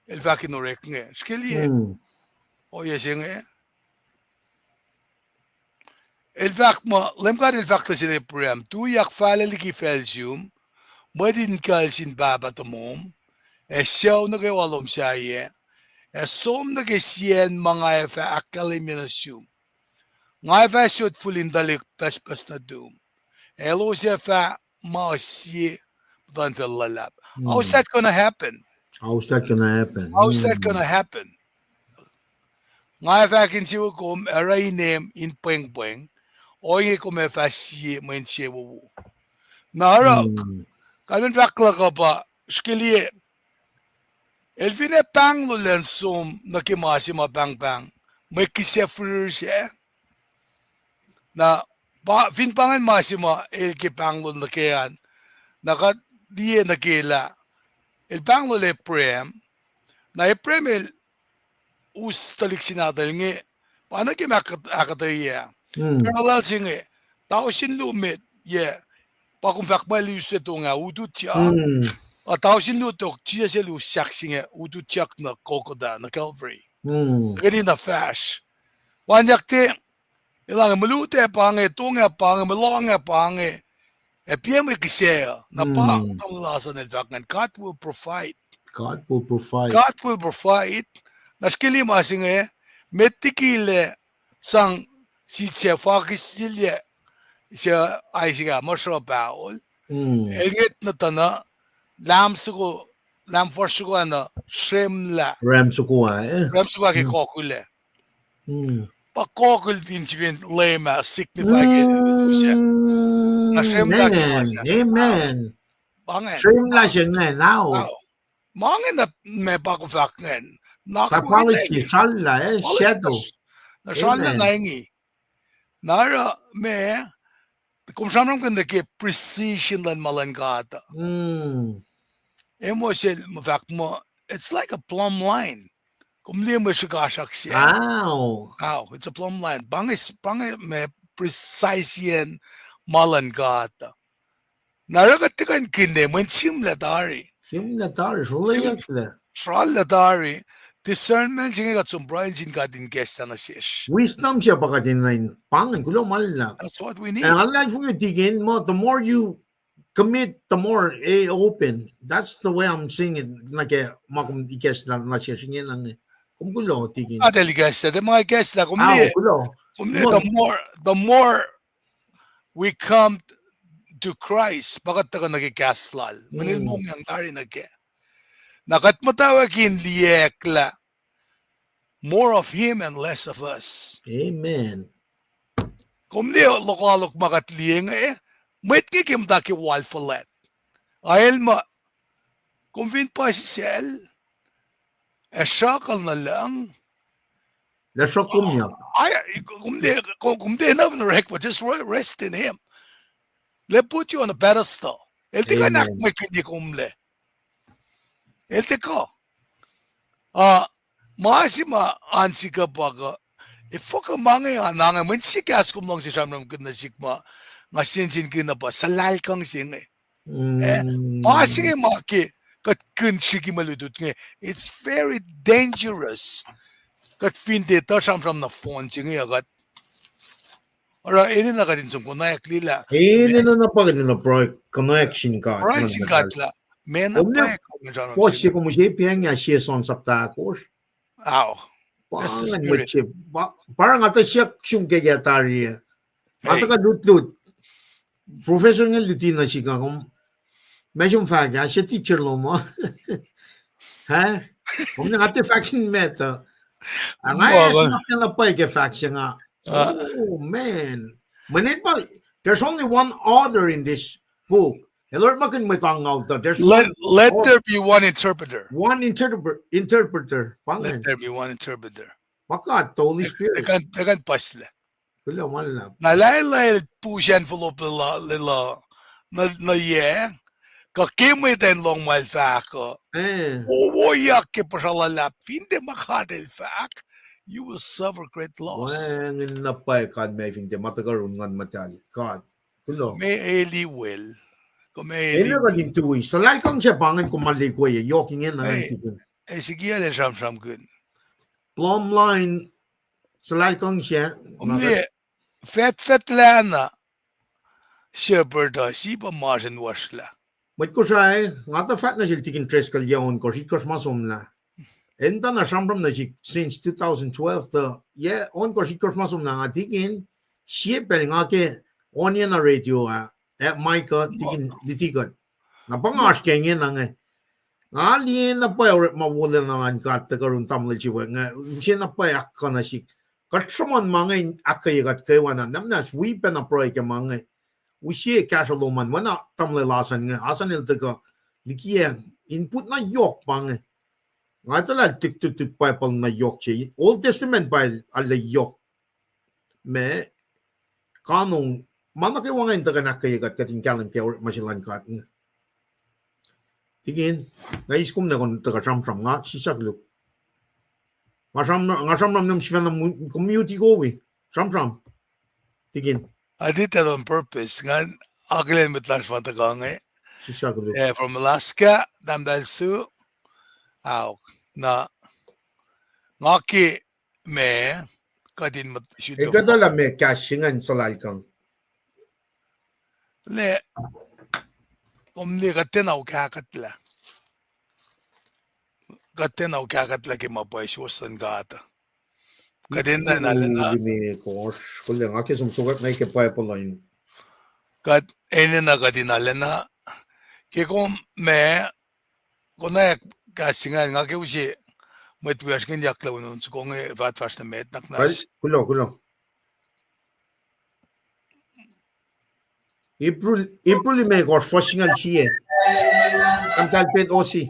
el fahk in orek inge. Srihke liye ohiyac se inge. El fahk muh, Leum God el fahk nuh sel Abraham, tuyak fahlac liki facl sum, mwet in kuhl sin pahpah tomom, ac sucu nuh kwewa lom sahyac, ac som nuh ke siyacn ma nga ac fah ahkkahlwemye nuh sum. Nga ac fah sot fihl in tuhlihk pucspucs nuhtum, ac elos ac fah ma sie muhtuhnfacl luhlahp. How's that gonna happen? How's that gonna happen? Nga ac fah ahkinsewowo kom ac oruh inem in pwengpweng, ohinge kom ac fah sie mwe insewowo. Na oruh, kalmacn fahk luhk uh pa, srihke liye, el fin ac pahnglolah in som nuh ke ma se ma pahngpahng, mwe kihsac fihrihr sac. Na pa, fin pa ingacn ma se ma el ke pahnglol nuh ke an, na kuht liye nuh ke lah, el pahnglol Abraham, na Abraham el us tuhlihk se nahtuhl inge, pa nuh ke ma ahkuhtweyac. Parallel se inge, tausin luo met, yac, pa kom fahk muh el use tong ah ututyak. A tausin luo tok, Jisus el us sahk se inge ututyak nuh Golgotha, nuh Calvary. Nuh keni na fahsr. Wanyuck te, elange mwe lut ac pa inge, tong ac pa inge, mwe lohng ac pa inge, ac piac mwe kihsac uh, na pa, tamuhlwel Lason el fahk ingacn, God will provide. God will provide. God will provide. Na srihke liye ma se inge, met liki lah sang sit se fakihsilyac, se Isaac ah muhsruh pahol. El ngwet nuh tuh na, lam soko, lam fuhsr soko ah na sremlah. Ram soko ah, eh? Ram soko ah ke kokulac. Pa kokul fin sifacn leum ah signify ke, na sremlah ke, amen. Pa ingacn. Sremlah se ingacn, ao. ma inge na ma pa kom fahk ingacn. Na kom Typology, srallah, eh, shadow. Na srallah na inge. Na oruh ma, kom sramsramkihn nuh ke precision luhn ma luhn God uh. Amos el muh fahk muh, it's like a plumb line. Kom liye mwe srihkasrak se. Wow, it's a plumb line. Pa inge, pa inge ma precise-iacn ma luhn God uh. Na oruh kuht tiac kuh in kihne, mweyen sihmlac tari. Sihmlac tari, srolwaclah. Srallah tari. Discernment se inge kuht som pruhe sin God in ikacslah nuh sesr. Wisdom se pa kuht in, pa ingacn, kuloh ma luhlahp. That's what we need. Ac luhlahlfongi tikin muh, the more you commit, the more, eh, open. That's the way I'm seeing it. Nuh ke ma kom ikacslah nuh sesr ingena inge. Kom kuloh tikin. Kuht el ikacslah, tiac ma ikacslah, kom liye, kom liye, the more, the more we come to Christ, pa kuht tuhkuh nuh ke kahs lal. Mweyen el mongyang tari nuh kac. Na kuht muhtwacwacack in liyacacng lah more of him and less of us. Amen. Kom liye lokoalok ma kuht liye inge, mwet inge ke muhta ke wal fuhlwact. Ael muh, kom fin puhsisacl, ac sruhkuhl nuh lucng, kom, kom tiac enenuh in orek, but just rest in him. He'll put you on a pedestal. El tiac kuh in ahkmwekihnye komlac. El tiac kuh. Ah, ma se ma an sikuh pa kuh, efuh kuh ma inge an ange, mweyen sie kahs kom luhngse sramsramkihn nuh sihk ma nga sensenkihn uh pa suhlahlkihn se inge. Eh, ma se inge ma ke kuht kihn srihke mwe lutlut inge, it's very dangerous. Kuht fin tiac etuh sramsram nohfohn se inge uh kuht, oruh enenuh kuht in som konwacack liye lah, enenuh na pa kuht in pruhe, konwacack sin God, pruhe sin God lah, meac na pa kuht in sramsram, fuhs se kom use pacng ah, sie John sapta ahkosr. Ao. Pa ingacn mwet se, pa, pa nga tuh siyuck sum ke yac tari ah. Nga tuhkuh lutlut. Professor inge luti nuh sihk ah, kom, meac sum fahk ah, se teacher lom ah. Ha? Kom na nga tiac fahk sin met uh. Nga esamna pwacye ke fahk se nga. Oh man. Mweyen pa, there's only one author in this book. El orekmakihn mwet angngaul tuh, let there be one interpreter. One interpre-, interpreter. Pa ingacn. Let there be one interpreter. Pa God, the Holy Spirit. Tiac kuh in puhslac. Kuloh ma luhlahp. Na lah el, lah el push envelope lal, lal, nuh, nuh yac, kuh ke mwet an lohng ma el fahk uh, wowoyak ke puhsra luhlahp, fin tiac ma God el fahk, you will suffer great loss. Wacngihn na pwacye God, ma fin tiac ma tuhkuh yurin Nguhn Muhtahl God. Kuloh. Kom eli wel. Kom eli wel. Enenuh kuht in tui. Suhlahlkihn se pa ingacn, kom ma liye, yohk ingena. Ezekiel el sramsramkihn plumb line, suhlahlkihn se. Kom liye, fatfatlah na shepherd uh, sip uh ma sruhn wasrlah. Mwet Kosrae, nga tuh fahk nuh sel Tikin Driscoll yac ohnkohsr, itkohsr ma somlah. El tuh na sramsram nuh sihk since two thousand twelve tuh, yac ohnkohsr, itkohsr ma somlah nga tikin, sie pacl nga ke oniyacna radio ah, ac Micah tikin luti kuht. Na pa nga oasr ke ingena inge. Nga liye na pwacye orekma wolacna luhn God tuhkuh yurin tamuhlwel se wacngihn, use na pwacye ahkkuh nuh sihk. Kuht sruhmuhn ma inge in ahkkweye kuht kwewana, na muhnahs wi pacna pruhe ke ma inge. Use kahsruh lom an, oacna tamuhlwel Asan inge, Asan el tuhkuh likiyacng, input na yohk pa inge. Nga etuh lah el tiktutut Bible na yohk se, Old Testament pa el arlac yohk. Ma, kanong, ma nuh kwewa ingacn tuhkuh in ahkkweye kuht, kuht in kahlwem ke orekma se luhn God inge. Tikin, nga eis kom na kom tuhkuh sramsram, nga sislah koluk. Nga sramsram, nga sramsram nuh sifacna, kom mute-i kowi. Sramsram. Tikin. I did that on purpose. Ngan akihlen mwet lasr ma tuhkuh inge. Sislah koluk. Eh, from Alaska, Tahmtahel Sue. Aok. Na, nga ke ma, kuht in mut, sut. Ekuh tuh lah ma kahs se ingacn suhlahlkihn. Lah, kom liye kuht tiacna ukahkuhtlac. Kuht tiacna ukahkuhtlac ke ma pwacye suwohs luhn God. Kuht enenuh in arulacna. Kuh nga ke som sokwack nuh ke Bible uh in. Kuht enenuh kuht in arulacna. Ke kom ma, konwacack kahs se ingacn, nga ke use mwet wiyacsr ingacn yaklah on soko inge, faht fahsr nuh met nuhnak muhnahs. Kuloh, kuloh. April, April limekohsr, fuhs singucul sie. Tahmtahel Pet Osi.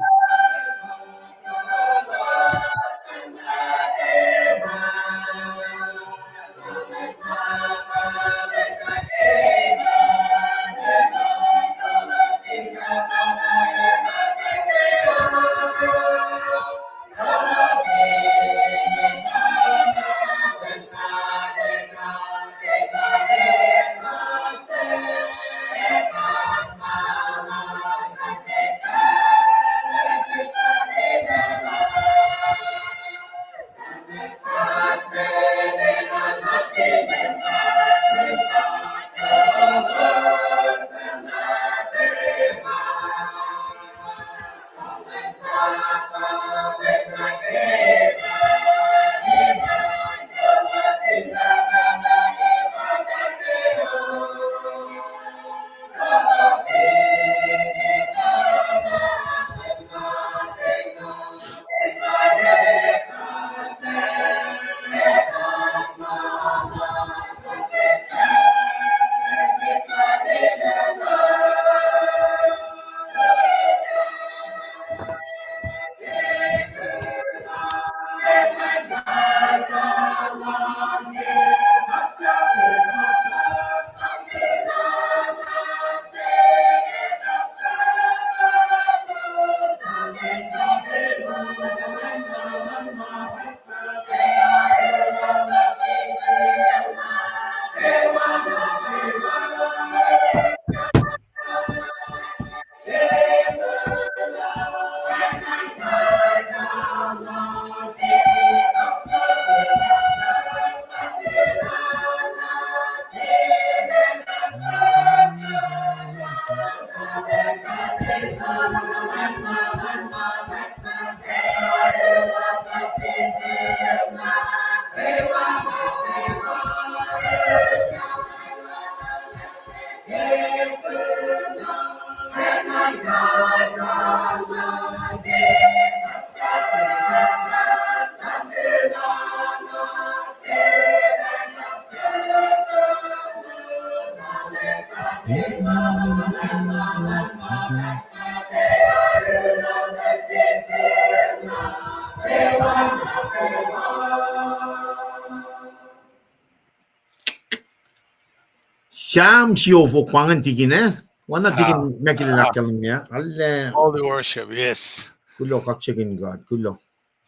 Sam siofok pa ingacn tikin, eh? Oacna tikin Michael el ahkkahlwemye, ah? Arlac. All the worship, yes. Kuloh, kaksakihn God, kuloh.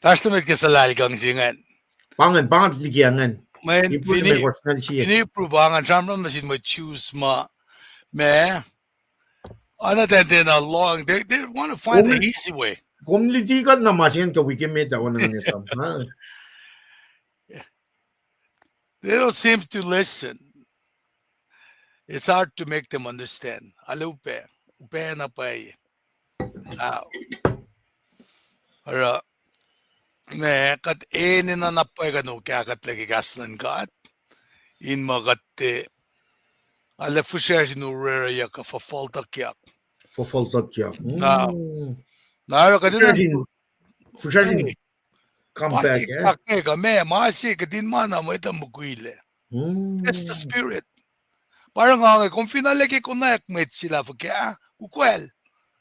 Fahsr tuh met ke suhlahlkang se ingacn. Pa ingacn, pa ingacn liki ingacn. Mweyen Hebrew fin, fin Hebrew pa ingacn, sramsram nuh sin mwet Jews ma, ma, oacna tiac enenuh lohng, they, they want to find the easy way. Kom liti kuht na ma se ingacn ke wik emet ah, oacna ingacn, ah? They don't seem to listen. It's hard to make them understand. Arlac upac, upac na pwacye. Ah. Oruh, ma kuht enenuh na pwacye kuht in okah kuht lac ke kahs luhn God, in ma kuht, eh, arlac fihsracsr in orwacryak kuh fuhfuhltuckyak. Fuhfuhltuckyak. Na, na oruh kuht enenuh fihsracsr in come back, eh? Kuh ma, ma se kuht in ma na mwet uh mukwilac. That's the spirit. Pa oruh nga inge, kom fin arlac ke konwacack mwet se lah fuhkah, ukwacl.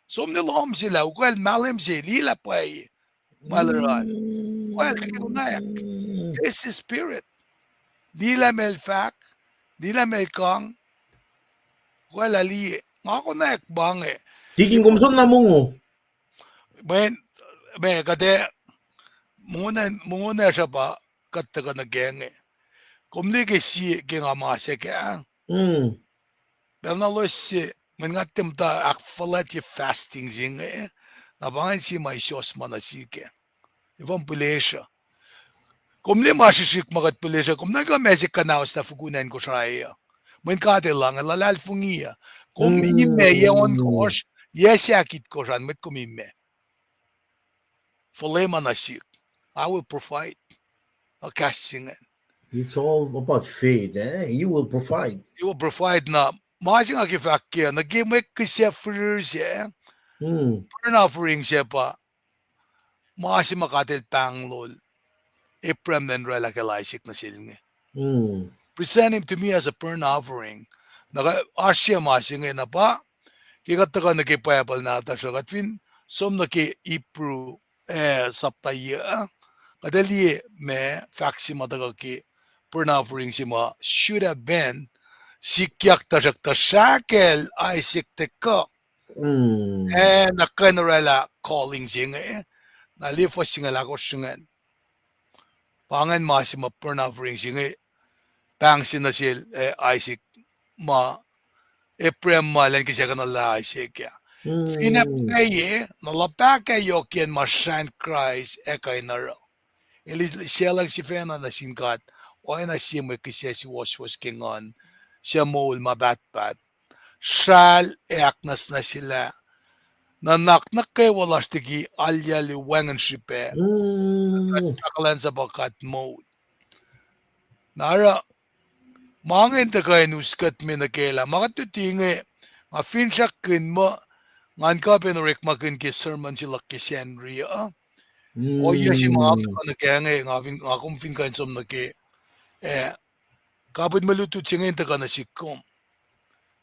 Som nuh lohm se lah ukwacl mahlwem se, liye lah pwacye ma el oruh an. Ukwacl ke konwacack. This is spirit. Liye lah ma el fahk, liye lah ma el kang. Ukwacl lah liye. Nga konwacack ma inge. Tikin, kom som na mongo. Mweyen, ma kuht ac, mongo na, mongo na srah pa kuht tuhkuh nuh kac inge. Kom liye ke sie ke nga ma se kac, ah? Pacl na loes se, mweyen nga tiac muhta ahkfuhlwactye fasting se inge, na pa ingacn sie ma isos ma nuh sihk ah. Efuh kom pihlesruh? Kom liye ma srihsrihk ma kuht pihlesruh, kom nuhnkuh ma se kuhnauslah fokoko acn Kosrae uh. Mweyen God El lahnge, luhlahlfongi uh. Kom imac yac ohnkohsr, yac se ahkitkohsr an, mwet kom imac. Fuhlweacng ma nuh sihk. I will provide. Na kahs se ingacn. It's all about faith, eh? He will provide. He will provide na. Ma se nga ke fahk kac, nuh ke mwe kihsac fihrihr se, burnt offering se pa ma se ma God El pahnglol Abraham elan oraclah kacl Isaac nuh sel inge. Present him to me as a burnt offering. Na oasr se ma se inge na pa, ke kuht tuhkuh nuh ke Bible nahtuhsr uh, kuht fin som nuh ke Hebrew, eh, sapta yac, kuht ac liye ma fahk se ma tuhkuh ke burnt offering se ma should have been, sikyak tuhsruhktuh srah kacl Isaac tuhkuh. Eh, na kuh in oraclah calling se inge, na liye fuhs singucul ahkosr ingacn. Pa ingacn ma se ma burnt offering se inge, pahng se nuh sel, eh, Isaac ma Abraham ma elan kihsackuhnlah Isaac ah. Fin ac pwacye, na luhpah kac yohkiyacn ma srahn Kraist ac kuh in oruh. El isaclacng sifacna nuh sin God, oacna sie mwe kihsac suwohswohs ke nguhn, suc moul ma pahtpaht. Sral ac ahknwacsnwacsyelah nuhnak nuh kwewa lasr liki alyacl ac wacngihn srihpac. Kuht ahkolah in suhpwacr kuht moul. Na oruh, ma inge in tuhkuh in us kuht me nuh kac lah ma kuht luti inge, nga finsrakkihn muh, ngan kuh pac in orekmakihn ke sermon se luhk ke Sacnri uh. Ohiyac se ma nga tuhkuh nuh kac inge, nga fin, nga kom fin kuh in som nuh ke, eh, kapihn mwe lutlut se inge in tuhkuh nuh sihk kom.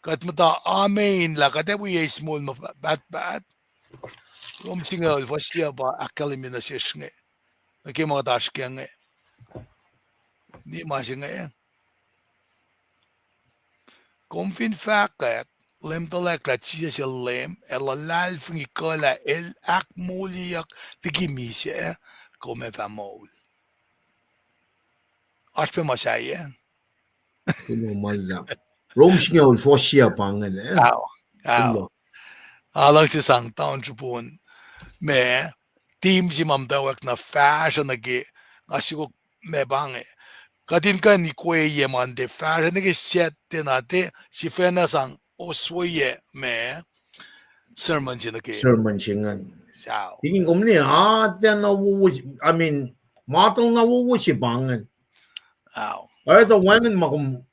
Kuht muhta amen lah kuht ac wi eis moul ma pahtpaht. Rom singucul fuhs yac pa ahkkahlwemye nuh sesr inge. Nuh ke ma kuht oasr kac inge. Ni ma se inge. Kom fin fahkwack, Leum tuhlac lah Jisus el Leum, ac luhlahlfongi kuh lah el ahkmoulyeyuck liki misac, kom ac fah moul. Oasr pac ma sahyac. Kuloh ma luhlahp. Rom singucul fuhs se pa ingacn, eh? Ao, ao. Kuloh. Nga luhngse sang taun srihpon ma, team se ma muhtwacwacack na fahsruh nuh ke, nga sukok ma pa inge. Kuht in kuh in ikweyac ma nuh ke fahsruh nuh ke Saturday na te, sifacna sang osweyac ma sermon se nuh ke. Sermon se ingacn. Tikin kom ne, atacna wowo, I mean, matol na wowo se pa ingacn. Oruh tuh wacngihn ma kom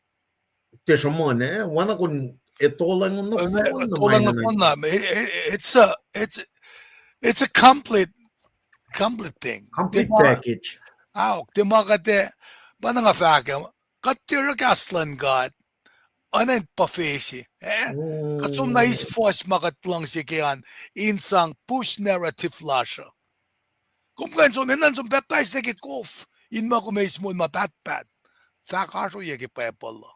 tiac sruhmuhn, eh, oacna kom etolacng nohfohn na, it's a, it's, it's a complete, complete thing. Complete package. Aok, tiac ma kuht, pa na nga fahk, kuht tiac oruh kahs luhn God oacna in puhfesi, eh? Kuht som na eis fuhs ma kuht luhngse ke an, in sang push narrative lasr uh. Kom kuh in som, enenuh in som pacptais nuh ke kof, in muh kom eis moul ma pahtpaht. Fahk oasr ohiyac ke Bible uh.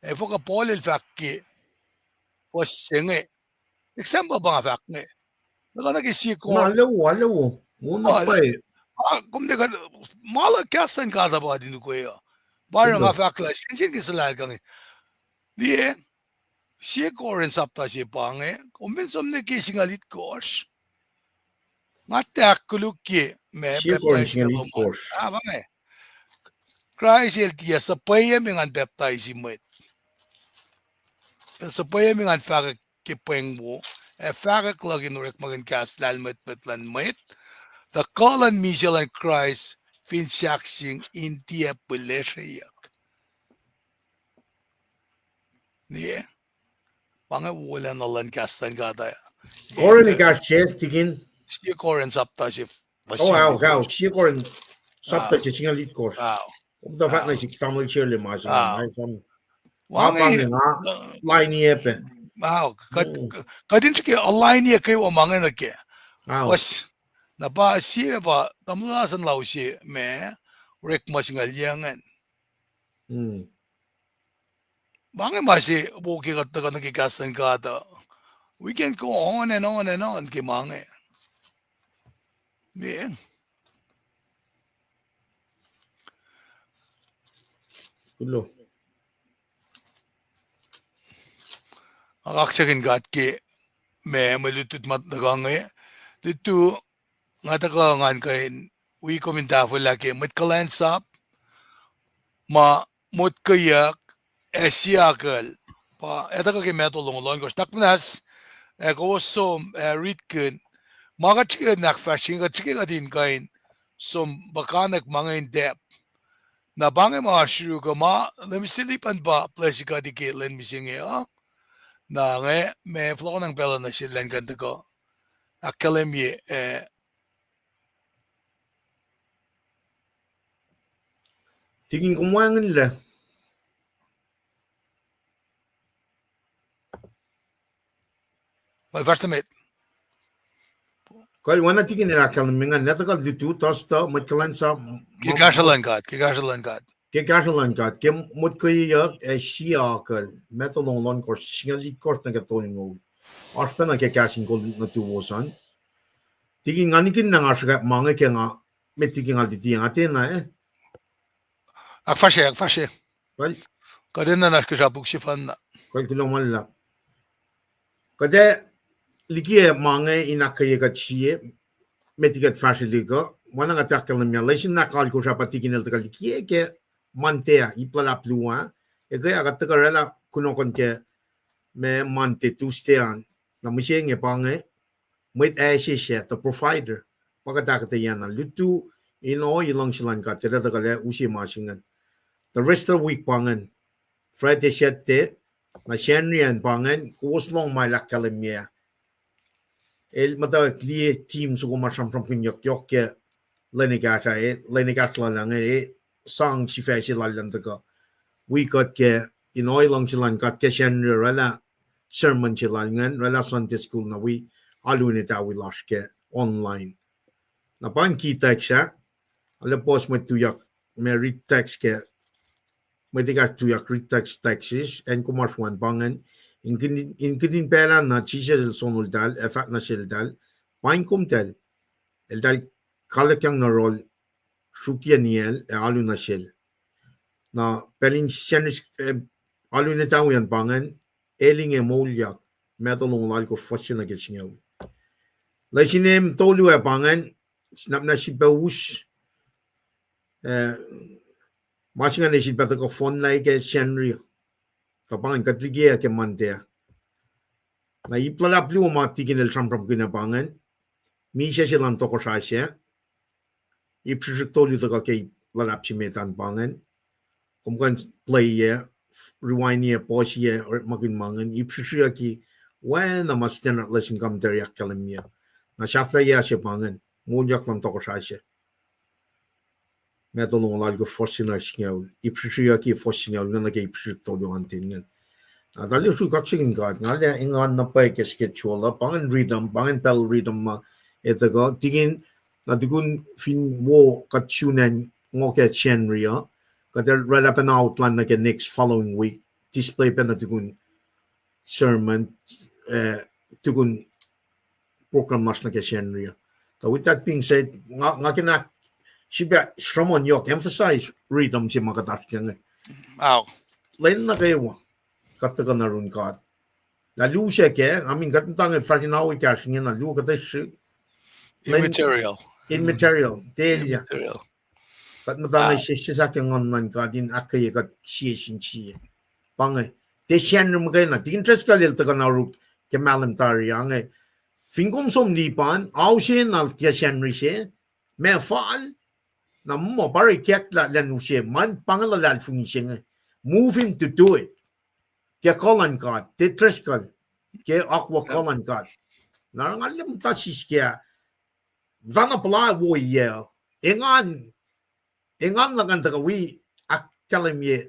Ac fuhkah Paul el fahk ke fuhs se inge. Example pa nga fahk inge. Nuh ke, nuh ke sie Cor-, kom ne kuh, ma luhn kahs luhn God uh pa in ukwe uh. Pa nga fahk lah sensen ke suhlahlahlfongi inge. Liye, sie Corinth sapta se pa inge, kom fin som nuh ke singucul itkohsr. Nga tiac ahkkolukye ma pacptais na lom an. Ah, pa inge. Kraist el tiac suhpweyucmi ngan pacptaisi mwet. El suhpweyucmi ngan fahkwack ke pweng wo, ac fahkwack luhk in orekmakihn kahs lahlmwetmwet luhn mwet, tuh kuh luhn misac luhn Kraist fin sahkseng in tiac pihlesreyuck. Liye, pa inge wolacna luhn kahs luhn God uh. Corinth, kahs se tikin? Sie Corinth sapta se, sie Corinth sapta se singucul itkohsr. Kom tuh fahk nuh sihk tamuhlwel Sherley ma se, ma pa inge nga lain pac. Kuht in srihke align-ye kwewa ma inge nuh ke. Na pa sie pa tamuhlwel Asan Lause ma orekma singucul yuc ingacn. Pa inge ma se wo ke kuht tuhkuh nuh ke kahs luhn God uh. We can go on and on and on ke ma inge. Kuloh. Nga kaksakihn God ke ma, mwe lutlut ma tuhkuh inge. Lutu, nga tuhkuh ngan kuh in wi kom in tahfwelah ke mwet kuhlwacnsap ma motkweyuck ac siyuckuhl. Pa, ac tuhkuh ke Matthew longoul ohnkohsr. Nuhnak muhnahs, ac kowos som, ac ritkihn. Ma kuht srihke in ahkfahsrye, kuht srihke kuht in kuh in som puhkantwen ma inge in depth. Na pa inge ma oasr yuruk uh ma, Leum Stilip an pa bless kuht ke lwen mihsenge uh. Na inge, ma fohlohkohnang pacl uh nuh sel elan kuh in tuhkuh ahkkahlwemye, eh, tikin kom wacngihnlac. Fahsr nuh met. Kuh oacna tikin el ahkkahlwemye ingacn, na tuhkuh lutu, tuh tuh mwet kuhlwacnsap ke kahsruh luhn God, ke kahsruh luhn God. Ke kahsruh luhn God, ke motkweyuck ac siyuckuhl, Matthew longoul ohnkohsr, singucul itkohsr nuh ke tolngoul. Oasr pacna ke kahs in kol nuhtuwos an. Tikin nga nikin na nga sruhkwack ma inge ke nga, met tikin nga luti nga tiacna, eh? Ahkfahsrye, ahkfahsrye. Kuht enenuh in oasr ke srapuk sefanna. Kuloh ma luhlahp. Kuht ac likiyac ma inge in ahkkweye kuht sie, met liki kuht fahsrwelihk uh, ma na nga ahkkahlwemye, lesin na kalkosr ah pa tikin el tuhkuh likiyac ke Monday ah, ip luhlahp luo ah, ekuh ah kuht tuhkuh oraclah kunohkohn ke ma Monday, Tuesday an, na mihsenge pa inge, mwet acsesr, the provider, pa kuht ahkuhtweyac na lutu in ohiyac luhngse luhn God, kuht ac tuhkuh lac use ma se ingacn. The rest of the week pa ingacn, Friday, Saturday, na Sacnri an pa ingacn, kowos lohng ma el ahkkahlwemye. El muhtwacwacack liye team soko ma sramsramkihnyuck yohk ke lwen ekahsr ah, lwen ekahsr lal ah inge, sang sifac se lal an tuhkuh wi kuht ke in ohiyac luhngse luhn God ke Sacnri, oraclah sermon se lal ingacn, oraclah Sunday school, na wi alu in etawi lasr ke online. Na pa in ki text ah, arlac puhs mwet tuyak ma read text ke, mwet ekahsr tuyak read text, text, acn kom oasr an pa ingacn, In kihtin, in kihtin pacl ah na Jisus el sonoltahl, ac fahk nuh seltahl, paing komtahl, eltahl kalikyang nuh yohrohl, sruokyac niyacl ac alu nuh sel. Na pacl in Sacnri, eh, alu in etawi an pa ingacn, el inge moulyak, Matthew longoul alkosr fuhs se nuh ke singucul. Lesin emet tolu ah pa ingacn, sinapna sifilpac us, eh, ma se ingacn sifilpac tuhkuh fohnlah ke Sacnri. Tuh pa ingacn kuht liki ke Monday. Na ip luhlahp luo ma tikin el sramsramkihn ah pa ingacn, misac se luhn tohkohsrah sac, ip srihsrihk tolu tuhkuh ke ip luhlahp se met an pa ingacn. Kom kuh in play-yac, rewind-yac, pause-yac, orekmakihn ma ingacn, ip srihsrihk oacna ma standard lesson commentary ahkkahlwemye. Na sahflahiyac se pa ingacn, moulyak luhn tohkohsrah sac. Matthew longoul alkosr fuhs se nuh singucul, ip srihsrihk fuhs singucul, nuh ke ip srihsrihk tolu an ten ingacn. Na talan sruhk kaksakihn God, nga lah engan na pwacye ke schedule uh, pa ingacn rhythm, pa ingacn pacl rhythm ma, etuh kuh, tikin, na tukun fin wo kuht sun acn ngo ke Sacnri uh, kuht oraclah pacna outline nuh ke next following week, display pacna tukun sermon, eh, tukun program lasr nuh ke Sacnri uh. So with that being said, nga, nga kena sifilpac sruhmuhn yohk emphasize rhythm se ma kuht oasr ke inge. Lwen nuh kwewa, kuht tuhkuh nuh yurin God. Lah luo se kac, I mean, kuht muhta inge fahsr in ao ekahsr inge na luo kuht srihk. Immaterial. Immaterial, tiac elyah. Kuht muhta inge sessesahk ke Nguhn luhn God in ahkkweye kuht sie sin sie. Pa inge, tiac Sacnri muhkwena, tikin Driscoll el tuhkuh na oruk ke mahlwem tari ah inge. Fin kom som lipan, ao se na ke Sacnri se, ma fal, na muh pa ikacklah lah use, ma pa inge luhlahlfongi se inge. Move him to do it. Ke kuh luhn God, tiac Driscoll, ke akwuck kuh luhn God. Na nga liye muhta sisken, muhta na puhla woiyac, engan, engan luhk an tuhkuh wi ahkkahlwemye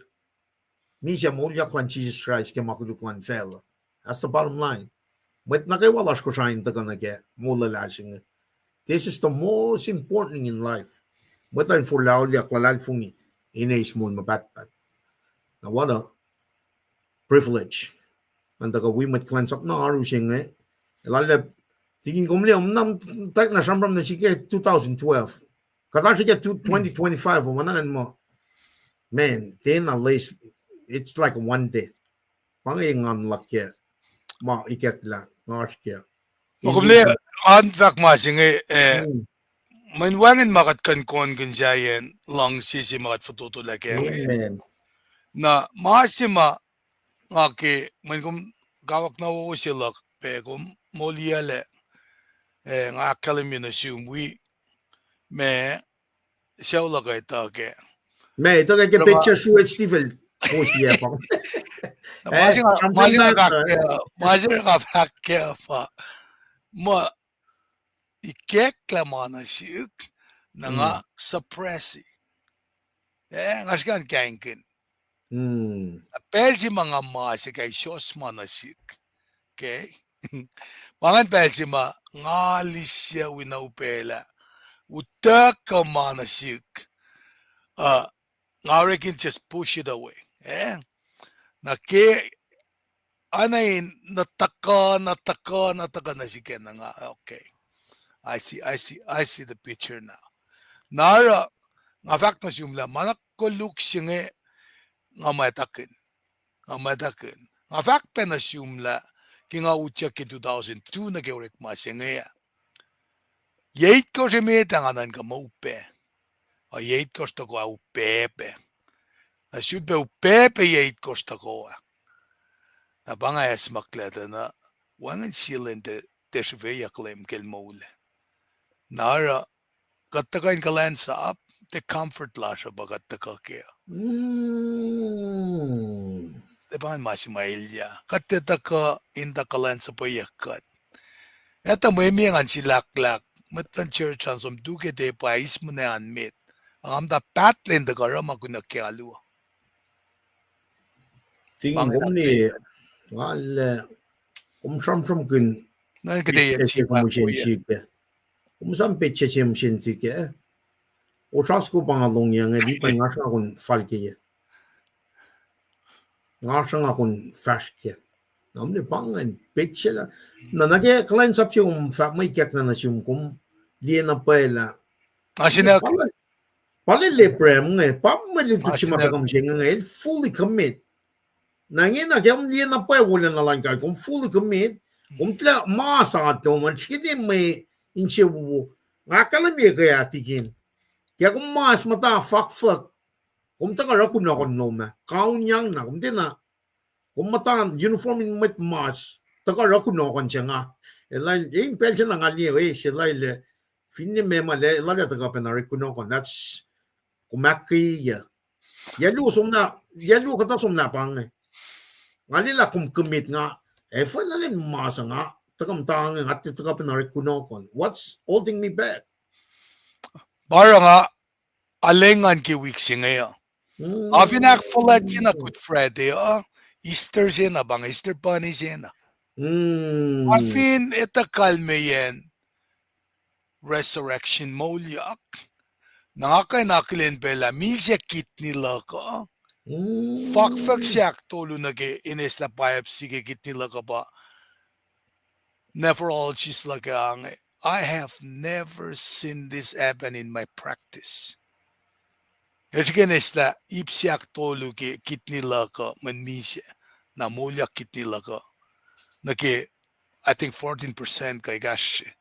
misac moulyak luhn Jisus Kraist ke ma koluk luhn facluh. That's the bottom line. Mwet nuh kwewa lasr Kosrae in tuhkuh nuh ke moul luhlahp se inge. This is the most important thing in life. Mwet uh in forlah auliyak, luhlahlfongi, in eis moul ma pahtpaht. Na what a privilege. An tuhkuh wi mwet kuhlwacnsap na oaru se inge. Elan lah, tikin kom liye, na, tak na sramsram nuh sihk ke two thousand twelve. Kuht oasr ke twenty twenty-five, ma na ngan muh, man, tiacna loes, it's like one day. Pa inge engan luhk ke ma ikacklah nga oasr ke. Ma kom liye, an fahk ma se inge, eh, mweyen wacngihn ma kuht kuh in konkihn sahyacn luhngse se ma kuht fototolac kac inge. Na ma se ma nga ke, mweyen kom kawuck na wo se luhk pac kom moliyuclac, eh, nga ahkkahlwemye nuh sum wi, ma sucu luhk uh etuh kac. Ma etuh kac ke petsac sruhf Stephen. Kowos liye pa. Ma se nga fahk kac pa, ma ikacklah ma nuh sihk, na nga suppress-i. Eh, nga srihke in kaingkihn. Pacl se ma nga ma se ke isos ma nuh sihk. Okay? Ma ingacn pacl se ma nga liye wi na upaclah, utuckuh ma nuh sihk. Uh, nga orekmakihn just push it away. Eh? Na ke, ana in na tuhkuh, na tuhkuh, na tuhkuh nuh sihk na nga, okay. I see, I see, I see the picture now. Na oruh, nga fahk nuh sum lah ma na koluk se inge, nga muhtakihn. Nga muhtakihn. Nga fahk pac nuh sum lah, ke nga utyak ke two thousand two nuh ke orekma se inge ah, yac itkohsr emet ah nga nuhnkuh muh upac. Ac yac itkohsr tohkoh ah upac pac. Na sulpac upac pac yac itkohsr tohkoh ah. Na pa nga acsmaklac tuh na, wacngihn sie lwen tiac srihfeyuck Leum ke el moul ah. Na oruh, kuht tuhkuh in kuhlwacnsap, tiac comfort lasr uh pa kuht tuhkuh kac. Tiac pa ingacn ma se ma elyah. Kuht tiac tuhkuh in tuh kuhlwacnsapweyuck kuht. Etuh mwe mwe ngan silahklahk, mwet luhn church an som tu ke tepa eis muna an met. Nga muhta pahtlac in tuhkuh oruh ma kunuh ke alu uh. Tikin kom ne, nga lah, kom sramsramkihn, kom sang petsac se mihsenge kac. Osra soko pa nga lohng inge, lipan nga sruhnga kom fal kac. Nga sruhnga kom fahsr kac. Na mwe pa ingacn, petsac lah. Na nuh ke kuhlwacnsap se kom fahk mwe ikackna nuh sum kom liye na pwacye lah. Asinah. Pale, pale Leprechaun inge, pa mwe lutlut se ma kom se inge, el fully commit. Na inge na ke kom liye na pwacye wolacna luhn God, kom fully commit, kom tiac mas ato, ma srihke mwe insewowo. Nga ahkkahlwemye ke ah tikin. Ke kom mas muhta fakfuck, kom tuhkuh oruh kunohkohn lom ah. Kaun yang na, kom tiacna, kom muhta uniform in mwet mas, tuhkuh oruh kunohkohn se nga. Elal, in pacl se na nga liye, eh, se lal, eh, finne meac ma lal, elal ac tuhkuh pacna oruh kunohkohn. That's, kom ahkkweye. Yac luo somlah, yac luo kuhtuh somlah pa inge. Nga liye lah kom commit nga, eh, fal lal in mas nga, tuhkuh muhta inge, nga tiac tuhkuh pacna oruh kunohkohn. What's holding me back? Pa oruh nga, arulacna ke wik se inge uh. Nga fin ahkfuhlwactye na Good Friday uh, Easter se na pa inge, Easter bunny se na. Nga fin etuh kalmeyacn resurrection moulyak, na nga kuh in akihlen pac lah misac kidney luhk uh, fakfuck se ahktolu nuh ke in eslah biopsy ke kidney luhk uh pa nephrologist luhk ah inge, I have never seen this happen in my practice. El srihke in eslah ip se ahktolu ke kidney luhk uh mweyen misac, na moulyak kidney luhk uh nuh ke, I think, fourteen percent kuh ekahsr.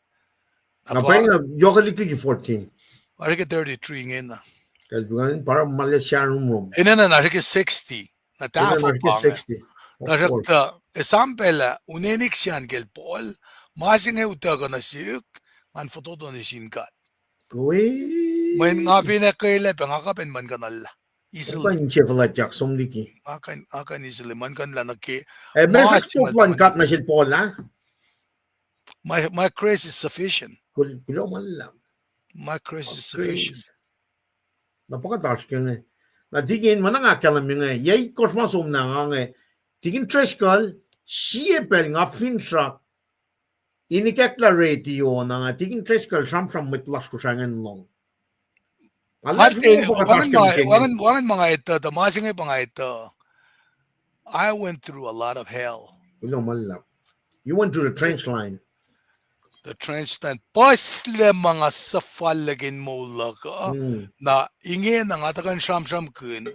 Na pa inge, yohk liki fourteen. Nga srihke thirty-three ingena. Kalpugan, pa oruh ma lal sahp rumrum. Enena na srihke sixty. Na tahfuh pa inge. Tuhsruhktuh, esam pacl ah, unenik siyacn kacl Paul, ma se inge utuckuh nuh sihk, ngan fototo nuh sin God. Mweyen nga fin ahkkweye lah pac nga kuh pac in muhlkuhnlah. Easily. Nga kuh in easily muhlkuhnlah nuh ke. My, my grace is sufficient. Kuloh ma luhlahp. My grace is sufficient. Na pa kuht oasr ke inge. Na tikin ma na nga ahkkahlwemye inge, yac itkohsr ma somlah nga inge, tikin Driscoll, sie pacl nga finsrak in ikacklah radio na nga, tikin Driscoll sramsram mwet lasr Kosrae ingacn lohng. Wacngihn ma nga etuh, tuh ma se inge pa nga etuh, I went through a lot of hell. Kuloh ma luhlahp. You went through the trench line. The trench line. Puhslac ma nga suhfal ke in moul luhk uh. Na ingena nga tuhkuh in sramsramkihn,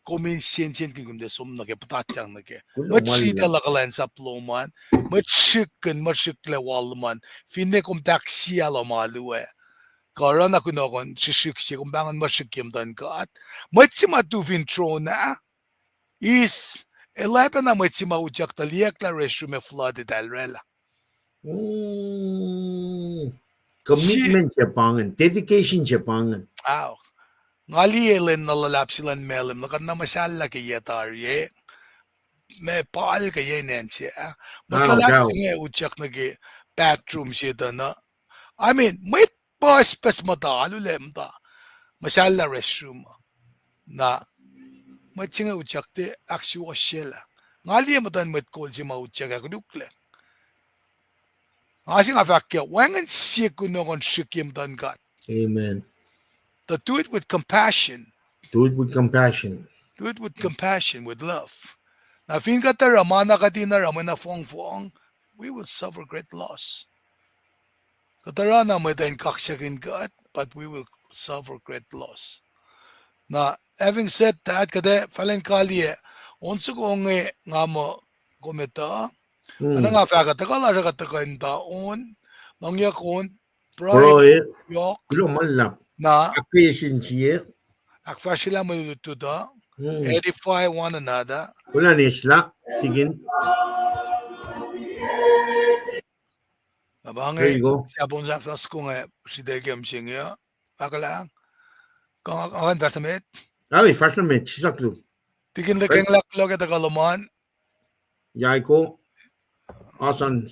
kom in sensenkihn kom tiac som nuh ke, puhtatyang nuh ke. Mwet sritacl uh kuhlwacnsap lom an, mwet srihkkihn, mwet srihklac wal lom an, finne kom tahk siyah lom alu ah, kuh oruh na kunohkohn srihsrihk se, kom pahngon muh srihk ye muhtuhn God. Mwet se ma tu fin tron ah, is, el ac pacna mwet se ma utyak tuh liyacacng lah restroom ac flood eltahl oraclah. Commitment se pa ingacn, dedication se pa ingacn. Nga liye lwen na luhlahp se luhn Malem, na kuht na muhsahllah ke yac tari, ma pal ke yac in acn se ah. Mwet luhlahp se inge utyak nuh ke bathroom se tuh na, I mean, mwet pucspucs muhta, alu lac muhta, muhsahllah restroom uh. Na mwet se inge utyak tiac ahksuwohsyelah. Nga liye muhtuhn mwet kol se ma utyak ac koluklac. Nga se nga fahk ke wacngihn sie kunohkohn srihk ye muhtuhn God. Amen. Tuh do it with compassion. Do it with compassion. Do it with compassion, with love. Na fin kuht oruh ma na kuht in oruh mwe na fongfong, we will suffer great loss. Kuht oruh na mwet uh in kaksakihn God, but we will suffer great loss. Na, having said that, kuht ac fahlen kaliyac, on soko inge nga muh kom etuh, na nga fahk uh tuhkuh lasr uh kuht tuhkuh in muhta on, luhngyuck on, pruhe, yohk, kuloh ma luhlahp, na ahkkweye sin sie, ahkfahsryelah mwe lutlut uh, edify one another. Kuloh ma luhlahp, tikin. Na pa inge, sapon sahflah soko inge, sritacl ke mihsenge uh, ahkolah, kuh nga kuh in fahsr nuh met? Ai, fahsr nuh met, sisaklu. Tikin Lekengla, kuloh ke tuhkuh lom an. Yaiko, Asan,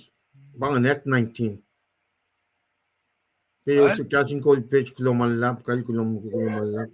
pa ingacn Act nineteen. Pe osu kahs in kol page, kuloh ma luhlahp, kal kuloh, kuloh ma luhlahp.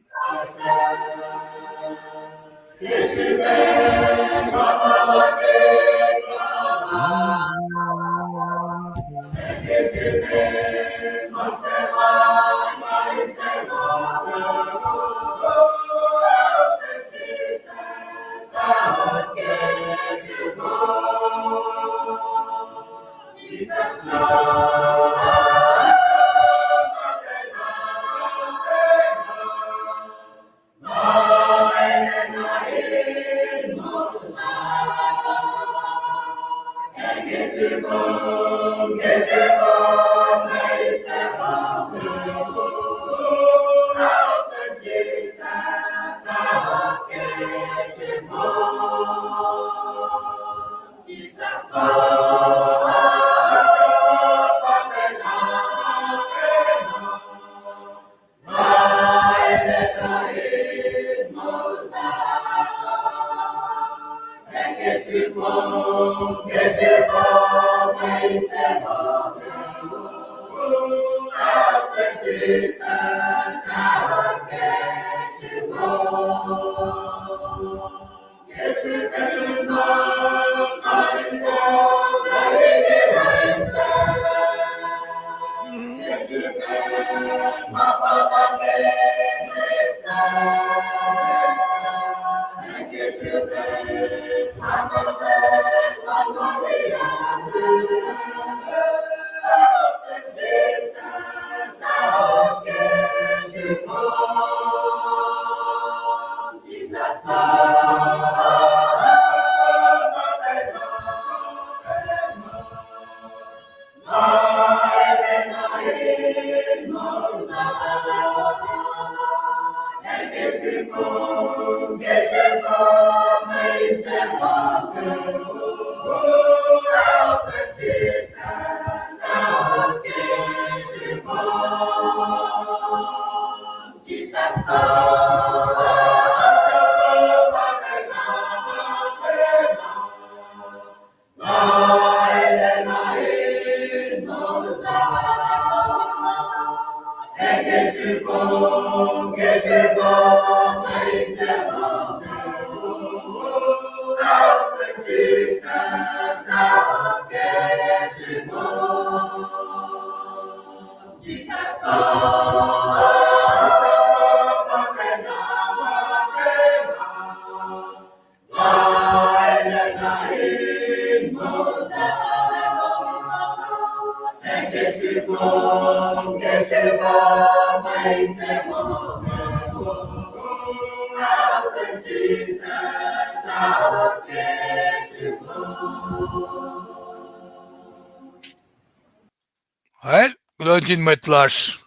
Well, kuloh nuh sin mwet lasr,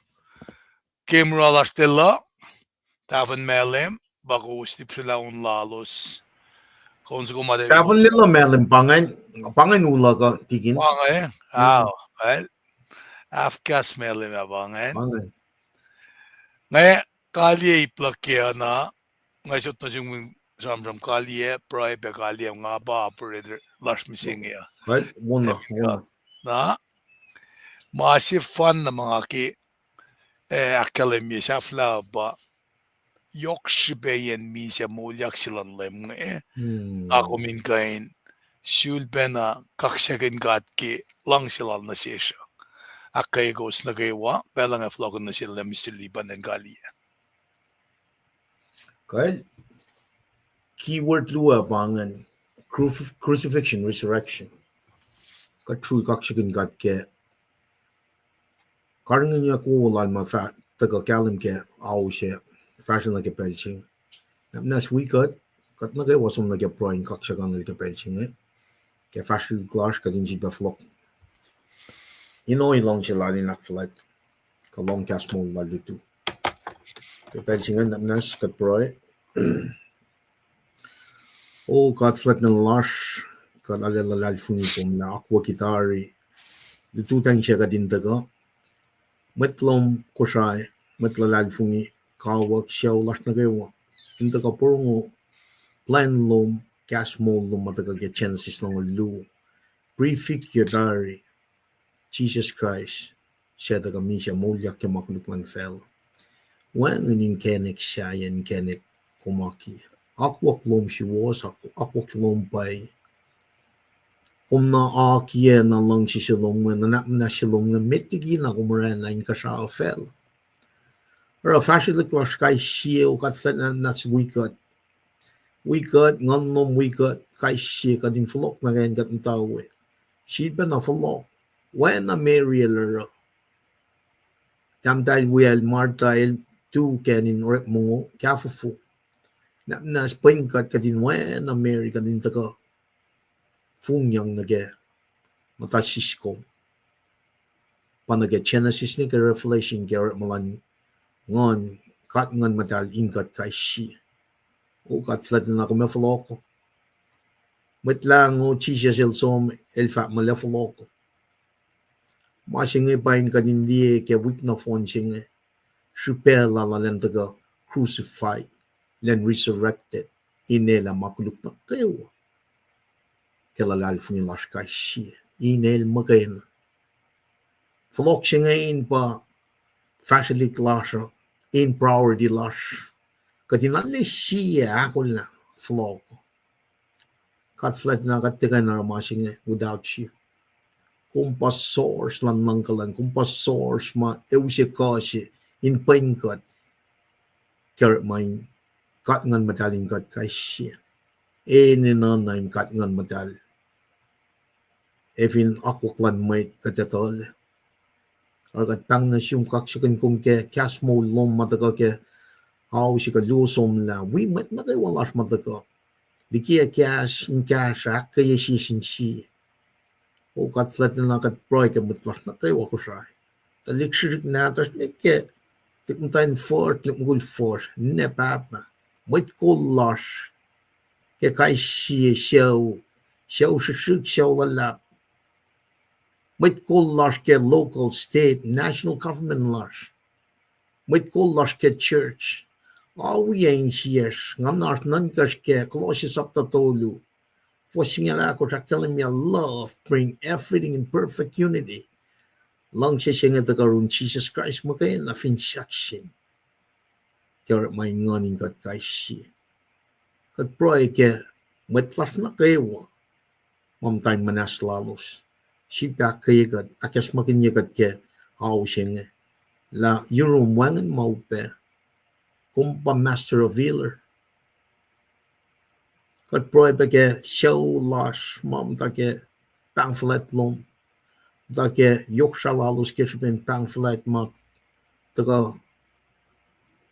ke mura lasr Tela, tahfuhn Malem, pa kowos lihpsrelah on lalos. Kowos soko ma tahfuhn Lelu Malem, pa ingacn, pa ingacn u luhk uh, tikin. Pa ingacn, ah, well, af kahs Malem ah pa ingacn. Pa ingacn. Nga kaliyac ip luhk ke uh na, nga sot nuh sum sramsram kaliyac, pruhe pac kaliyac, nga pa operator lasr mihsenge uh. Right, wona, wona. Na, ma sefanna ma nga ke, eh, ahkkahlwemye sahflah pa, yohk srihpacyacn misac moulyak se luhn Leum inge, nga kom in kuh in sulpacna kaksakihn God ke luhngse lal nuh sesr uh. Ahkkweye kowos nuh kwewa, pacl inge fohlohkihn nuh sel Leum Mister Lipan in kaliyac. Kal, keyword luo pa ingacn, crucif-, crucifixion, resurrection. Kuht truly kaksakihn God ke karihngihnyuck wowo lal ma fah tuhkuh kahlwem ke ao se fahsruh nuh ke pacl se inge. Nap muhnahs wi kuht, kuht nuh kwewa som nuh ke pruhe in kaksakihn el ke pacl se inge. Ke fahsrwelihk lasr kuht in sifilpac fohlohk ino luhngse lal in ahkfuhlwact, kuh lohng kahs moul lal lutu. Ke pacl se inge nap muhnahs kuht pruhe. O God fuhlwact nuhtin lasr, kuht arlac luhlahlfongi kom lah akwucki tari lututacng se kuht in tuhkuh. Mwet lom Kosrae, mwet luhlahlfongi, kawuck, sucu lasr nuh kwewa in tuhkuh porongo plwacn lom, kahs moul lom ma tuhkuh ke Genesis longoul luo. Prefigure tari Jisus Kraist, suc tuhkuh misac moulyak ke ma koluk luhn facluh. Wacngihn inkacnek sahyac, inkacnek kom aki. Akwuck lom suwohs, ak-, akwuck lom pwacye. Kom na akiyac na luhngse se lom inge, nuhnak muhnahs se lom inge, met liki na kom oraclah inkuhsrao facluh. Oruh fahsrwelihk lasr kais sie, O God fuhlwact nuhtin lasr, wi kuht. Wi kuht, nguhn lom wi kuht kais sie, kuht in fohlohk nuh ke acn kuht muhta we. Sifilpacna fohlohk. Oacna Mary el oruh. Tahmtahel wiyacl Martha el tu ke acn in orekma mongo, kahfofo. Nap muhnahs pwen kuht, kuht in oacna Mary, kuht in tuhkuh fongyang nuh ke muhta siskom. Pa nuh ke Genesis nuh ke Revelation ke orekma luhn Nguhn, God Nguhn Muhtahl in kuht kais sie. O God fuhlwact nuhtin lasr, kom ac fohlohk. Mwet Lahngo Jisus el som, el fahk muh el ac fohlohk. Ma se inge pa in kuht in liye ke wik nohfohn se inge, srihpac lal, lal in tuhkuh crucified, lal in resurrected, in elah ma koluk nuh kwewa ke luhlahlfongi lasr kais sie. in el muhkwena. Fohlohk se inge in pa fahsrwelihk lasr uh, in priority lasr. Kuht in arlac sie ahkolah fohlohk. God fuhlwactna kuht tiac kuh in oruh ma se inge without you. Kom pa source luhn luhngkuhlwacng, kom pa source ma use kuh se in pwen kuht. Ke orekma in God Nguhn Muhtahl in kuht kais sie. Enenuh na in God Nguhn Muhtahl ac fin akwuck luhn mwet kuht etuh lah. Oruh kuht pahng nuh sum, kaksakihn kom ke kahs moul lom ma tuhkuh ke ao se kuh luo somlah, wi mwet nuh kwewa lasr ma tuhkuh. Liki kahs in kahsruh, ahkkweye sie sin sie. O God fuhlwactna, kuht pruhe ke mwet lasr nuh kwewa Kosrae. Tuhlihk srihsrihk nahtuhsr nuh ke tuhlihk muhtwacn fuhsr, tuhlihk mukul fuhsr, ninac pahpah, mwet kol lasr ke kais sie, sucu, sucu srihsrihk, sucu luhlahp, mwet kol lasr ke local, state, national government lasr, mwet kol lasr ke church. Ao insiyacsr, nga muhnahs nuhnkacsr ke Colossians sapta tolu, fuhs singucul ahkosr, ahkkahlwemye, love bring everything in perfect unity. Luhngse se inge tuhkuh yurin Jisus Kraist muhkwena fin sahksin. Ke orekma in nguhn in kuht kais sie. Kuht pruhe ke mwet lasr nuh kwewa ma muhta in muhnahs lalos. Srihpac ahkkweye kuht, ahkacsmakihnye kuht ke ao se inge lah yurum wacngihn ma upac. Kom pa master of healer. Kuht pruhe pac ke sucu lasr ma muhta ke pahng fuhlwact lom, muhta ke yohk srah lalos ke srihpen pahng fuhlwact ma tuhkuh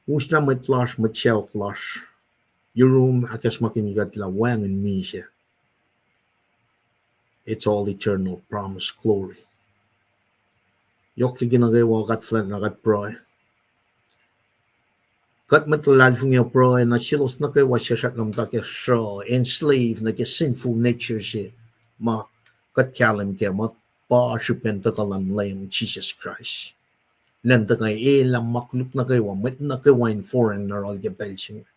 uslah mwet lasr, mwet sacohk lasr. Yurum, ahkacsmakihnye kuht lah wacngihn misac. It's all eternal promise, glory. Yohk liki nuh kwewa God fuhlwactna kuht pruhe. Kuht mwet luhlahlfongi uh pruhe nuh selos nuh kwewa suc srackna muhta ke sruh, enslaved nuh ke sinful nature se ma kuht kahlwem kac, ma pa srihpen tuhkuh luhn Leum Jisus Kraist. Leum tuhkuh elah ma koluk nuh kwewa, mwet nuh kwewa in forang nuh yohrohl ke pacl se inge.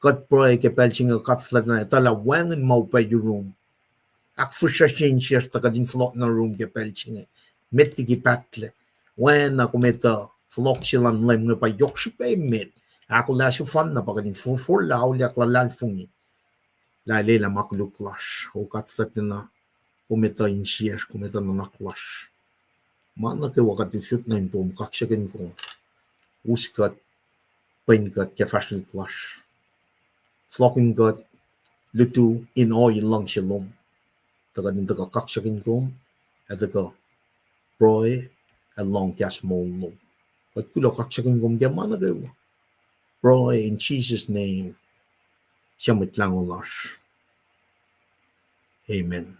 Kuht pruhe ke pacl se inge, God fuhlwactna, etuh lah wacngihn ma upac yurum. Ahkfihsracsrye insiyacsr tuh kuht in fohlohk nuh yurum ke pacl se inge. Met liki pahtlac. Oacna kom etuh, fohlohk se luhn Leum inge pa yohk srihpac emet. Ahkolah sefanna pa kuht in forfor auliyak luhlahlfongi lah El elah ma koluk lasr. O God fuhlwactna, kom etuh insiyacsr, kom etuh nuhnak lasr. Ma nuh kwewa kuht usot nuh in pom, kaksakihn kom. Us kuht, pwen kuht ke fahsrwelihk lasr. Fohlohkihn kuht, lutu in ohiyac luhngse lom, tuh kuht in tuhkuh kaksakihn kom, ac tuhkuh pruhe ac lohng kahs moul lom. Kuht kuloh, kaksakihn kom ke ma nuh kwewa. Pruhe in Jesus' name, suc Mwet Lahngo lasr. Amen.